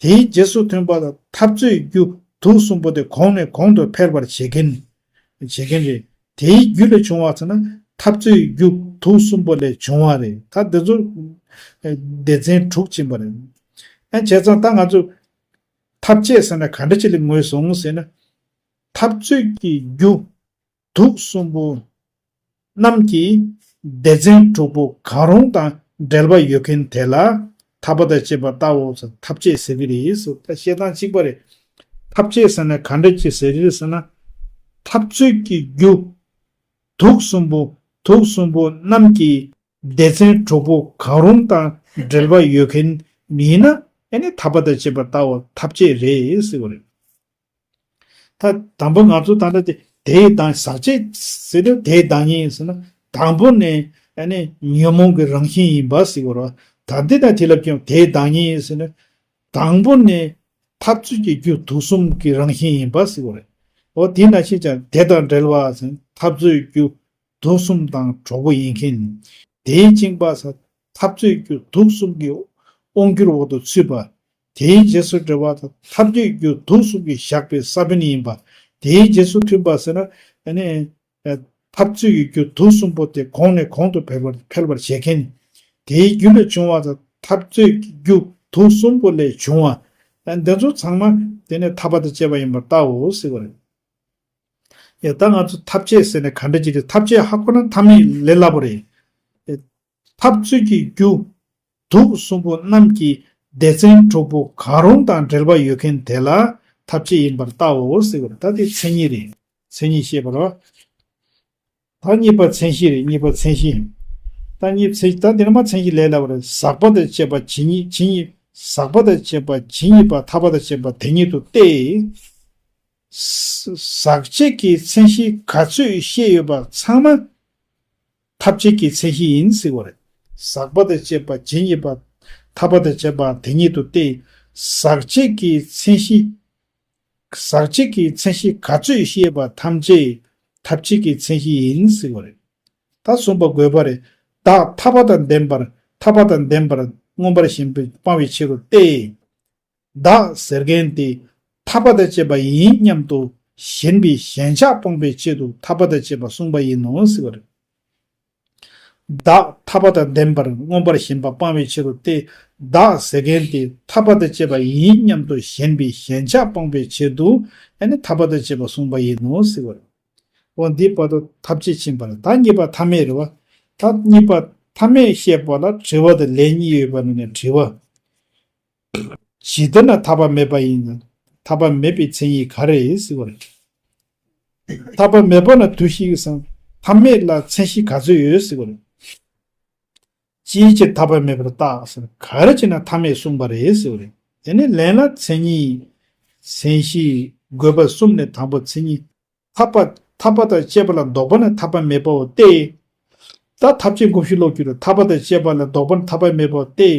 དེའི་རྗེས་སུ་མཐུན་པ་དང་འཐབ་རྩོད་ཀྱི་རྒྱུ་དུག་གསུམ་པོ་དེ་གོང་ནས་གོང་དུ་འཕེལ་བར་བྱེད་མཁན། བྱེད་མཁན་རེད། དེའི་རྒྱུ་ལས་བྱུང་བ་ཟེར་ན་འཐབ་རྩོད་ཀྱི་རྒྱུ་དུག་གསུམ་པོ་ལས་བྱུང་བ་རེད། ད་འདི་ཚོ་ཨེ་སྡེ་ཚན་དྲུག་ཕྱིན་པ་རེད། ཨ་བྱས་ཙང་ད་ང་ཚོ་ ཐབས་ཅད་ཟེར་ན་ག་འདྲ་ཅིག་ལ་ངོས་བཟུང་ཟེར་ན། འཐབ་རྩོད་ཀྱི་རྒྱུ་དུག་གསུམ་པོ་རྣམས་ཀྱི་སྡེ་ཚན་དྲུག་པོ་གང་རུང་དང་འབྲེལ་བ་ཡོད་མཁན་དེ་ལ་འཐབ་པ་དང་བཅས་པ་ལྟ་བུ་ཟེར་འཐབ་ཅད་ཟེར་གྱི་རེད་ཟེར། ད་བཤད་སྟངས་གཅིག་པ་རེད། འཐབ་ཅད་ཟེར་ན་ག་འདྲ་ཅིག་ཟེར་རེད་ཟེར་ན། འཐབ་རྩོད་ཀྱི་རྒྱུ་དུག་གསུམ་པོ་དུག་གསུམ་པོ་རྣམས་ཀྱི་སྡེ་ཚན་དྲུག་པོ་གང་རུང་དང་འབྲེལ་བ་ཡོད་མཁན་ཡིན་ན་ཨ་ནི་འཐབ་པ་དང་བཅས་པ་ལྟ་བུ་འཐབ་ཅད་རེད་ཟེར་བ་རེད། ད་དང་པོ་ང་ཚོ་ད་ལྟ་དེ་དེའི་བདག་ཟག་བཅས་ཟེར་དུས་དེའི་བདག་ཉིད་ཟེར་ན་དང་པོ་ནས་ཨ་ནི་ཉོན་མོངས་ཀྱི་རང་བཞིན་ཡིན་པ་ཟེར་བ་རེད། ད་འདི་དང་དེ་ལབ་ཀྱང་དེའི་བདག་ཉིད་ཟེར་ན་དང་པོ་ནས་འཐབ་རྩོད་ཀྱི་རྒྱུ་དུག་གསུམ་གྱི་རང་བཞིན་ཡིན་པ་ཟེར་བ་རེད། འོ་དེ་ནང་བཞིན་ཀྱང་དེ་དང་འབྲེལ་བ་ཟེར་འཐབ་རྩོད་རྒྱུ་དུག་གསུམ་དང་གྲོགས་པོ་ཡིན་མཁན། དེའི་བཅིངས་པ་ས་འཐབ་རྩོད་རྒྱུ་དུག་གསུམ་གྱི་དབང་སྒྱུར་འོག་ཏུ་ཚུད་པ། དེའི་རྗེས་སུ་འབྲེལ་བ་དང་འཐབ་རྩོད་རྒྱུ་དུག་གསུམ་གྱི་བཞག་པའི་ས་བོན་ཡིན་པ། དེའི་རྗེས་སུ་མཐུན་པ་ཟེར་ན་ཨ་ནི་འཐབ་རྩོད་ཀྱི་རྒྱུ་དུག་གསུམ་པོ་དེ་གོང་ནས་གོང་དུ་འཕེལ་བར་འཕེལ་བར་བྱེད་མཁན། དེའི་རྒྱུ་ལས་བྱུང་བ་དང་འཐབ་རྩོད་ཀྱི་རྒྱུ་དུག་གསུམ་པོ་ལས་བྱུང་བ། འདི་ཚོ་ཚང་མ་དེ་ནི་འཐབ་པ་དང་བཅས་པ་ཡིན་པར་བལྟའོ་ཟེར་བ་རེད། ཡ་ད་ང་ཚོ་འཐབ་ཅད་ཟེར་ནས་ག་འདྲ་ཅིག་རེད། འཐབ་ཅད་ཧ་གོ་ན་འཐབ་མེད་ལས་སླ་པོ་རེད། འཐབ་རྩོད་ཀྱི་རྒྱུ་དུག་གསུམ་པོ་རྣམས་ཀྱི་སྡེ་ཚན་དྲུག་པོ་གང་རུང་དང་འབྲེལ་བ་ཡོད་མཁན་དེ་ལ་འཐབ་ཅད་ཡིན་པར་བལྟའོ་ཟེར་བ་རེད། ད་དེ་མཚན་ཉིད་རེད། མཚན་ཉིད་བཤད་པ་རེད། ད་གཉིས་པ་མཚན་གཞི་རེད། གཉིས་པ་མཚན་གཞི། ད་གཉིས་མཚན་ད་འདི་ནས་མ་མཚན་གཞི་ལས་སླ་བ་རེད། ཟག་པ་དང་བཅས་པ་ཇི་སྙེད་ཇི་སྙེད་ཟག་པ་དང་བཅས་པ་ཇི་སྙེད་པ་འཐབ་པ་དང་བཅས་པ་དེ་ཉིད་དུ་སྟེ། ཟག་བཅས་ཀྱི་མཚན་གཞི་ག་ཚོད་བཤད་ཡོད་པ་ཚང་མ་འཐབ་བྱེད་ཀྱི་མཚན་གཞི་ཡིན་ཟེར་བ་རེད། ཟག་པ་དང་བཅས་པ་ཇི་སྙེད་པ། འཐབ་པ་དང་བཅས་པ་དེ་ཉིད་དུ་སྟེ། ཟག་བཅས་ཀྱི་མཚན་གཞི། ཟག་བཅས་ཀྱི་མཚན་གཞི་ག་ཚོད་བཤད་པ་ཐམས་ཅད་འཐབ་བྱེད་ཀྱི་མཚན་གཞི་ཡིན་ཟེར་བ་རེད། ད་གསུམ་པ་དགོས་པ་རེད། བདག་འཐབ་པ་དང་ལྡན་པར་འཐབ་པ་དང་ལྡན་པར་མངོན་པར་ཞེན་པ་སྤང་བའི་ཕྱིར་རོ་སྟེ། བདག་ཟེར་མཁན་དེ་འཐབ་པ་དང་བཅས་པ་ཡིན་སྙམ་དུ་ཞེན་པའི་ཞེན་ཆགས་སྤོང་བའི་ཆེད་དུ་འཐབ་པ་དང་བཅས་པ་གསུངས་པ་ཡིན་ནོ་ཟེར་བ་རེད། བདག་འཐབ་པ་དང་ལྡན་པར་མངོན་པར་ཞེན་པ་སྤང་བའི་ཕྱིར་རོ་སྟེ། བདག་ཟེར་མཁན་དེ་འཐབ་པ་དང་བཅས་པ་ཡིན་སྙམ་དུ་ཞེན་པའི་ཞེན་ཆགས་སྤོང་བའི་ཆེད་དུ་ཨ་ནི་འཐབ་པ་དང་བཅས་པ་གསུངས་པ་ཡིན་ནོ་ཟེར་བ་རེད། འོ་འདི་བར་དུ་འཐབ་བྱེད་ཕྱིན་པ་རེད། ད་གཉིས་པ་ཐ་མེད་རེད་བ། ད་གཉིས་པ་ཐ་མེད་བཤད་པ་ལ་དྲི་བ་དང་ལན་གཉིས་ཡོད་པ་ནི་དྲི་བ། ཇི་ལྟར་ན་འཐབ་པ་མེད་པ་ཡིན་ན། འཐབ་པ་མེད་པའི་མཚན་ཉིད་ག་རེ་ཡིན་ཟེར་བ་རེད། འཐབ་པ་མེད་པ་ན་དུ་ཞིག་སང་འཐབ་མེད་ལ་མཚན་གཞི་ག་ཚོད་ཡོད་ཟེར་བ་རེད། ཅིའི་ཕྱིར་འཐབ་པ་མེད་པར་བརྟགས་ཟེར་ག་རེ་བྱས་ན་འཐབ་མེད་གསུངས་པ་རེད་ཟེར་བ་རེད། དེ་ནས་ལན་ལ་མཚན་ཉིད། མཚན་གཞི་དགོས་པ་གསུམ་ནས་དང་པོ་མཚན་ཉིད། འཐབ་པ་འཐབ་པ་དང་བཅས་པ་ལ་ལྡོག་པ་ནི་འཐབ་པ་མེད་པའོ་སྟེ། ད་འཐབ་བྱེད་དགོངས་གཞི་ཀློག་རྒྱུ་རེད། འཐབ་པ་དང་བཅས་པ་ལ་ལྡོག་པ་ནི་འཐབ་པ་མེད་པའོ་སྟེ།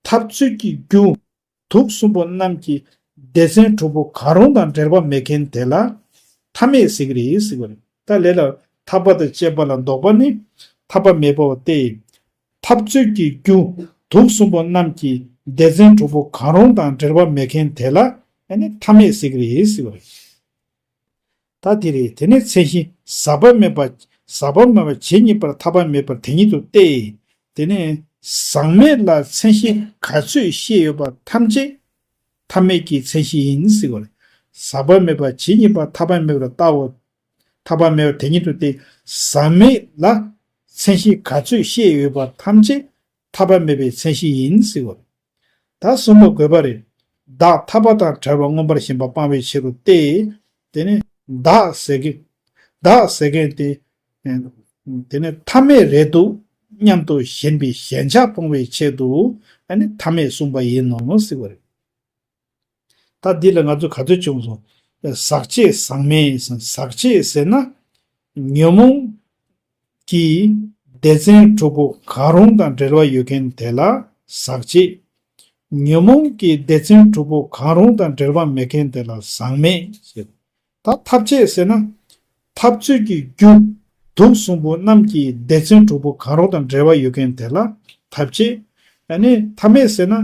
འཐབ་རྩོད་ཀྱི་རྒྱུ་དུག་གསུམ་པོ་རྣམས་ཀྱི་སྡེ་ཚན་དྲུག་པོ་གང་རུང་དང་འབྲེལ་བ་མེད་མཁན་དེ་ལ་འཐབ་མེད་ཟེར་གྱི་རེད་ཟེར་བ་རེད། ད་ལས་ལ་འཐབ་པ་དང་བཅས་པ་ལ་ལྡོག་པ་ནི་འཐབ་པ་མེད་པའོ་སྟེ། འཐབ་རྩོད་ཀྱི་རྒྱུ་དུག་གསུམ་པོ་རྣམས་ཀྱི་སྡེ་ཚན་དྲུག་པོ་གང་རུང་དང་འབྲེལ་བ་མེད་མཁན་དེ་ལ་ཨ་ནི་འཐབ་མེད་ཟེར་གྱི་རེད་ཟེར་བ་རེད། ད་དེ་རེད། དེ་ནས་མཚན་གཞི་ཟག་པ་མེད་པ། ཟག་པ་མེད་པ་ཇི་སྙེད་པར་འཐབ་པ་མེད་པར་དེ་ཉིད་དུ་སྟེ། དེ་ནས་ཟག་མེད་ལ་མཚན་གཞི་ག་ཚོད་བཤད་ཡོད་པ་ཐམས་ཅད་འཐབ་མེད་ཀྱི་མཚན་གཞི་ཡིན་ཟེར་བ་རེད། ཟག་པ་མེད་པ་ཇི་སྙེད་པར་འཐབ་པ་མེད་པར་བལྟའོ། འཐབ་པ་མེད་པ་དེ་ཉིད་དུ་སྟེ། ཟག་མེད་ལ་མཚན་གཞི་ག་ཚོད་བཤད་ཡོད་པ་ཐམས་ཅད་འཐབ་པ་མེད་པའི་མཚན་གཞི་ཡིན་ཟེར་བ་རེད། ད་གསུམ་པ་དགོས་པ་རེད། བདག་འཐབ་པ་དང་བྲལ་བ་མངོན་པར་ཞེན་པ་སྤང་བའི་ཕྱིར་རོ་སྟེ། དེ་ནི་བདག་ཟེར་གི། བདག་ཟེར་མཁན་དེ། དེ་ནི་འཐབ་མེད་རེད་འདུག་སྙམ་དུ་ཞེན་པའི་ཞེན་ཆགས་སྤོང་བའི་ཆེད་དུ་ཨ་ནི་འཐབ་མེད་གསུངས་པ་ཡིན་ནོ་ཟེར་བ་རེད། ད་འདི་ལ་ང་ཚོ་ག་ཚོད་བྱུང་སོང་། ཟག་བཅས་ཟག་མེད་ཟེར། ཟག་བཅས་ཟེར་ན་ཉོན་མོངས་ཀྱི་སྡེ་ཚན་དྲུག་པོ་གང་རུང་དང་འབྲེལ་བ་ཡོད་མཁན་དེ་ལ་ཟག་བཅས། ཉོན་མོངས་ཀྱི་སྡེ་ཚན་དྲུག་པོ་གང་རུང་དང་འབྲེལ་བ་མེད་མཁན་དེ་ལ་ཟག་མེད་ཟེར། ད་འཐབ་བཅས་ཟེར་ན། འཐབ་རྩོད་ཀྱི་རྒྱུ་དུག་གསུམ་པོ་རྣམས་ཀྱི་སྡེ་ཚན་དྲུག་པོ་གང་རུང་དང་འབྲེལ་བ་ཡོད་མཁན་དེ་ལ་འཐབ་བཅས། ཨ་ནི་འཐབ་མེད་ཟེར་ན།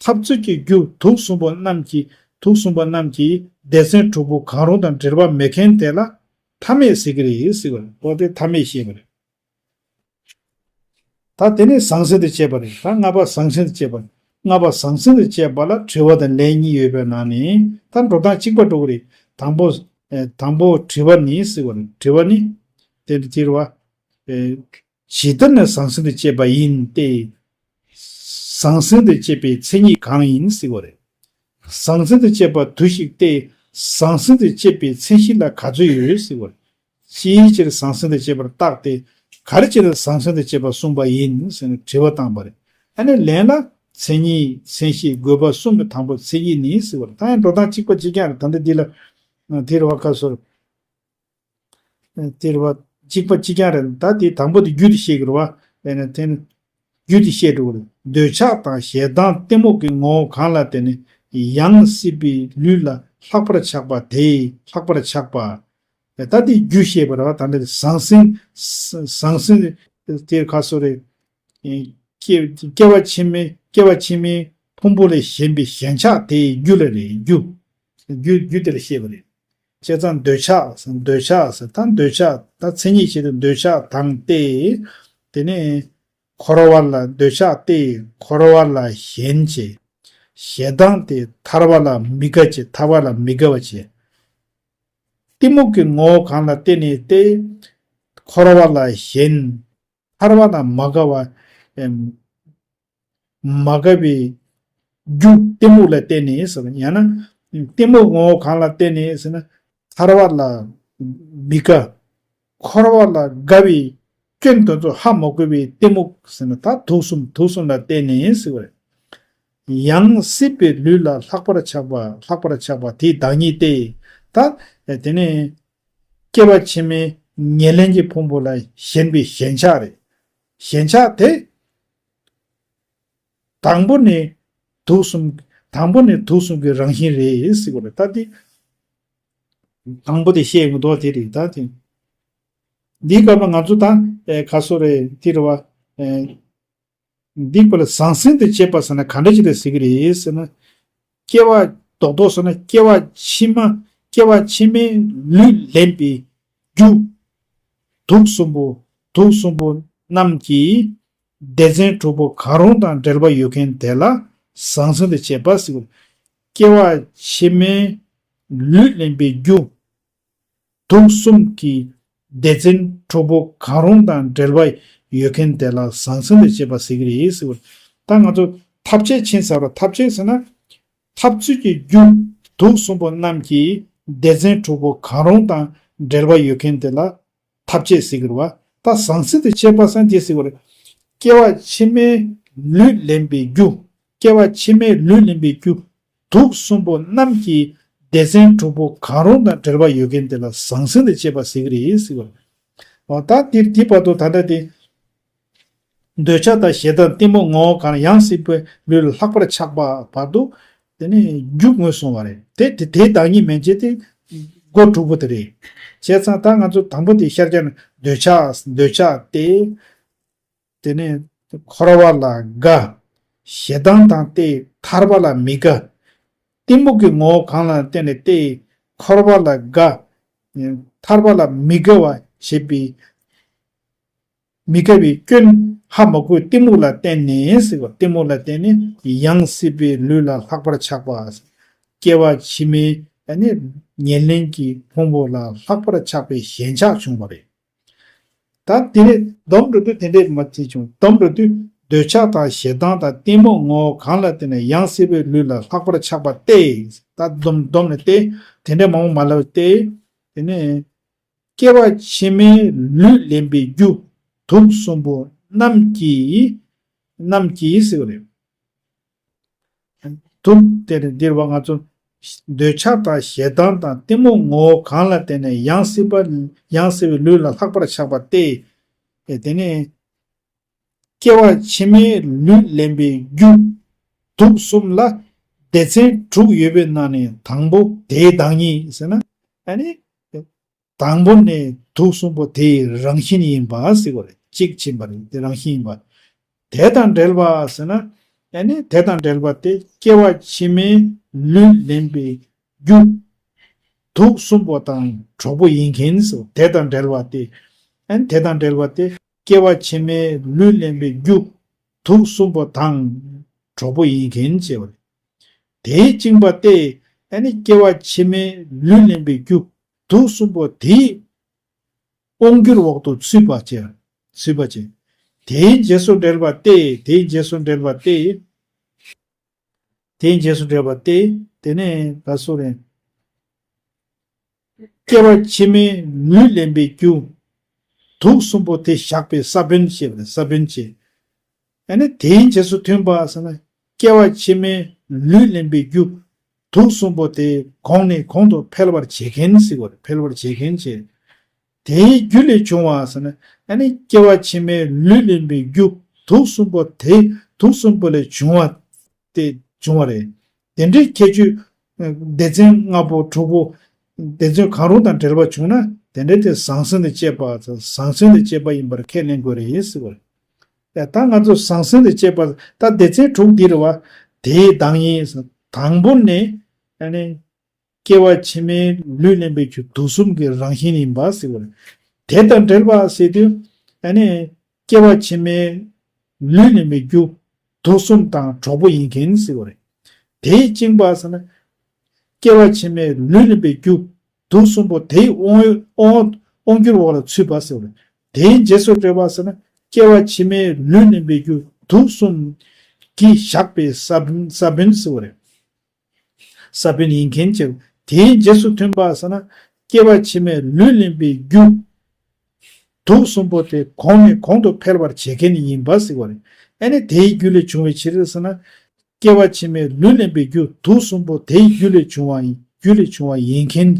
འཐབ་རྩོད་ཀྱི་རྒྱུ་དུག་གསུམ་པོ་རྣམས་ཀྱི་དུག་གསུམ་པོ་རྣམས་ཀྱི་སྡེ་ཚན་དྲུག་པོ་གང་རུང་དང་འབྲེལ་བ་མེད་མཁན་དེ་ལ་འཐབ་མེད་ཟེར་གྱི་རེད་ཟེར་བ་རེད། འོ་དེ་འཐབ་མེད་ཞེས་པ་རེད། ད་དེ་ནས་ཟང་ཟིང་དང་བཅས་པ་རེད། ད་ལྔ་པ་ཟང་ཟིང་དང་བཅས་པ། ལྔ་པ་ཟང་ཟིང་དང་བཅས་པ་ལ་དྲི་བ་དང་ལན་གཉིས་ཡོད་པའི་ནང་ནས་ད་འགྲོ་སྟངས་གཅིག་པ་འགྲོ་གི་རེད། དང་པོ། ཨེ། དང་པོ་དྲི་བ་ནི་ཟེར་བ་རེད། དྲི་བ་ནི། དེ་དེ་རེད་བ། ཨེ། ཇི་ལྟར་ན་ཟང་ཟིང་དང་བཅས་པ་ཡིན་ཏེ། ཟང་ཟིང་དང་བཅས་པའི་མཚན་ཉིད་གང་ཡིན་ཟེར་བ་རེད། ཟང་ཟིང་དང་བཅས་པ་དུ་ཞིག་སྟེ། ཟང་ཟིང་དང་བཅས་པའི་མཚན་གཞི་ལ་ག་ཚོད་ཡོད་ཟེར་བ་རེད། ཅིའི་ཕྱིར་ཟང་ཟིང་དང་བཅས་པར་བརྟགས་ཏེ། ག་རེ་བྱས་ན་ཟང་ཟིང་དང་བཅས་པར་གསུངས་པ་ཡིན་ཟེར་ནས་དྲི་བ་བཏང་པ་རེད། ཨ་ནི་ལན་ལ་མཚན་ཉིད་མཚན་གཞི་དགོས་པ་གསུམ་གྱི་དང་པོ་མཚན་ཉིད་ནི་ཟེར་བ་རེད། ད་ཡང་འགྲོ་སྟངས་གཅིག་པ་གཅིག་རྐྱང་རེད། ད་ལྟ་འདི་ལ་དེ་རེད་བ། ཁ་སོར་དེ་རེད་བ། གཅིག་པ་གཅིག་རྐྱང་རེད། ད་དེ་དང་པོ་དེ་རྒྱུ་དེ་བཤད་ཀྱི་རེད་བ། ཨ་ནི་དེ་ནི་རྒྱུ་དེ་བཤད་འགྲོ་གི་རེད། འདོད་ཆགས་དང་ཞེ་སྡང་གཏི་མུག་གི་ངོ་བོ་གང་ལ་བརྟེན་ནས་ཡང་སྲིད་པའི་ལུས་ལ་ལྷག་པར་ཆགས་པ་དེས་ལྷག་པར་ཆགས་པ། ད་དེ་རྒྱུ་བཤད་པ་རེད་བ། ད་འདི་ཟང་ཟིང་། ཟང་ཟིང་དེ་ཁ་སོ་རེད། སྐྱེ་སྐྱེ་བ་ཕྱི་མའི་སྐྱེ་བ་ཕྱི་མའི་ཕུང་པོ་ལས་ཞེན་པའི་ཞེན་ཆགས་དེའི་རྒྱུ་ལ་རེད། རྒྱུ། རྒྱུ་རྒྱུ་དེ་ལ་བཤད་པ་རེད། བྱས་ཙང་འདོད་ཆགས། འདོད་ཆགས། ད་འདོད་ཆགས་ད་མཚན་ཉིད་བྱེད་དུ་འདོད་ཆགས་དང་སྟེ། དེ་ནས་འཁོར་བ་ལ་འདོད་ཆགས་ཏེ་འཁོར་བ་ལ་ཞེན་བྱེད། ཞེ་སྡང་སྟེ་ཐར་པ་ལ་མི་དགའ་བྱེད། ཐར་པ་ལ་མི་དགའ་བ་བྱེད། གཏི་མུག་གི་ངོ་བོ་གང་ལ་བརྟེན་ནས་ཏེ། འཁོར་བ་ལ་ཞེན། ཐར་པ་ལ་མ་དགའ་བ། ཨེམ། མ་དགའ་བའི་རྒྱུ་གཏི་མུག་ལ་བརྟེན་ནས་ཟེར། ཡང་ན་གཏི་མུག་ངོ་བོ་གང་ལ་བརྟེན་ནས་ཟེར་ན། ཐར་པ་ལ་མི་དགའ། འཁོར་བ་ལ་དགའ་བའི་སྐྱོན་དེ་ཚོ་ཧ་མ་གོ་བའི་གཏི་མུག་ཟེར་ན་ད་དུག་གསུམ། དུག་གསུམ་ལ་བརྟེན་ནས་ཟེར་བ་རེད། ཡང་སྲིད་པའི་ལུས་ལ་ལྷག་པར་ཆགས་པ། ལྷག་པར་ཆགས་པ་དེའི་བདག་ཉིད་དེ། ད་དེ་ནས་སྐྱེ་བ་ཕྱི་མའི་ཉེར་ལེན་གྱི་ཕུང་པོ་ལ་ཞེན་པའི་ཞེན་ཆགས་རེད། ཞེན་ཆགས་དེ་དང་པོ་ནི་དུག་གསུམ། དང་པོ་ནི་དུག་གསུམ་གྱི་རང་བཞིན་རེད་ཟེར་བ་རེད། ད་དེ་དང་པོ་དེ་བཤད་ཡོང་དོ་དེ་རེད། ད་དེ་འདིའི་སྐབས་ལ་ང་ཚོ་ད་ཨེ་ཁ་སོ་རེད། དེ་རེད་བ། ཨེ། འདི་པ་ལ་ཟང་ཟིང་དང་བཅས་པ་ཟེར་ན་ག་འདྲ་ཅིག་ལ་ཟེར་གི་རེད་ཟེར་ན། སྐྱེ་བ་རྡོག་རྡོག་ཟེར་ན་སྐྱེ་བ་ཕྱི་མ། སྐྱེ་བ་ཕྱི་མའི་ལུས་ལེན་པའི་རྒྱུ། དུག་གསུམ་པོ། དུག་གསུམ་པོ་རྣམས་ཀྱི་སྡེ་ཚན་དྲུག་པོ་གང་རུང་དང་འབྲེལ་བ་ཡོད་མཁན་དེ་ལ་ཟང་ཟིང་དང་བཅས་པ་ཟེར་གི་རེད། སྐྱེ་བ་ཕྱི་མའི་ལུས་ལེན་པའི་རྒྱུ། དུག་གསུམ་གྱི་སྡེ་ཚན་དྲུག་པོ་གང་རུང་དང་འབྲེལ་བ་ཡོད་མཁན་དེ་ལ་ཟང་ཟིང་དང་བཅས་པ་ཟེར་གྱི་རེད་ཟེར་བ། ད་ང་ཚོ་ཐབས་ཅད་ཕྱིན་ཟེར་བ། ཐབས་ཅད་ཟེར་ན། འཐབ་རྩོད་ཀྱི་རྒྱུ། དུག་གསུམ་པོ་རྣམས་ཀྱི་སྡེ་ཚན་དྲུག་པོ་གང་རུང་དང་འབྲེལ་བ་ཡོད་མཁན་དེ་ལ་ཐབས་ཅད་ཟེར་གྱི་རེད་བ། ད་ཟང་ཟིང་དང་བཅས་པ་ཟེར་ན་དེ་ཟེར་གྱི་རེད། སྐྱེ་བ་ཕྱི་མའི་ལུས་ལེན་པའི་རྒྱུ། སྐྱེ་བ་ཕྱི་མའི་ལུས་ལེན་པའི་རྒྱུ། དུག་གསུམ་པོ་རྣམས་ཀྱི་སྡེ་ཚན་དྲུག་པོ་གང་རུང་དང་འབྲེལ་བ་ཡོད་མཁན་དེ་ལ་ཟང་ཟིང་དང་བཅས་པ་ཟེར་གྱི་རེད་ཟེར་བ། འོ་ད་འདིར་འདི་བར་དུ་ད་ལྟ་དེ། འདོད་ཆགས་དང་ཞེ་སྡང་གཏི་མུག་ངོ་བོ་གང་ཡང་སྲིད་པའི་ལུས་ལ་ལྷག་པར་ཆགས་པ་བར་དུ། དེ་ནི་རྒྱུ་ངོས་བཟུང་བ་རེད། དེ་དེ་དེའི་བདག་ཉིད་མན་ཆད་དེ་སྒོ་དྲུག་པོ་དེ་རེད། བྱས་ཙང་ད་ང་ཚོ་དང་པོ་དེ་ཤར་རྒྱག་ན་འདོད་ཆགས། འདོད་ཆགས་ཏེ། དེ་ནས་འཁོར་བ་ལ་དགའ། ཞེ་སྡང་དང་སྟེ་ཐར་པ་ལ་མི་དགའ། གཏི་མུག་གི་ངོ་བོ་གང་ལ་བརྟེན་ནས་ཏེ། འཁོར་བ་ལ་དགའ། ཐར་པ་ལ་མི་དགའ་བ་བྱེད་པའི། མི་དགའ་བའི་སྐྱོན་ཧ་མ་གོ་གཏི་མུག་ལ་བརྟེན་ནས་ཟེར་བ། གཏི་མུག་ལ་བརྟེན་ནས་ཡང་སྲིད་པའི་ལུས་ལ་ལྷག་པར་ཆགས་པ། སྐྱེ་བ་ཕྱི་མའི་ཨ་ནི་ཉེར་ལེན་གྱི་ཕུང་པོ་ལ་ལྷག་པར་ཆགས་པའི་ཞེན་ཆགས་བྱུང་བ་རེད། ད་དེ་ནས་སྡོམ་འགྲོ་དུས་དེ་འདྲས་མ་བྱེད་བྱུང་། སྡོམ་འགྲོ་དུས་འདོད་ཆགས་དང་ཞེ་སྡང་དང་གཏི་མུག་ངོ་བོ་གང་ལ་བརྟེན་ནས་ཡང་སྲིད་པའི་ལུས་ལ་ལྷག་པར་ཆགས་པ་སྟེ། ད་སྡོམ་སྡོམ་ནས་ཏེ། དེ་འདྲས་མང་པོ་མ་ལབ་སྟེ། དེ་ནས་སྐྱེ་བ་ཕྱི་མའི་ལུས་ལེན་པའི་རྒྱུ། དུག་གསུམ་པོ་རྣམས་ཀྱིས། རྣམས་ཀྱིས་ཟེར་བ་རེད། དུག་དེ་ནི་འདིར་བ་ང་ཚོ་འདོད་ཆགས་དང་ཞེ་སྡང་དང་གཏི་མུག་ངོ་བོ་གང་ལ་བརྟེན་ནས་ཡང་སྲིད་པ། ཡང་སྲིད་པའི་ལུས་ལ་ལྷག་པར་ཆགས་པ་སྟེ། དེ་ནས་སྐྱེ་བ་ཕྱི་མའི་ལུས་ལེན་པའི་རྒྱུ། དུག་གསུམ་ལ་སྡེ་ཚན་དྲུག་ཡོད་པའི་ནང་ནས་དང་པོ་དེའི་བདག་ཉིད་ཟེར་ན། ཨ་ནི། དང་པོ་ནི་དུག་གསུམ་པོ་དེའི་རང་བཞིན་ཡིན་པ་ཟེར་བ་རེད། གཅིག་ཕྱིན་པ་རེད། དེ་རང་བཞིན་ཡིན་པ། དེ་དང་འབྲེལ་བ་ཟེར་ན། ཨ་ནི་དེ་དང་འབྲེལ་བ་དེ་སྐྱེ་བ་ཕྱི་མའི་ལུས་ལེན་པའི་རྒྱུ། དུག་གསུམ་པོ་དང་གྲོགས་པོ་ཡིན་མཁན་ཟེར། དེ་དང་འབྲེལ་བ་དེ། ཨ་ནི་དེ་དང་འབྲེལ་བ་དེ་སྐྱེ་བ་ཕྱི་མའི་ལུས་ལེན་པའི་རྒྱུ། དུག་གསུམ་པོ་དང་ གྲོགས་པོ་ཡིན་མཁན་བྱས་པ་རེད། དེའི་བཅིངས་པ་སྟེ། ཨ་ནི་སྐྱེ་བ་ཕྱི་མའི་ལུས་ལེན་པའི་རྒྱུ་དུག་གསུམ་པོ་དེའི་དབང་གྱུར་འོག་ཏུ་ཚུད་པ་བྱས། ཚུད་པ་བྱས། དེའི་རྗེས་སུ་འབྲེལ་བ་སྟེ། དེའི་རྗེས་སུ་འབྲེལ་བ་སྟེ། དེའི་རྗེས་སུ་འབྲེལ་བ་སྟེ། དེ་ནས་ད་སུ་རེད། སྐྱེ་བ་ཕྱི་མའི་ལུས་ལེན་པའི་རྒྱུ་དུག་གསུམ་པོ་དེ་བཞག་པའི་ས་བོན་ཞེས་པ་རེད། ས་བོན་བྱས། ཨ་ནི་དེའི་རྗེས་སུ་མཐུན་པ་ཟེར་ན། སྐྱེ་བ་ཕྱི་མའི་ལུས་ལེན་པའི་རྒྱུ་དུག་གསུམ་པོ་དེ་གོང་ནས་གོང་དུ་འཕེལ་བར་བྱེད་མཁན་ཟེར་བ་རེད། འཕེལ་བར་བྱེད་མཁན་བྱས། དེའི་རྒྱུ་ལས་བྱུང་བ་ཟེར་ན། ཨ་ནི་སྐྱེ་བ་ཕྱི་མའི་ལུས་ལེན་པའི་རྒྱུ་དུག་གསུམ་པོ་དེ་དུག་གསུམ་པོ་ལས་བྱུང་བ་དེ་བྱུང་བ་རེད། དེ་འདྲའི་ཁྱད་ཆོས་སྡེ་ཚན་ལྔ་པོ་དྲུག་པོ་སྡེ་ཚན་གང་རུང་དང་འབྲེལ་བ་བྱུང་ན། དེ་འདྲའི་དེ་ཟང་ཟིང་དང་བཅས་པ། ཟང་ཟིང་དང་བཅས་པ་ཡིན་པར་ཁས་ལེན་དགོས་རེད་ཟེར་བ་རེད། ད་ང་ཚོ་ཟང་ཟིང་དང་བཅས་པ། ད་སྡེ་ཚན་དྲུག་འདི་རེད་བ། དེའི་གདངས་ཡིན། དང་པོ་ནི་ཨ་ནི་སྐྱེ་བ་ཕྱི་མའི་ལུས་ལེན་པའི་རྒྱུ་དུག་གསུམ་གྱི་རང་བཞིན་ཡིན་པ་ཟེར་བ་རེད། དེ་དང་འབྲེལ་བ་ཟེར་དུས། ཨ་ནི་སྐྱེ་བ་ཕྱི་མའི་ལུས་ལེན་པའི་རྒྱུ་དུག་གསུམ་དང་གྲོགས་པོ་ཡིན་མཁན་ཟེར་བ་རེད། དེའི་བཅིངས་པ་ཟེར་ན། སྐྱེ་བ་ཕྱི་མའི་ལུས་ལེན་པའི་རྒྱུ་དུག་གསུམ་པོ་དེའི་དབང་དབང་དབང་གྱུར་འོག་ལ་ཚུད་པ་ཟེར་བ་རེད། དེའི་རྗེས་སུ་འབྲེལ་བ་ཟེར་ན། སྐྱེ་བ་ཕྱི་མའི་ལུས་ལེན་པའི་རྒྱུ་དུག་གསུམ་གྱིས་བཞག་པའི་ས་བོན། ས་བོན་ཟེར་བ་རེད། ས་བོན་ཡིན་མཁན་བྱས། དེའི་རྗེས་སུ་མཐུན་པ་ཟེར་ན། སྐྱེ་བ་ཕྱི་མའི་ལུས་ལེན་པའི་རྒྱུ་དུག་གསུམ་པོ་དེ་གོང་ནས་གོང་དུ་འཕེལ་བར་བྱེད་མཁན་ཡིན་པ་ཟེར་བ་རེད། ཨ་ནི་དེའི་རྒྱུ་ལས་བྱུང་བའི་ཕྱིར་ཟེར་ན། སྐྱེ་བ་ཕྱི་མའི་ལུས་ལེན་པའི་རྒྱུ་དུག་གསུམ་པོ་དེའི་རྒྱུ་ལས་བྱུང་བ་ཡིན། རྒྱུ་ལས་བྱུང་བ་ཡིན་མཁན།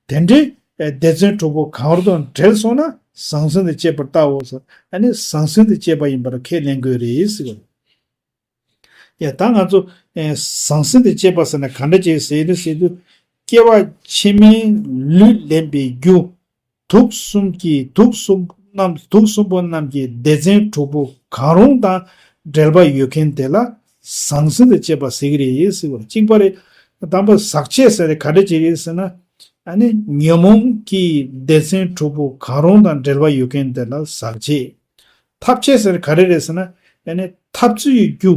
དེ་འདྲའི་སྡེ་ཚན་དྲུག་པོ་གང་རུང་དང་འབྲེལ་སོང་ན་ཟང་ཟིང་དང་བཅས་པར་བལྟའོ་ཟེར། ཨ་ནི་ཟང་ཟིང་དང་བཅས་པ་ཡིན་པར་ཁས་ལེན་དགོས་རེད་ཟེར་བ་རེད། ཡ། ད་ང་ཚོ་ཨེ་ཟང་ཟིང་དང་བཅས་པ་ཟེར་ན་ག་འདྲ་བྱས་ཟེར་ནས་ཟེར་དུས། སྐྱེ་བ་ཕྱི་མའི་ལུས་ལེན་པའི་རྒྱུ་དུག་གསུམ་གྱི་དུག་གསུམ་རྣམས། དུག་གསུམ་པོ་རྣམས་ཀྱི་སྡེ་ཚན་དྲུག་པོ་གང་རུང་དང་འབྲེལ་བ་ཡོད་མཁན་དེ་ལ་ཟང་ཟིང་དང་བཅས་པ་ཟེར་གྱི་རེད་ཟེར་བ་རེད། གཅིག་པ་རེད། དང་པོ་ཟག་བཅས་ཟེར་རེད། ག་འདྲ་བྱེད་རེད་ཟེར་ན། ཨ་ནི་ཉོན་མོངས་ཀྱི་སྡེ་ཚན་དྲུག་པོ་གང་རུང་དང་འབྲེལ་བ་ཡོད་མཁན་དེ་ལ་ཟག་བཅས། འཐབ་བཅས་ཟེར་ག་རེ་རེད་ཟེར་ན། ཨ་ནི་འཐབ་རྩོད་ཀྱི་རྒྱུ་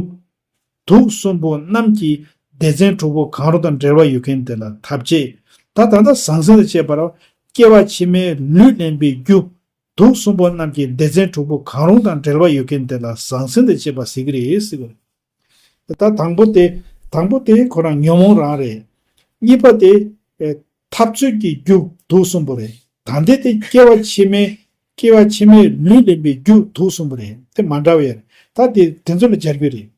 དུག་གསུམ་པོ་རྣམས་ཀྱི་སྡེ་ཚན་དྲུག་པོ་གང་རུང་དང་འབྲེལ་བ་ཡོད་མཁན་དེ་ལ་འཐབ་བཅས། ད་ད་ལྟ་ཟང་ཟིང་དང་བཅས་པར་སྐྱེ་བ་ཕྱི་མའི་ལུས་ལེན་པའི་རྒྱུ་དུག་གསུམ་པོ་རྣམས་ཀྱི་སྡེ་ཚན་དྲུག་པོ་གང་རུང་དང་འབྲེལ་བ་ཡོད་མཁན་དེ་ལ་ཟང་ཟིང་དང་བཅས་པ་ཟེར་གྱི་རེད་ཟེར་བ་རེད། ད་དང་པོ་དེ། དང་པོ་དེ་ཁོ་རང་ཉོན་མོངས་རང་རེད། གཉིས་པ་དེ་ཨེ་འཐབ་རྩོད་ཀྱི་རྒྱུ་དུག་གསུམ་པོ་རེད། ད་འདི་དེ་སྐྱེ་བ་ཕྱི་མའི། སྐྱེ་བ་ཕྱི་མའི་ལུས་ལེན་པའི་རྒྱུ་དུག་གསུམ་པོ་རེད། དེ་མ་འདྲ་བ་ཡོད་རེད། ད་དེ་དེ་ཚོ་ལ་སྦྱར་རྒྱུ་རེད།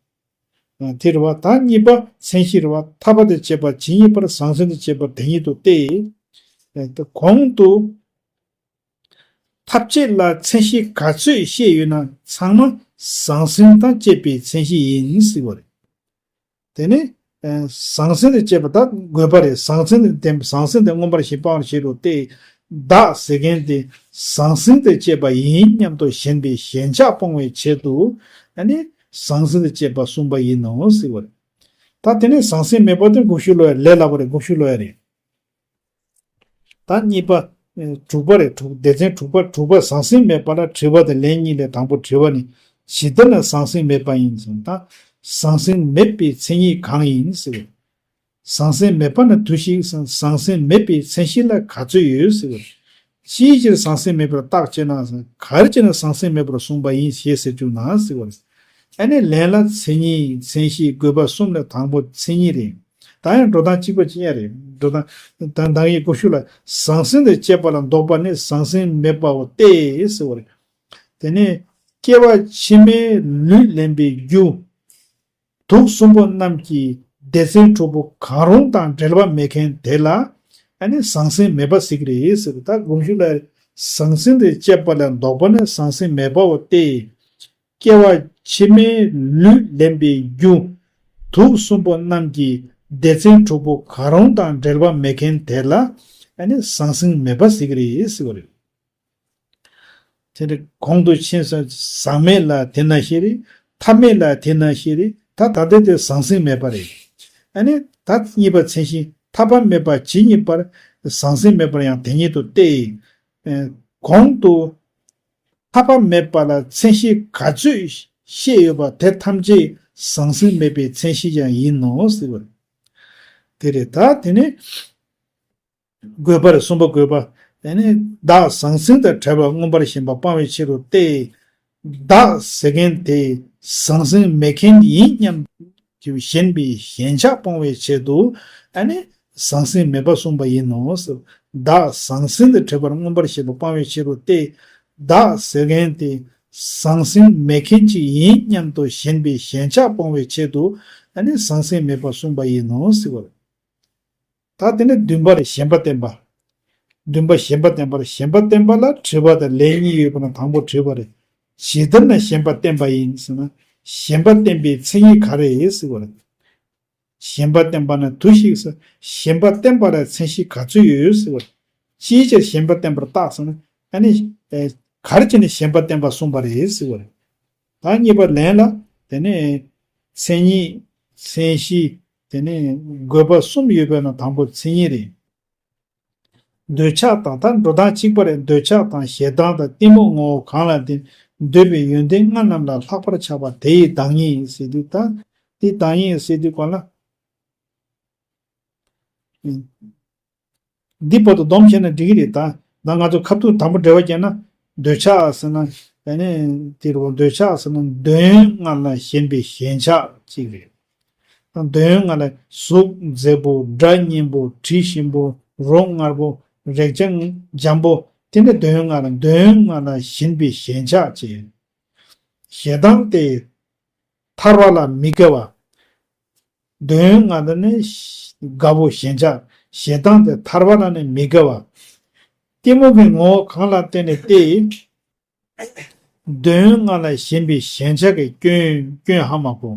ཨ་དེ་རེད་བ། ད་གཉིས་པ་མཚན་གཞི་རེད་བ། འཐབ་པ་དང་བཅས་པ་ཇི་སྙེད་པར་ཟང་ཟིང་དང་བཅས་པ་དེ་ཉིད་དུ་སྟེ། ཨ་ད་གོང་དུ་འཐབ་བཅས་ལ་མཚན་གཞི་ག་ཚོད་བཤད་ཡོད་ན་ཚང་མ་ཟང་ཟིང་དང་བཅས་པའི་མཚན་གཞི་ཡིན་ཟེར་བ་རེད། དེ་ནི་ཨ་ཟང་ཟིང་དང་བཅས་པ་ད་དགོས་པ་རེད། ཟང་ཟིང་དེ་ཟང་ཟིང་དེ་མངོན་པར་ཞེན་སྤང་བར་བྱེད་དོ་སྟེ། བདག་ཟེར་མཁན་དེ་ཟང་ཟིང་དང་བཅས་པ་ཡིན་སྙམ་དུ་ཞེན་པའི་ཞེན་ཆགས་སྤོང་བའི་ཆེད་དུ། ཨ་ནི་ཟང་ཟིང་དང་བཅས་པ་གསུངས་པ་ཡིན་ནོ་ཟེར་བ་རེད། ད་དེ་ནས་ཟང་ཟིང་མེད་པ་དེ་དགུག་གཞུག་ཀློག་ཡ་ལས་སླ་པོ་རེད། དགུག་གཞུག་ཀློག་ཡ་རེད། ད་གཉིས་པ། ཨེ་དྲུག་པ་རེད། དྲུག་སྡེ་ཚན་དྲུག་པ། དྲུག་པ་ཟང་ཟིང་མེད་པ་ལ་དྲི་བ་དང་ལན་གཉིས་ལས། དང་པོ་དྲི་བ་ནི། ཇི་ལྟར་ན་ཟང་ཟིང་མེད་པ་ཡིན་ཟེར། ད་ཟང་ཟིང་མེད་པའི་མཚན་ཉིད་གང་ཡིན་ཟེར། ཟང་ཟིང་མེད་པ་ན་དུ་ཞིག་ཟེར། ཟང་ཟིང་མེད་པའི་མཚན་གཞི་ལ་ག་ཚོད་ཡོད་ཟེར། ཅིའི་ཕྱིར་ཟང་ཟིང་མེད་པར་བརྟག་ཅེ་ན་ཟེར། ག་རེ་བྱས་ན་ཟང་ཟིང་མེད་པར་གསུངས་པ་ཡིན་ཞེས་ཟེར་བཅུག་ན་ཟེར་བ་རེད། ཨ་ནི་ལན་ལ་མཚན་ཉིད། མཚན་གཞི། དགོས་པ་གསུམ་ལས་དང་པོ་མཚན་ཉིད་རེད། ད་ཡང་འགྲོ་སྟངས་གཅིག་པ་ཅི་ཡང་རེད། འགྲོ་སྟངས་ད་ད་ཡི་དགུག་གཞུག་ལ། ཟང་ཟིང་དང་བཅས་པ་ལ་འདོགས་པ་ནི་ཟང་ཟིང་མེད་པའོ་སྟེ་ཟེར་བ་རེད། དེ་ནས་སྐྱེ་བ་ཕྱི་མའི་ལུས་ལེན་པའི་རྒྱུ་དུག་གསུམ་པོ་རྣམས་ཀྱི་སྡེ་ཚན་དྲུག་པོ་གང་རུང་དང་འབྲེལ་བ་མེད་མཁན་དེ་ལ། ཨ་ནི་ཟང་ཟིང་མེད་པ་ཟེར་གྱི་རེད་ཟེར། ད་དགུག་གཞུག་ལ། ཟང་ཟིང་དང་བཅས་པ་ལ་འདོགས་པ་ནི་ཟང་ཟིང་མེད་པའོ་སྟེ། སྐྱེ་བ་ཕྱི་མའི་ལུས་ལེན་པའི་རྒྱུ་དུག་གསུམ་པོ་རྣམས་ཀྱི་སྡེ་ཚན་དྲུག་པོ་གང་རུང་དང་འབྲེལ་བ་མེད་མཁན་དེ་ལ། ཨ་ནི་ཟང་ཟིང་མེད་པ་ཟེར་གྱི་རེད་ཟེར་བ་རེད། དེ་འདྲ་གོང་དུ་ཕྱིན་སོང་། ཟག་མེད་ལ་དེ་ན་བཞིན་རེད། འཐབ་མེད་ལ་དེ་ན་བཞིན་རེད། ད་ད་ལྟ་དེ་ཟང་ཟིང་མེད་པ་རེད། ཨ་ནི་ད་གཉིས་པ་མཚན་གཞི། འཐབ་པ་མེད་པ་ཇི་སྙེད་པར་ཟང་ཟིང་མེད་པར་ཡང་དེ་ཉིད་དུ་སྟེ། ཨེ་གོང་དུ་འཐབ་པ་མེད་པ་ལ་མཚན་གཞི་ག་ཚོད་བཤད་ཡོད་པ་དེ་ཐམས་ཅད་ ཟང་ཟིང་མེད་པའི་མཚན་གཞི་ཡང་ཡིན་ནོ་ཟེར་བ་རེད། དེ་རེད། ད་དེ་ནས་དགོས་པ་རེད། གསུམ་པ་དགོས་པ། དེ་ནས་བདག་ཟང་ཟིང་དང་བྲལ་བར་མངོན་པར་ཞེན་པ་སྤང་བའི་ཕྱིར་རོ་སྟེ། བདག་ཟེར་མཁན་དེ་ཟང་ཟིང་མེད་མཁན་ཡིན་སྙམ་དུ་ཞེན་པའི་ཞེན་ཆགས་སྤོང་བའི་ཆེད་དུ། ཨ་ནི་ཟང་ཟིང་མེད་པ་གསུངས་པ་ཡིན་ནོ། བདག་ཟང་ཟིང་དུ་བྲལ་བར་མངོན་པར་ཞེན་པ་སྤང་བའི་ཕྱིར་རོ་སྟེ། བདག་ཟེར་མཁན་དེ་ཟང་ཟིང་མེད་མཁན་ཅིག་ཡིན་སྙམ་དུ་ཞེན་པའི་ཞེན་ཆགས་སྤོང་བའི་ཆེད་དུ། ཨ་ནི་ཟང་ཟིང་མེད་པ་གསུངས་པ་ཡིན་ནོ་ཟེར་བ་རེད། ད་དེ་ནས་བདུན་པ་རེད། ཞེན་པ་བསྟེན་པ། བདུན་པ་ཞེན་པ་བསྟེན་པ་རེད། ཞེན་པ་བསྟེན་པ་ལ་དྲི་བ་དང་ལན་གཉིས་ཡོད་པ་ན། དང་པོ་དྲི་བ་རེད། ཇི་ལྟར་ན་ཞེན་པ་བསྟེན་པ་ཡིན་ཟེར་ན། ཞེན་པ་བསྟེན་པའི་མཚན་ཉིད་ག་རེ་ཡིན་ཟེར་བ་རེད། ཞེན་པ་བསྟེན་པ་ན་དུ་ཞིག་ཟེར། ཞེན་པ་བསྟེན་པ་ལ་མཚན་གཞི་ག་ཚོད་ཡོད་ཟེར་བ་རེད། ཅིའི་ཕྱིར་ཞེན་པ་བསྟེན་པར་བརྟགས་ཟེར་ན། ཨ་ནི་ཨེ་ག་རེ་བྱས་ནས་ཞེན་པ་བསྟེན་པ་གསུངས་པ་རེད་ཟེར་བ་རེད། ད་གཉིས་པ་ལན་ལ། དེ་ནས་མཚན་ཉིད། མཚན་གཞི། དེ་ནས་དགོས་པ་གསུམ་ཡོད་པས་ན་དང་པོ་མཚན་ཉིད་རེད། འདོད་ཆགས་དང་། ད་འགྲོ་སྟངས་གཅིག་པ་རེད། འདོད་ཆགས་དང་ཞེ་སྡང་དང་གཏི་མུག་ངོ་བོ་གང་ལ་བརྟེན་འདོད་པའི་ཡོན་ཏན་ལྔ་རྣམས་ལ་ལྷག་པར་ཆགས་པ་དེ་ཡི་བདག་ཉིད་ཟེར་དུས། ད་དེ་བདག་ཉིད་ཟེར་དུས་གང་ལ། འདི་བར་དུ་སྡོམ་བྱས་ན་འགྲིག་གི་རེད། ད་ད་ང་ཚོ་ཁ་ཐུག་དང་པོ་འགྲེལ་བ་བརྒྱབ་ན། འདོད་ཆགས་ཟེར་ན། ཨ་ནི་དེ་རུ་འདོད་ཆགས་ཟེར་ན་འདོད་ཡོན་ལྔ་ལ་ཞེན་པའི་ཞེན་ཆགས་གཅིག་རེད། ད་འདོད་ཡོན་ལྔ་ལ་གཟུགས་མཛེས་པོ། སྒྲ་སྙན་པོ། དྲི་ཞིམ་པོ། རོ་མངར་པོ། རེག་བྱ་འཇམ་པོ། དེ་འདྲ་འདོད་ཡོན་ལྔ་ལ། འདོད་ཡོན་ལྔ་ལ་ཞེན་པའི་ཞེན་ཆགས་གཅིག། ཞེ་སྡང་དེ་ཐར་པ་ལ་མི་དགའ་བ། འདོད་ཡོན་ལྔ་ལ་ནི་དགའ་བོ་ཞེན་ཆགས། ཞེ་སྡང་དེ་ཐར་པ་ལ་ནི་མི་དགའ་བ། གཏི་མུག་གི་ངོ་བོ་གང་ལ་བརྟེན་ནས་ཏེ། འདོད་ཡོན་ལྔ་ལ་ཞེན་པའི་ཞེན་ཆགས་ཀྱི་སྐྱོན་སྐྱོན་ཧ་མ་གོ།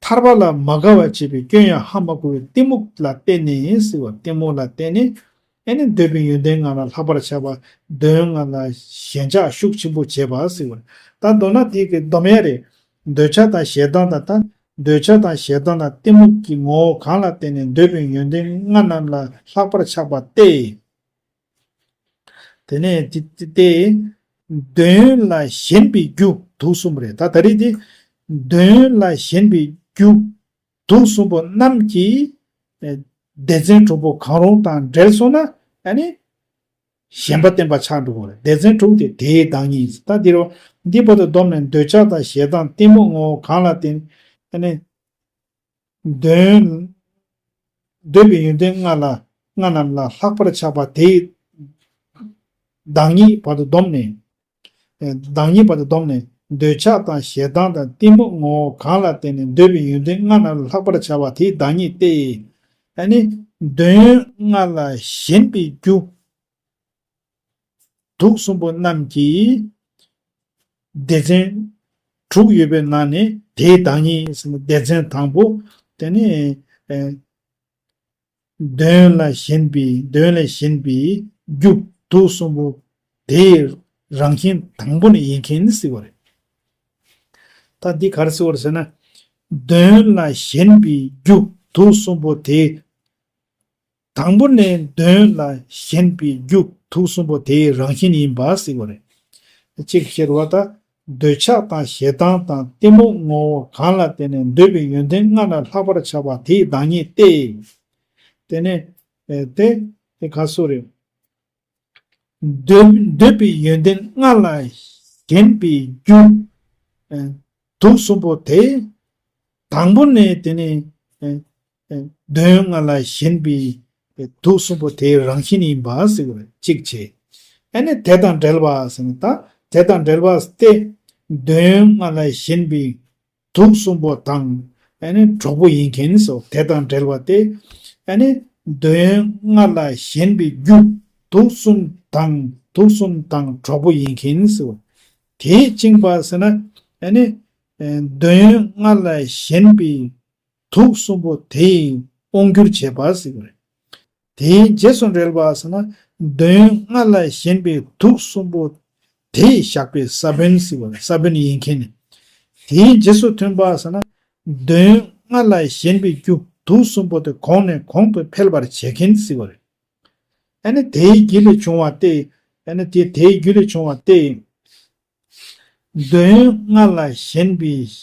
ཐར་པ་ལ་མ་དགའ་བ་བྱེད་པའི་སྐྱོན་ཡང་ཧ་མ་གོ་བའི་གཏི་མུག་ལ་བརྟེན་ནས་ཟེར་བ། གཏི་མུག་ལ་བརྟེན་ནས། ཨེ་ནི་འདོད་པའི་ཡོན་ཏན་ལྔ་ལ་ལྷག་པར་ཆགས་པ། འདོད་ཡོན་ལྔ་ལ་ཞེན་ཆགས་ཤུགས་ཆེན་པོ་བྱེད་པ་ཟེར་བ། ད་མདོར་ན་དེ་གི་སྡོམ་ཡས་རེད། འདོད་ཆགས་དང་ཞེ་སྡང་དང་། ད་འདོད་ཆགས་དང་ཞེ་སྡང་དང་གཏི་མུག་གི་ངོ་བོ་གང་ལ་བརྟེན་ནས་འདོད་པའི་ཡོན་ཏན་ལྔ་རྣམས་ལ་ལྷག་པར་ཆགས་པ་སྟེ། དེ་ནས་དེ་དེ་དེ་འདོད་ཡོན་ལ་ཞེན་པའི་རྒྱུ་དུག་གསུམ་རེད། ད་ད་རེས་དེ་འདོད་ཡོན་ལ་ཞེན་པའི་རྒྱུ་དུག་གསུམ་པོ་རྣམས་ཀྱིས་ཨེ་སྡེ་ཚན་དྲུག་པོ་གང་རུང་དང་འབྲེལ་སོང་ན། ཨ་ནི་ཞེན་པ་བསྟེན་པ་ཆགས་འགྲོ་གི་རེད། སྡེ་ཚན་དྲུག་དེ་དེའི་བདག་ཉིད་ཡིན། ད་འདིར་འདི་བར་དུ་བསྡོམས་ནས་འདོད་ཆགས་དང་ཞེ་སྡང་གཏི་མུག་ངོ་བོ་གང་ལ་བརྟེན། ཨ་ནི་འདོད་འདོད་པའི་ཡོན་ཏན་ལྔ་ལ་ལྔ་རྣམས་ལ་ལྷག་པར་ཆགས་པ་དེའི་བདག་ཉིད་བར་དུ་བསྡོམས་ནས། བདག་ཉིད་བར་དུ་བསྡོམས་ནས། འདོད་ཆགས་དང་ཞེ་སྡང་དང་གཏི་མུག་ངོ་བོ་གང་ལ་བརྟེན་ནས་འདོད་པའི་ཡོན་ཏན་ལྔ་རྣམས་ལ་ལྷག་པར་བྱ་བ་དེའི་བདག་ཉིད་ཏེ། ཨ་ནི་འདོད་ཡོན་ལྔ་ལ་ཞེན་པའི་རྒྱུ་དུག་གསུམ་པོ་རྣམས་ཀྱི་སྡེ་ཚན་དྲུག་ཡོད་པའི་ནང་ནས་དེའི་བདག་ཉིད་ཟེར་ན། སྡེ་ཚན་དང་པོ་དེ་ནི། འདོད་ཡོན་ལ་ཞེན་པའི། འདོད་ཡོན་ལ་ཞེན་པའི་རྒྱུ་དུག་གསུམ་པོ་དེའི་རང་བཞིན་དང་པོ་ནས་ཡིན་མཁན་ཟེར་བ་རེད། ད་འདི་ག་རེ་ཟེར་བ་རེད་ཟེར་ན། འདོད་ཡོན་ལ་ཞེན་པའི་རྒྱུ་དུག་གསུམ་པོ་དེ། དང་པོ་ནས་འདོད་ཡོན་ལ་ཞེན་པའི་རྒྱུ་དུག་གསུམ་པོ་དེའི་རང་བཞིན་ཡིན་པ་ཟེར་བ་རེད། གཅིག་ཤེས་པ་ད། འདོད་ཆགས་དང་ཞེ་སྡང་དང་གཏི་མུག་ངོ་བོ་གང་ལ་བརྟེན་ནས་འདོད་པའི་ཡོན་ཏན་ལྔ་ལ་ལྷག་པར་ཆགས་པ་དེའི་བདག་ཉིད་ཏེ། དེ་ནས་ཨེ་དེ་དེ་ག་སུ་རེད། འདོད་འདོད་པའི་ཡོན་ཏན་ལྔ་ལ་ཞེན་པའི་རྒྱུ་ཨེ་དུག་གསུམ་པོ་དེ། དང་པོ་ནས་དེ་ནས་ཨེ་ཨེ་འདོད་ཡོན་ལྔ་ལ་ཞེན་པའི་དུག་གསུམ་པོ་དེའི་རང་བཞིན་ཡིན་པ་ཟེར་བ་གཅིག་བྱས། ཨ་ནི་དེ་དང་འབྲེལ་བ་ཟེར་ན། ད་དེ་དང་འབྲེལ་བ་སྟེ། འདོད་ཡོན་ལྔ་ལ་ཞེན་པའི་དུག་གསུམ་པོ་དང་ཨ་ནི་གྲོགས་པོ་ཡིན་མཁན་སོ། དེ་དང་འབྲེལ་བ་སྟེ། ཨ་ནི་འདོད་ཡོན་ལྔ་ལ་ཞེན་པའི་རྒྱུ་དུག་གསུམ་དང་དུག་གསུམ་དང་གྲོགས་པོ་ཡིན་མཁན་སོ། དེས་བཅིངས་པ་ཟེར་ན། ཨ་ནི་འདོད་ཡོན་ལྔ་ལ་ཞེན་པའི་དུག་གསུམ་པོ་དེས་དབང་སྒྱུར་བྱེད་པ་ཟེར་བ་རེད། དེའི་རྗེས་སུ་འབྲེལ་བ་ཟེར་ན། འདོད་ཡོན་ལྔ་ལ་ཞེན་པའི་དུག་གསུམ་པོ་དེས་བཞག་པའི་ས་བོན་ཟེར་བ་རེད། ས་བོན་ཡིན་མཁན་ནི། དེའི་རྗེས་སུ་མཐུན་པ་ཟེར་ན། འདོད་ཡོན་ལྔ་ལ་ཞེན་པའི་རྒྱུ་དུག་གསུམ་པོ་དེ་གོང་ནས་གོང་དུ་འཕེལ་བར་བྱེད་མཁན་ཟེར་བ་རེད། ཨ་ནི་དེའི་རྒྱུ་ལས་བྱུང་བ་སྟེ། ཨ་ནི་དེ་དེའི་རྒྱུ་ལས་བྱུང་བ་སྟེ། འདོད་ཡོན་ལྔ་ལ་ཞེན་པའི་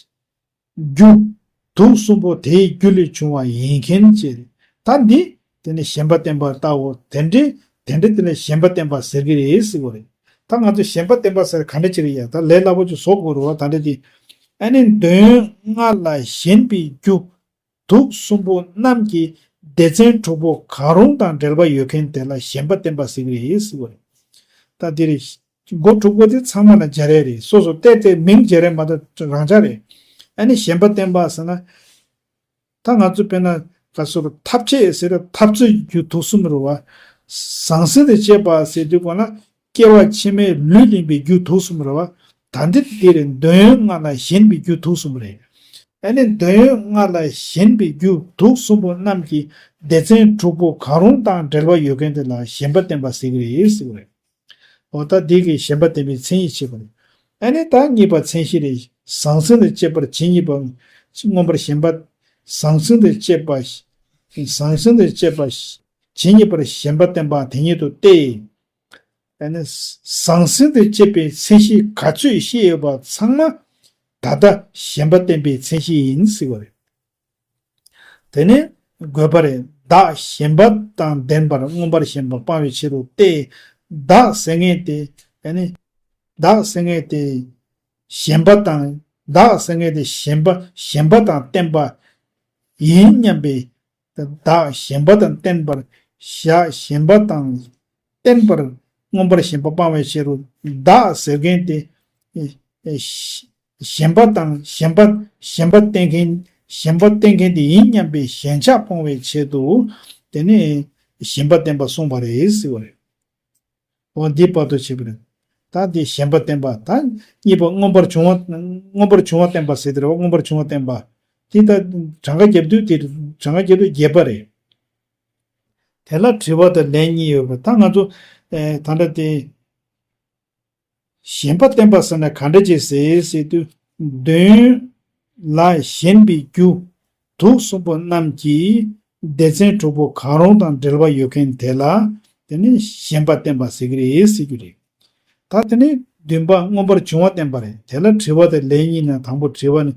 རྒྱུ། དུག་གསུམ་པོ་དེའི་རྒྱུ་ལས་བྱུང་བ་ཡིན་མཁན་བཅས་རེད། ད་འདི་དེ་ནི་ཞེན་པ་བརྟན་པར་ལྟའོ། དེ་འདྲའི་དེ་འདྲའི་དེ་ལ་ཞེན་པ་བརྟན་པ་ཟེར་གི་རེད་ཟེར་བ་རེད། ད་ང་ཚོ་ཞེན་པ་བརྟན་པ་ཟེར་ག་འདྲ་ཅིག་རེད་ཡ། ད་ལས་སླ་པོ་ཅིག་བཟོ་དགོས་རེད་བ། ད་འདྲ་དེ། ཨ་ནི་འདོད་ཡོན་ལྔ་ལ་ཞེན་པའི་རྒྱུ། དུག་གསུམ་པོ་རྣམས་ཀྱི་སྡེ་ཚན་དྲུག་པོ་གང་རུང་དང་འབྲེལ་བ་ཡོད་མཁན་དེ་ལ་ཞེན་པ་བརྟན་པ་ཟེར་གི་རེད་ཟེར་བ་རེད། ད་འདི་རེད། སྒོ་དྲུག་པོ་དེ་ཚང་མ་ལ་སྦྱར་ཡ་རེད། སོ་སོ་བལྟས་ཏེ་མིང་སྦྱར་ཡ་མ་གཏོགས་རང་འཇགས་རེད། ཨ་ནི་ཞེན་པ་བརྟན་པ་ཟེར་ན། ད་ང་ཚོ་དཔེར་ན་ག་སོ་རུ་འཐབ་བྱེད་ཟེར་ན་འཐབ་རྩོད་རྒྱུ་དུག་གསུམ་རེད་བ། ཟང་ཟིང་དང་བཅས་པ་ཟེར་དུས་གོང་ལ་སྐྱེ་བ་ཕྱི་མའི་ལུས་ལེན་པའི་རྒྱུ་དུག་གསུམ་རེད་བ། ད་འདི་འདི་རེད། འདོད་ཡོན་ལྔ་ལ་ཞེན་པའི་རྒྱུ་དུག་གསུམ་རེད། ཨ་ནི་འདོད་ཡོན་ལྔ་ལ་ཞེན་པའི་རྒྱུ་དུག་གསུམ་པོ་རྣམས་ཀྱི་སྡེ་ཚན་དྲུག་པོ་གང་རུང་དང་འབྲེལ་བ་ཡོད་མཁན་དེ་ལ་ཞེན་པ་བརྟན་པ་ཟེར་གི་རེད་ཟེར་གི་རེད། འོ་ད་འདི་གི་ཞེན་པ་བརྟན་པའི་མཚན་ཉིད་བྱེད་པ་རེད། ཨ་ནི་ད་གཉིས་པ་མཚན་གཞི་རེད། ཟང་ཟིང་དང་བཅས་པར་ཇི་སྙེད་པ། མངོན་པར་ཞེན་པ། ཟང་ཟིང་དང་བཅས་པ། ཟང་ཟིང་དང་བཅས་པ་ཇི་སྙེད་པར་ཞེན་པ་བརྟན་པ་དེ་ཉིད་དུ་སྟེ། ཨ་ནི་ཟང་ཟིང་དང་བཅས་པའི་མཚན་གཞི་ག་ཚོད་བཤད་ཡོད་པ་ཚང་མ་ད་ལྟ་ཞེན་པ་བརྟན་པའི་མཚན་གཞི་ཡིན་ཟེར་བ་རེད། དེ་ནས་དགོས་པ་རེད། བདག་ཞེན་པ་དང་ལྡན་པར་མངོན་པར་ཞེན་པ་སྤང་བའི་ཕྱིར་རོ་སྟེ། བདག་ཟེར་མཁན་དེ། ཨ་ནི། བདག་ཟེར་མཁན་དེ། ཞེན་པ་དང་། བདག་ཟེར་མཁན་དེ་ཞེན་པ་ཞེན་པ་དང་བརྟན་པ་ཡིན་སྙམ་པའི། བདག་ཞེན་པ་དང་བརྟན་པར་བཞག་ཞེན་པ་དང་བརྟན་པར་མངོན་པར་ཞེན་པ་སྤང་བའི་ཕྱིར་རོ། བདག་ཟེར་མཁན་དེ། ཞེན་པ་དང་ཞེན་པ་ཞེན་པ་བརྟན་མཁན་ཞེན་པ་བརྟན་མཁན་དེ་ཡིན་སྙམ་པའི་ཞེན་ཆགས་སྤོང་བའི་ཆེད་དུ། དེ་ནས་ཞེན་པ་བརྟན་པ་གསུངས་པ་རེད་ཟེར་བ་རེད། འོ་འདི་བར་དུ་བྱེད་པ་རེད། ད་འདི་ཞེན་པ་བརྟན་པ་ད་གཉིས་པ་མངོན་པར་བྱུང་བ་མངོན་པར་བྱུང་བ་བརྟན་པ་ཟེར་དེ་རེད་བ། མངོན་པར་བྱུང་བ་བརྟན་པ། འདི་ད་གྲངས་ཀ་རྒྱབ་དུས་དེ་གྲངས་ཀ་རྒྱབ་དུས་བརྒྱད་པ་རེད། དེ་ལ་དྲི་བ་དང་ལན་གཉིས་ཡོད་པ་ད་ང་ཚོ་ད་ལྟ་དེ། ཞེན་པ་བརྟན་པ་ཟེར་ན་ག་འདྲ་ཅིག་ཟེར་ཟེར་དུས། འདོད་ཡོན་ལ་ཞེན་པའི་རྒྱུ་དུག་གསུམ་པོ་རྣམས་ཀྱི་སྡེ་ཚན་དྲུག་པོ་གང་རུང་དང་འབྲེལ་བ་ཡོད་མཁན་དེ་ལ་དེ་ནི་ཞེན་པ་བརྟན་པ་ཟེར་གྱི་རེད་ཟེར་རྒྱུ་རེད། ད་དེ་ནི་བདུན་པ་མངོན་པར་བྱུང་བ་བརྟན་པ་རེད། དེ་ལ་དྲི་བ་དང་ལན་གཉིས་ནང་དང་པོ་དྲི་བ་ནི།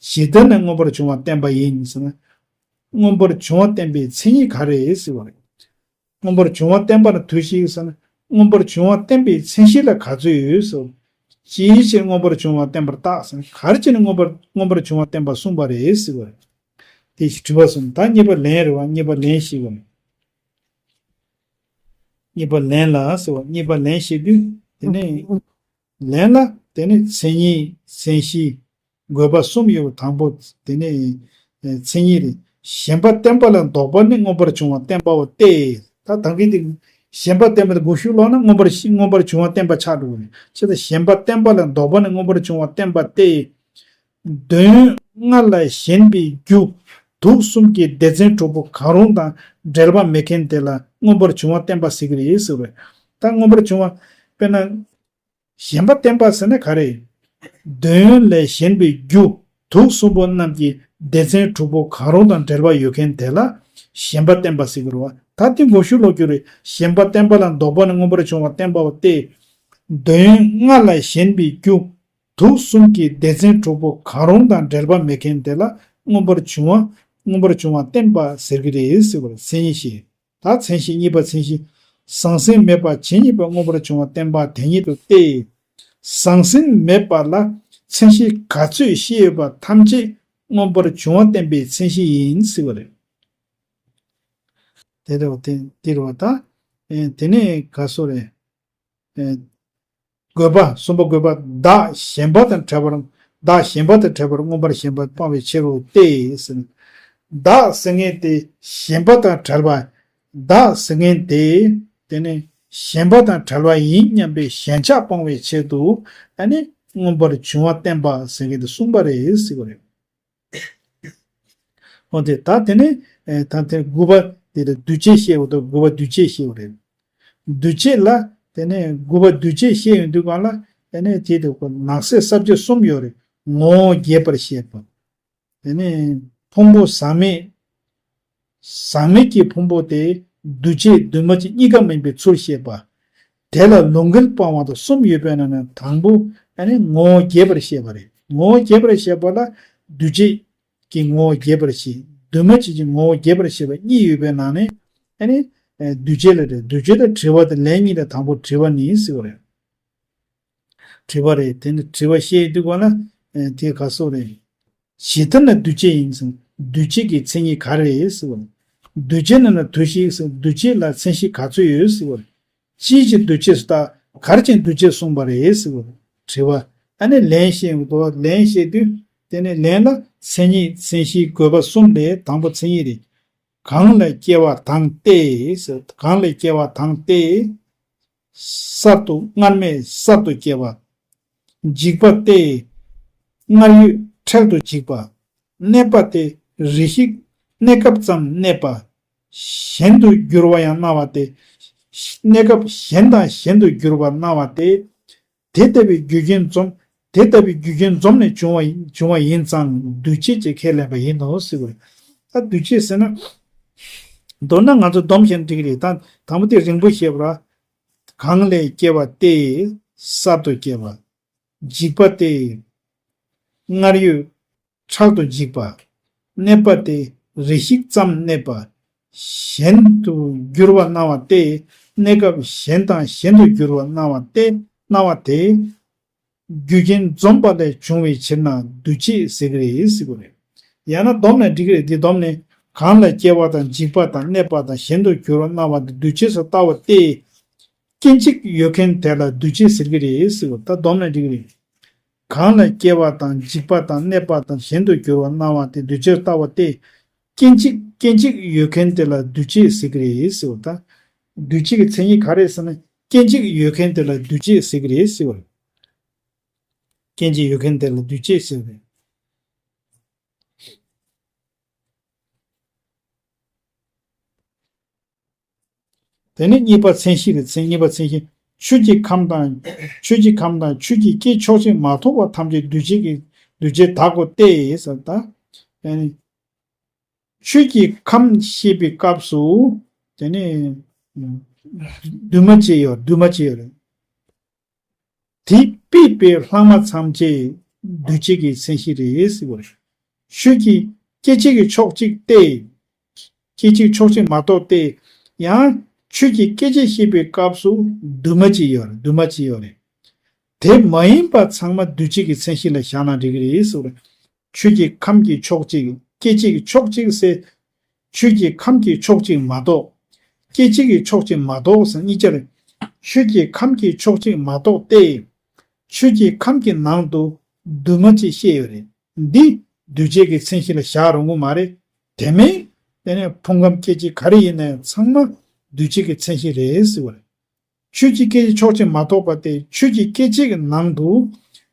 ཇི་ལྟར་ན་མངོན་པར་བྱུང་བ་བརྟན་པ་ཡིན་ཟེར་ན། མངོན་པར་བྱུང་བ་བརྟན་པའི་མཚན་ཉིད་ག་རེ་ཟེར་བ་རེད། མངོན་པར་བྱུང་བ་བསྟན་པ་ལ་དུས་ཤིག་ཟེར་ན། མངོན་པར་བྱུང་བ་བསྟན་པའི་མཚན་གཞི་ལ་ག་ཚོད་ཡོད་ཟེར། ཅིའི་ཕྱིར་མངོན་པར་བྱུང་བ་བསྟན་པར་བརྟག་ཟེར་ན། ག་རེ་བྱས་ནས་མངོན་པར་མངོན་པར་བྱུང་བ་བསྟན་པ་གསུངས་པ་རེད་ཟེར་བ་རེད། དེ་ཞིག་དྲི་བ་གསུམ། ད་གཉིས་པ་ལན་རེད་བ། གཉིས་པ་ལན་ཞིག་བ། གཉིས་པ་ལན་ལ་ཟེར་བ། གཉིས་པ་ལན་ཞིག་དུས་དེ་ནས་ལན་ལ་དེ་ནས་མཚན་ཉིད་མཚན་གཞི། དགོས་པ་གསུམ་ཡོད་པ་དང་པོ་དེ་ནི་མཚན་ཉིད་རེད། ཞེན་པ་བརྟན་པ་ལ་ལྡོག་པ་ནི་མངོན་པར་བྱུང་བ་བསྟན་པའོ་སྟེ། ད་ད་གིན་དེ་ཞེན་པ་བརྟན་པ་དེ་འགོག་ཤུགས་ལོག་ན་མངོན་པར་མངོན་པར་བྱུང་བ་བསྟན་པ་ཆགས་འགྲོ་གི་རེད། ཅེས་དང་ཞེན་པ་བརྟན་པ་ལ་ལྡོག་པ་ནི་མངོན་པར་བྱུང་བ་བསྟན་པ་སྟེ། འདོད་ཡོན་ལྔ་ལ་ཞེན་པའི་རྒྱུ་དུག་གསུམ་གྱི་སྡེ་ཚན་དྲུག་པོ་གང་རུང་དང་འབྲེལ་བ་མེད་མཁན་དེ་ལ་མངོན་པར་བྱུང་བ་བསྟན་པ་ཟེར་གྱི་རེད་ཟེར་བས། ད་མངོན་པར་བྱུང་བ་དཔེར་ན། ཞེན་པ་བརྟན་པ་ཟེར་ན་ག་རེ། འདོད་ཡོན་ལས་ཞེན་པའི་རྒྱུ་དུག་གསུམ་པོ་རྣམས་ཀྱི་སྡེ་ཚན་དྲུག་པོ་གང་རུང་དང་འབྲེལ་བ་ཡོད་མཁན་དེ་ལ་ཞེན་པ་བརྟན་པ་ཟེར་གྱི་རེད་བ། ད་དེ་འགོག་ཤུགས་ལོག་རྒྱུ་རེད། ཞེན་པ་བརྟན་པ་ལ་ལྡོག་པ་ནི་མངོན་པར་བྱུང་བ་བསྟན་པའོ་སྟེ། འདོད་ཡོན་ལྔ་ལ་ཞེན་པའི་རྒྱུ་དུག་གསུམ་གྱི་སྡེ་ཚན་དྲུག་པོ་གང་རུང་དང་འབྲེལ་བ་མེད་མཁན་དེ་ལ་མངོན་པར་བྱུང་བ་མངོན་པར་བྱུང་བ་བསྟན་པ་ཟེར་གྱི་རེད་ཟེར་བ་རེད། མཚན་ཉིད་བཤད། ད་མཚན་གཞི་གཉིས་པ་མཚན་གཞི། ཟང་ཟིང་མེད་པ་ཇི་སྙེད་པར་མངོན་པར་བྱུང་བ་བསྟན་པ་དེ་ཉིད་དུ་སྟེ། ཟང་ཟིང་མེད་པ་ལ་མཚན་གཞི་ག་ཚོད་བཤད་ཡོད་པ་ཐམས་ཅད་མངོན་པར་བྱུང་བ་བསྟན་པའི་མཚན་གཞི་ཡིན་ཟེར་བ་རེད། དེ་རེད་བ། དེ་དེ་རེད་བ། ད་དེ་ནས་ག་སོ་རེད། དགོས་པ། གསུམ་པ་དགོས་པ། བདག་ཞེན་པ་དང་བྲལ་བར། བདག་ཞེན་པ་དང་བྲལ་བར་མངོན་པར་ཞེན་པ་སྤང་བའི་ཕྱིར་རོ་སྟེ་ཟེར། བདག་ཟེར་མཁན་དེ་ཞེན་པ་དང་བྲལ་བ། བདག་ཟེར་མཁན་དེ་དེ་ནི་ཞེན་པ་དང་བྲལ་བ་ཡིན་སྙམ་པའི་ཞེན་ཆགས་སྤོང་བའི་ཆེད་དུ་ཨ་ནི་མངོན་པར་བྱུང་བ་བསྟན་པ་ཟེར་མཁན་དེ་གསུངས་པ་རེད་ཟེར་བ་རེད། འོ་དེ་ད་དེ་ནས་ད་དེ་དགུ་པ་དེ་ལ་འདུས་བྱས་བཤད་འོ་དོ་དགུ་པ་འདུས་བྱས་བཤད་འོ་རེད། འདུས་བྱས་ལ་དེ་ནས་དགུ་པ་འདུས་བྱས་བཤད་ཡོང་དུས་གང་ལ་དེ་ནས་དེ་དེ་ནགས་གསེབ་ས་བཅད་གསུམ་ཡོད་རེད། ངོ་བོ་རྒྱས་པར་བཤད་པ། དེ་ནས་ཕུང་པོ་ཟག་མེད། ཟག་མེད་ཀྱི་ཕུང་པོ་དེ་འདུས་བྱས་འདུས་མ་བྱས་གཉིས་ཀ་མིན་པའི་ཚུལ་བཤད་པ། དེ་ལ་ལུང་འགལ་སྤང་བ་དང་གསུམ་ཡོད་པའི་ནང་ནས་དང་པོ་ཨ་ནི་ངོ་བོ་རྒྱས་པར་བཤད་པ་རེད། ངོ་བོ་རྒྱས་པར་བཤད་པ་ལ་ འདུས་བྱས་ཀྱི་ངོ་བོ་རྒྱས་པར་བཤད། འདུས་མ་བྱས་ཀྱི་ངོ་བོ་རྒྱས་པར་བཤད་པ་གཉིས་ཡོད་པའི་ནང་ནས། ཨ་ནི་འདུས་བྱས་ལ་རེད། འདུས་བྱས་དང་དྲི་བ་དང་ལན་གཉིས་ལ་དང་པོ་དྲི་བ་ནི་ཟེར་བ་རེད། དྲི་བ་རེད། དེ་ནི་དྲི་བ་བཤད་དུས་ག་ལ་དེ་ག་སོགས་རེད། ཇི་ལྟར་ན་འདུས་བྱས་ཡིན་ཟེར། འདུས་བྱས་ཀྱི་མཚན་ཉིད་ག་རེ་རེད་ཟེར་བ། འདུས་བྱས་ན་ན་དུ་ཞིག་ཟེར། འདུས་བྱས་ལ་མཚན་གཞི་ག་ཚོད་ཡོད་ཟེར་བ། ཅིའི་ཕྱིར་འདུས་བྱས་སུ་བཏགས། ག་རེ་བྱས་འདུས་བྱས་གསུངས་པ་རེད་ཟེར་བ། དྲི་བ། ཨ་ནི་ལན་བཤད་འདུག་ལན་བཤད་དུས་དེ་ནས་ལན་ལ་མཚན་ཉིད་མཚན་གཞི་དགོས་པ་གསུམ་ལས་དང་པོ་མཚན་ཉིད་རེད། གང་ལས་སྐྱེ་བ་དང་སྟེ་ཟེར། གང་ལས་སྐྱེ་བ་དང་སྟེ། གསར་དུ་སྔར་མེད་གསར་དུ་སྐྱེ་བ། འཇིག་པ་སྟེ། སྔར་ཡོད་འཕྲལ་དུ་འཇིག་པ། གནས་པ་སྟེ། རེ་ཞིག་གནས་སྐབས་ཙམ་གནས་པ། གཞན་དུ་འགྱུར་བ་ཡང་སྣང་བ་སྟེ། གནས་སྐབས་གཞན་དང་གཞན་དུ་འགྱུར་བ་སྣང་བ་སྟེ། དེ་ལྟ་བུའི་རྒྱུ་རྐྱེན་འཛོམས། དེ་ལྟ་བུའི་རྒྱུ་རྐྱེན་འཛོམས་ནས་བྱུང་བ་བྱུང་བ་ཡིན་ཙང་འདུས་བྱས་ཀྱི་ཁས་ལེན་པ་ཡིན་ནོ་ཟེར་བ་རེད། ད་འདུས་བྱས་ཟེར་ན། མདོར་ན་ང་ཚོ་སྡོམ་བྱས་ན་འགྲིག་གི་རེད། ད་དང་པོ་དེ་རིང་པོ་བཤད་པ་ར། གང་ལས་སྐྱེ་བ་སྟེ། གསར་དུ་སྐྱེ་བ། འཇིག་པ་སྟེ། སྔར་ཡོད་འཕྲལ་དུ་འཇིག་པ། གནས་པ་སྟེ། རེ་ཞིག་ཙམ་གནས་པ། གཞན་དུ་འགྱུར་བ་སྣང་བ་སྟེ། གནས་སྐབས་གཞན་དང་གཞན་དུ་འགྱུར་བ་སྣང་བ་སྟེ། སྣང་བ་དེ། རྒྱུ་རྐྱེན་འཛོམས་པ་ལས་བྱུང་བའི་ཕྱིར་ན་འདུས་བྱས་ཟེར་གི་རེད་ཟེར་གི་རེད། ཡང་ན་སྡོམ་ནས་འགྲིག་གི་རེད། འདི་སྡོམ་ནས། གང་ལ་སྐྱེ་བ་དང་འཇིག་པ་དང་གནས་པ་དང་གཞན་དུ་འགྱུར་བ་སྣང་བ་དེ་འདུས་བྱས་སུ་བལྟ་བ་སྟེ། སྐྱེ་འཇིག་ཡོད་མཁན་དེ་ལ་འདུས་བྱས་ཟེར་གི་རེད་ཟེར་བ། ད་སྡོམ་ནས་འགྲིག་གི་རེད། གང་ལ་སྐྱེ་བ་དང་འཇིག་པ་དང་གནས་པ་དང་གཞན་དུ་འགྱུར་བ་སྣང་བ་དེ་འདུས་བྱས་སུ་བལྟ་བ་སྟེ། སྐྱེ་འཇིག་སྐྱེ་འཇིག་ཡོད་མཁན་དེ་ལ་འདུས་བྱས་ཟེར་གི་རེད་ཟེར་བ། ད་འདུས་བྱས་ཀྱི་མཚན་ཉིད་ག་རེ་ཟེར་ན། སྐྱེ་འཇིག་ཡོད་མཁན་དེ་ལ་འདུས་བྱས་ཟེར་གི་རེད་ཟེར་བ། སྐྱེ་འཇིག་ཡོད་མཁན་དེ་ལ་འདུས་བྱས་ཟེར་བས། དེ་ནས་གཉིས་པ་མཚན་གཞི་རེད། མཚན་གཉིས་པ་མཚན་གཞི། ཆོས་ཀྱི་ཁམས་དང་། ཆོས་ཀྱི་ཁམས་དང་ཆོས་ཀྱི་སྐྱེ་ཕྱོགས་གཅིག་མ་གཏོགས་པ་ཐམས་ཅད་འདུས་བྱས་ཀྱི་འདུས་བྱས་དག་གོ་སྟེ་ཟེར། ད་ཨ་ནི་ཆོས་ཀྱི་ཁམས་བཤད་པའི་སྐབས་སུ་དེ་ནས་འདུས་མ་བྱས་ཡོད། འདུས་མ་བྱས་ཡོད་རེད། དེ་ཕུད་པའི་ལྷག་མ་ཐམས་ཅད་འདུས་བྱས་ཀྱི་མཚན་གཞི་རེད་ཟེར་བ་རེད། ཆོས་ཀྱི་སྐྱེ་བྱེད་ཀྱི་ཕྱོགས་གཅིག་སྟེ། སྐྱེ་བྱེད་ཕྱོགས་གཅིག་མ་གཏོགས་ཏེ། ཡང་ཆོས་ཀྱི་སྐྱེ་བྱེད་བཤད་པའི་སྐབས་སུ་འདུས་མ་བྱས་ཡོད་རེད། འདུས་མ་བྱས་ཡོད་རེད། དེ་མ་ཡིན་པ་ཚང་མ་འདུས་བྱས་ཀྱི་མཚན་གཞི་ལ་བཞག་ན་འགྲིག་གི་རེད་ཟེར་བ་རེད། ཆོས་ཀྱི་ཁམས་ཀྱི་ཕྱོགས་གཅིག་སྐྱེ་བྱེད་ཀྱི་ཕྱོགས་གཅིག་ཟེར། ཆོས་ཀྱི་ཁམས་ཀྱི་ཕྱོགས་གཅིག་མ་གཏོགས། སྐྱེ་བྱེད་ཀྱི་ཕྱོགས་གཅིག་མ་གཏོགས་ཟེར་གཉིས་ཆ་རེད། ཆོས་ཀྱི་ཁམས་ཀྱི་ཕྱོགས་གཅིག་མ་གཏོགས་ཏེ། ཆོས་ཀྱི་ཁམས་ཀྱི་ནང་དུ་འདུས་མ་བྱས་བཤད་ཡོད་རེད། འདི་འདུས་བྱས་ཀྱི་མཚན་གཞི་ལ་བཞག་རུང་གི་མ་རེད། དེ་མིན་དེ་ནས་ཕུང་ཁམས་སྐྱེ་མཆེད་ག་རེ་ཡིན་ནའང་ཚང་མ་འདུས་བྱས་ཀྱི་མཚན་གཞི་རེད་ཟེར་བ་རེད། ཆོས་ཀྱི་སྐད་ཅིག་ཕྱོགས་གཅིག་མ་གཏོགས་པ་སྟེ། ཆོས་ཀྱི་སྐད་ཅིག་གི་ནང་དུ་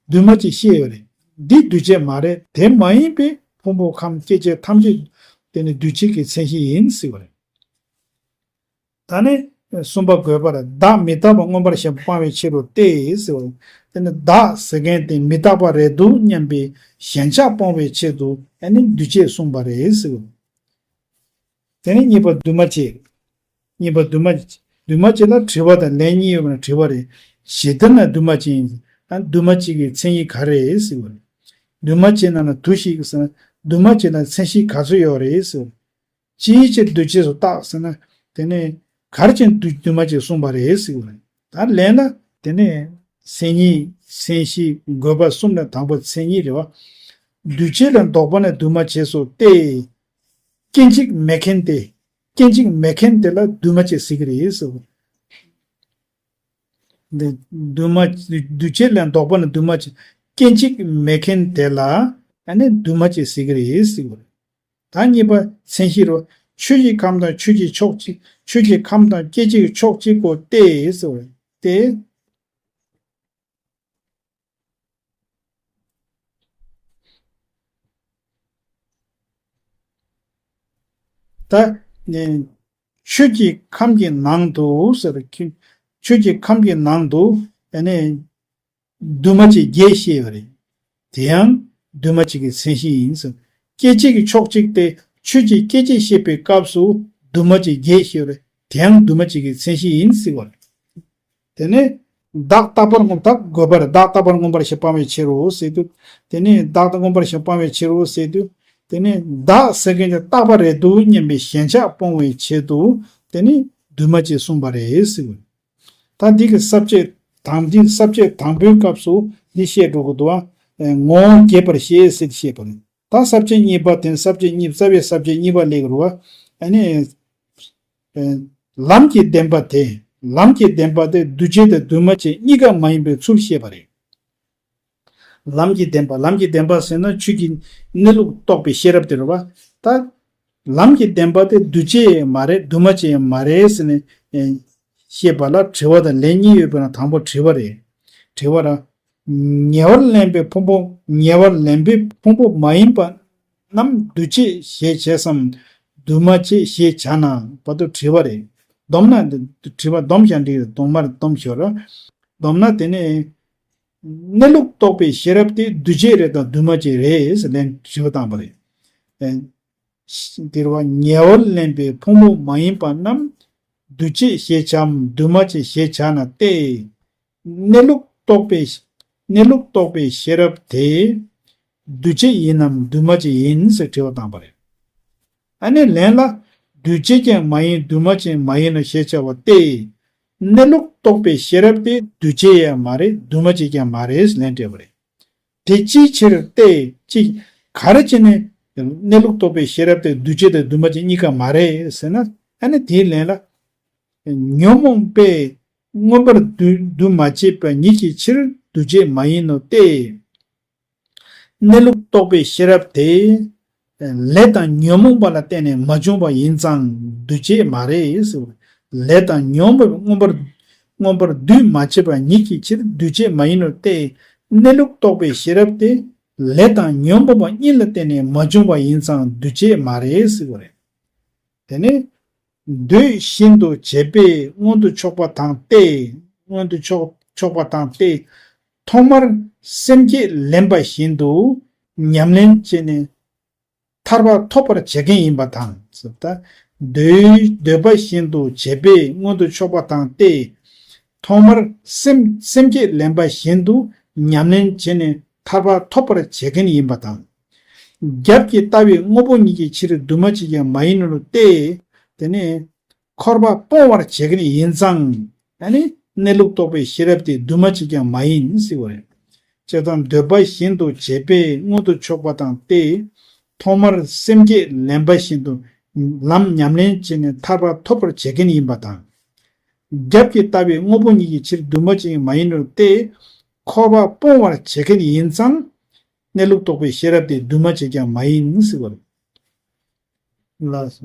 འདུས་མ་བྱས་བཤད་ཡོད་རེད། འདི་འདུས་བྱས་མ་རེད། དེ་མ་ཡིན་པའི་ཕུང་པོ་ཁམས་སྐྱེ་མཆེད་ཐམས་ཅད་དེ་ནི་འདུས་བྱས་ཀྱི་མཚན་གཞི་ཡིན་ཟེར་བ་རེད། ད་ནི་གསུམ་པ་དགོས་པར་བདག་མི་རྟག་པ་མངོན་པར་ཞེན་པ་སྤང་བའི་ཕྱིར་རོ་སྟེ་ཟེར་བ་རེད། དེ་ནི་བདག་ཟེར་མཁན་དེ་མི་རྟག་པ་རེད་འདུག་སྙམ་པའི་ཞེན་ཆགས་སྤོང་བའི་ཆེད་དུ་ཨ་ནི་འདུས་བྱས་གསུངས་པ་རེད་ཟེར་བ་རེད། དེ་ནས་གཉིས་པ་འདུས་མ་བྱས། གཉིས་པ་འདུས་མ་འདུས་མ་བྱས་ལ་དྲི་བ་དང་ལན་གཉིས་ཡོད་པ་ན་དྲི་བ་རེད། ཇི་ལྟར་ན་འདུས་མ་བྱས་ཡིན། ཨ་འདུས་མ་བྱས་ཀྱི་མཚན་ཉིད་ག་རེ་རེད་ཟེར་བ་རེད། འདུས་མ་བྱས་ན་ན་དུ་ཞིག་ཟེར་ན། འདུས་མ་བྱས་ལ་མཚན་གཞི་ག་ཚོད་ཡོད་རེད་ཟེར་བ་རེད། ཅིའི་ཕྱིར་འདུས་བྱས་སུ་བཏགས་ཟེར་ན། དེ་ནས་ག་རེ་བྱས་འདུས་འདུས་མ་བྱས་གསུངས་པ་རེད་ཟེར་བ་རེད། ད་ལན་ལ་དེ་ནས་མཚན་ཉིད་མཚན་གཞི་དགོས་པ་གསུམ་ལས་དང་པོ་མཚན་ཉིད་རེད་བ། འདུས་བྱས་ལ་ལྡོག་པ་ནི་འདུས་མ་བྱས་སོ་སྟེ། སྐྱེ་འཇིག་མེད་མཁན་དེ། སྐྱེ་འཇིག་མེད་མཁན་དེ་ལ་འདུས་མ་བྱས་ཟེར་གི་རེད་ཟེར། འདི་འདུས་མ་འདུས་བྱས་ལ་ལྡོག་པ་ནི་འདུས་མ་བྱས། སྐྱེ་འཇིག་མེད་མཁན་དེ་ལ་ཨ་ནི་འདུས་མ་བྱས་ཟེར་གི་རེད་ཟེར་བ་རེད། ད་གཉིས་པ་མཚན་གཞི་རོ། ཆོས་ཀྱི་ཁམས་དང་ཆོས་ཀྱི་ཕྱོགས་གཅིག་ཆོས་ཀྱི་ཁམས་དང་སྐྱེ་འཇིག་ཕྱོགས་གཅིག་གོ་སྟེ་ཟེར་བ་རེད་དེ། ད་ནི་ཆོས་ཀྱི་ཁམས་ཀྱི་ནང་དུ་ཟེར། ཆོས་ཀྱི་ཁམས་ཀྱི་ནང་དུ་ཨ་ནི་འདུས་མ་བྱས་བརྒྱད་བཤད་ཡོད་རེད། དེ་ཡང་འདུས་མ་བྱས་ཀྱི་མཚན་གཞི་ཡིན་ཟེར། སྐྱེ་མཆེད་ཀྱི་ཕྱོགས་གཅིག་སྟེ་ཆོས་ཀྱི་སྐྱེ་མཆེད་བཤད་པའི་སྐབས་སུ་འདུས་མ་བྱས་བརྒྱད་བཤད་ཡོད་རེད། དེ་ཡང་འདུས་མ་བྱས་ཀྱི་མཚན་གཞི་ཡིན་ཟེར་བ་རེད། དེ་ནས་ བདག་རྟག་པར་མངོན་པར་དགོས་པར་བདག་རྟག་པར་མངོན་པར་ཞིག་སྤང་བའི་ཕྱིར་རོ་ཟེར་དུས། དེ་ནི་བདག་ཏུ་མངོན་པར་ཞིག་སྤང་བའི་ཕྱིར་རོ་ཟེར་དུས། དེ་ནི་བདག་ཟེར་མཁན་གྱི་རྟག་པ་རེད་འདུག་སྙམ་པའི་ཞེན་ཆགས་སྤོང་བའི་ཆེད་དུ། དེ་ནི་འདུས་མ་བྱས་གསུངས་པ་རེད་ཟེར་བ། ད་འདི་གི་ས་བཅད་དང་འདི་ས་བཅད་དང་པོའི་སྐབས་སུ་འདི་བཤད་འགྲོ་གི་འདུག་བ། ངོ་བོ་རྒྱས་པར་བཤད་ཟེར་བཤད་པ་རེད། ད་ས་བཅད་གཉིས་པ་དེ་ས་བཅད་གཉིས་རྩ་བའི་ས་བཅད་གཉིས་པ་སླེབས་རུ་བ། ཨ་ནི། ལམ་གྱི་བདེན་པ་དེ། ལམ་གྱི་བདེན་པ་དེ་འདུས་བྱས་དང་འདུས་མ་བྱས་གཉིས་ཀ་མ་ཡིན་པའི་ཚུལ་བཤད་པ་རེད། ལམ་གྱི་བདེན་པ་ལམ་གྱི་བདེན་པ་ཟེར་ན་ཆོས་ཀྱི་གནས་ལུགས་རྟོགས་པའི་ཤེས་རབ་དེ་རེད་བ། ད། ལམ་གྱི་བདེན་པ་དེ་འདུས་བྱས་མ་རེད་འདུས་མ་བྱས་མ་རེད་ཟེར་ནས། བཤད་པ་ལ་དྲི་བ་དང་ལན་གཉིས་ཡོད་པའི་ནང་དང་པོ་དྲི་བ་རེད། དྲི་བ་ར། ཉེ་བར་ལེན་པའི་ཕུང་པོ་ཉེ་བར་ལེན་པའི་ཕུང་པོ་མ་ཡིན་པ་རྣམས་འདུས་བྱས་ཞེས་བྱས་སམ། འདུས་མ་བྱས་ཞེས་བྱ་ན་བར་དུ་དྲི་བ་རེད། སྡོམ་ན་དྲི་བ་སྡོམ་ཞིང་འགྲིག་སྡོམ་མར་སྡོམ་ཞོར། སྡོམ་ན་དེ་ནས། གནས་ལུགས་རྟོགས་པའི་ཤེས་རབ་དེ་འདུས་བྱས་རེད་དང་འདུས་མ་བྱས་རེད་ཟེར་ལན་དྲི་བ་བཏང་པ་རེད། དེར་བ་ཉེ་བར་ལེན་པའི་ཕུང་པོ་མ་ཡིན་པ་རྣམས་འདུས་བྱས་ཞེས་བྱའམ་འདུས་མ་བྱས་ཞེས་བྱ་ན་སྟེ། གནས་ལུགས་རྟོགས་པའི་གནས་ལུགས་རྟོགས་པའི་ཤེས་རབ་དེ་འདུས་བྱས་ཡིན་ནམ་འདུས་མ་བྱས་ཡིན་ཟེར་དྲི་བ་བཏང་པ་རེད། ཨ་ནི་ལན་ལ། འདུས་བྱས་ཀྱང་མ་ཡིན་འདུས་མ་བྱས་མ་ཡིན་ནོ་ཞེས་བྱ་བ་སྟེ། གནས་ལུགས་རྟོགས་པའི་ཤེས་རབ་དེ་འདུས་བྱས་ཡང་མ་རེད་འདུས་མ་བྱས་ཀྱང་མ་རེད་ལན་སྤྲད་པ་རེད། དེ་ཅིའི་ཕྱིར་ཏེ། ཅི། ག་རེ་བྱས་ནས། གནས་ལུགས་རྟོགས་པའི་ཤེས་རབ་དེ་འདུས་བྱས་དང་འདུས་མ་བྱས་གཉིས་ཀ་མ་རེད་ཟེར་ན། ཨ་ནི་དེའི་ལན་ལ། ཉོན་མོངས་པས་མངོན་པར་འདུ་འདུས་མ་བྱས་པ་ཉིད་ཀྱི་ཕྱིར་འདུས་བྱས་མ་ཡིན་ནོ་སྟེ། གནས་ལུགས་རྟོགས་པའི་ཤེས་རབ་དེ། ལས་དང་ཉོན་མོངས་པ་ལ་བརྟེན་ནས་མ་བྱུང་བ་ཡིན་ཙང་འདུས་བྱས་མ་རེད་ཟེར། ལས་དང་ཉོན་མོངས་པས་མངོན་པར་མངོན་པར་འདུས་མ་བྱས་པ་ཉིད་ཀྱི་ཕྱིར་འདུས་བྱས་མ་ཡིན་ནོ་སྟེ། གནས་ལུགས་རྟོགས་པའི་ཤེས་རབ་དེ། ལས་དང་ཉོན་མོངས་པ་གཉིས་ལ་བརྟེན་ནས་མ་བྱུང་བ་ཡིན་ཙང་འདུས་བྱས་མ་རེད་ཟེར་བ་རེད། དེ་ནས། འདོད་བཞིན་དུ་བྱས་པས་མངོན་དུ་ཕྱོགས་པ་དང་སྟེ། མངོན་དུ་ཕྱོགས་ཕྱོགས་པ་དང་སྟེ། ཐོག་མར་སེམས་བསྐྱེད་ལེན་པ་བཞིན་དུ་ཉམས་ལེན་བྱས་ནས་ཐར་པ་ཐོབ་པར་བྱེད་མཁན་ཡིན་པ་དང་། ཟེར་ད། འདོད་འདོད་པ་བཞིན་དུ་བྱས་པས་མངོན་དུ་ཕྱོགས་པ་དང་སྟེ། ཐོག་མར་སེམས་སེམས་བསྐྱེད་ལེན་པ་བཞིན་དུ་ཉམས་ལེན་བྱས་ནས་ཐར་པ་ཐོབ་པར་བྱེད་མཁན་ཡིན་པ་དང་། རྒྱབ་ཀྱི་ལྟ་བའི་དངོས་པོ་ཉིད་ཀྱི་ཕྱིར་འདུས་མ་བྱས་ཀྱང་མ་ཡིན་ནོ་སྟེ། དེ་ནས་འཁོར་བ་སྤོང་བར་བྱེད་མཁན་ཡིན་ཙང་། ཨ་ནི་གནས་ལུགས་རྟོགས་པའི་ཤེས་རབ་དེ་འདུས་མ་བྱས་ཀྱང་མ་ཡིན་ཟེར་བ་རེད། བྱས་ཙང་འདོད་པ་བཞིན་དུ་བྱས་པས་མངོན་དུ་ཕྱོགས་པ་དང་སྟེ། ཐོག་མར་སེམས་བསྐྱེད་ལེན་པ་བཞིན་དུ་ལམ་ཉམས་ལེན་བྱས་ནས་ཐར་པ་ཐོབ་པར་བྱེད་མཁན་ཡིན་པ་དང་། རྒྱབ་ཀྱི་ལྟ་བའི་དངོས་པོ་ཉིད་ཀྱི་ཕྱིར་འདུས་མ་བྱས་མ་ཡིན་ནོ་སྟེ། འཁོར་བ་སྤོང་བར་བྱེད་མཁན་ཡིན་ཙང་། གནས་ལུགས་རྟོགས་པའི་ཤེས་རབ་དེ་འདུས་མ་བྱས་ཀྱང་མ་ཡིན་ཟེར་བ་རེད། ལ།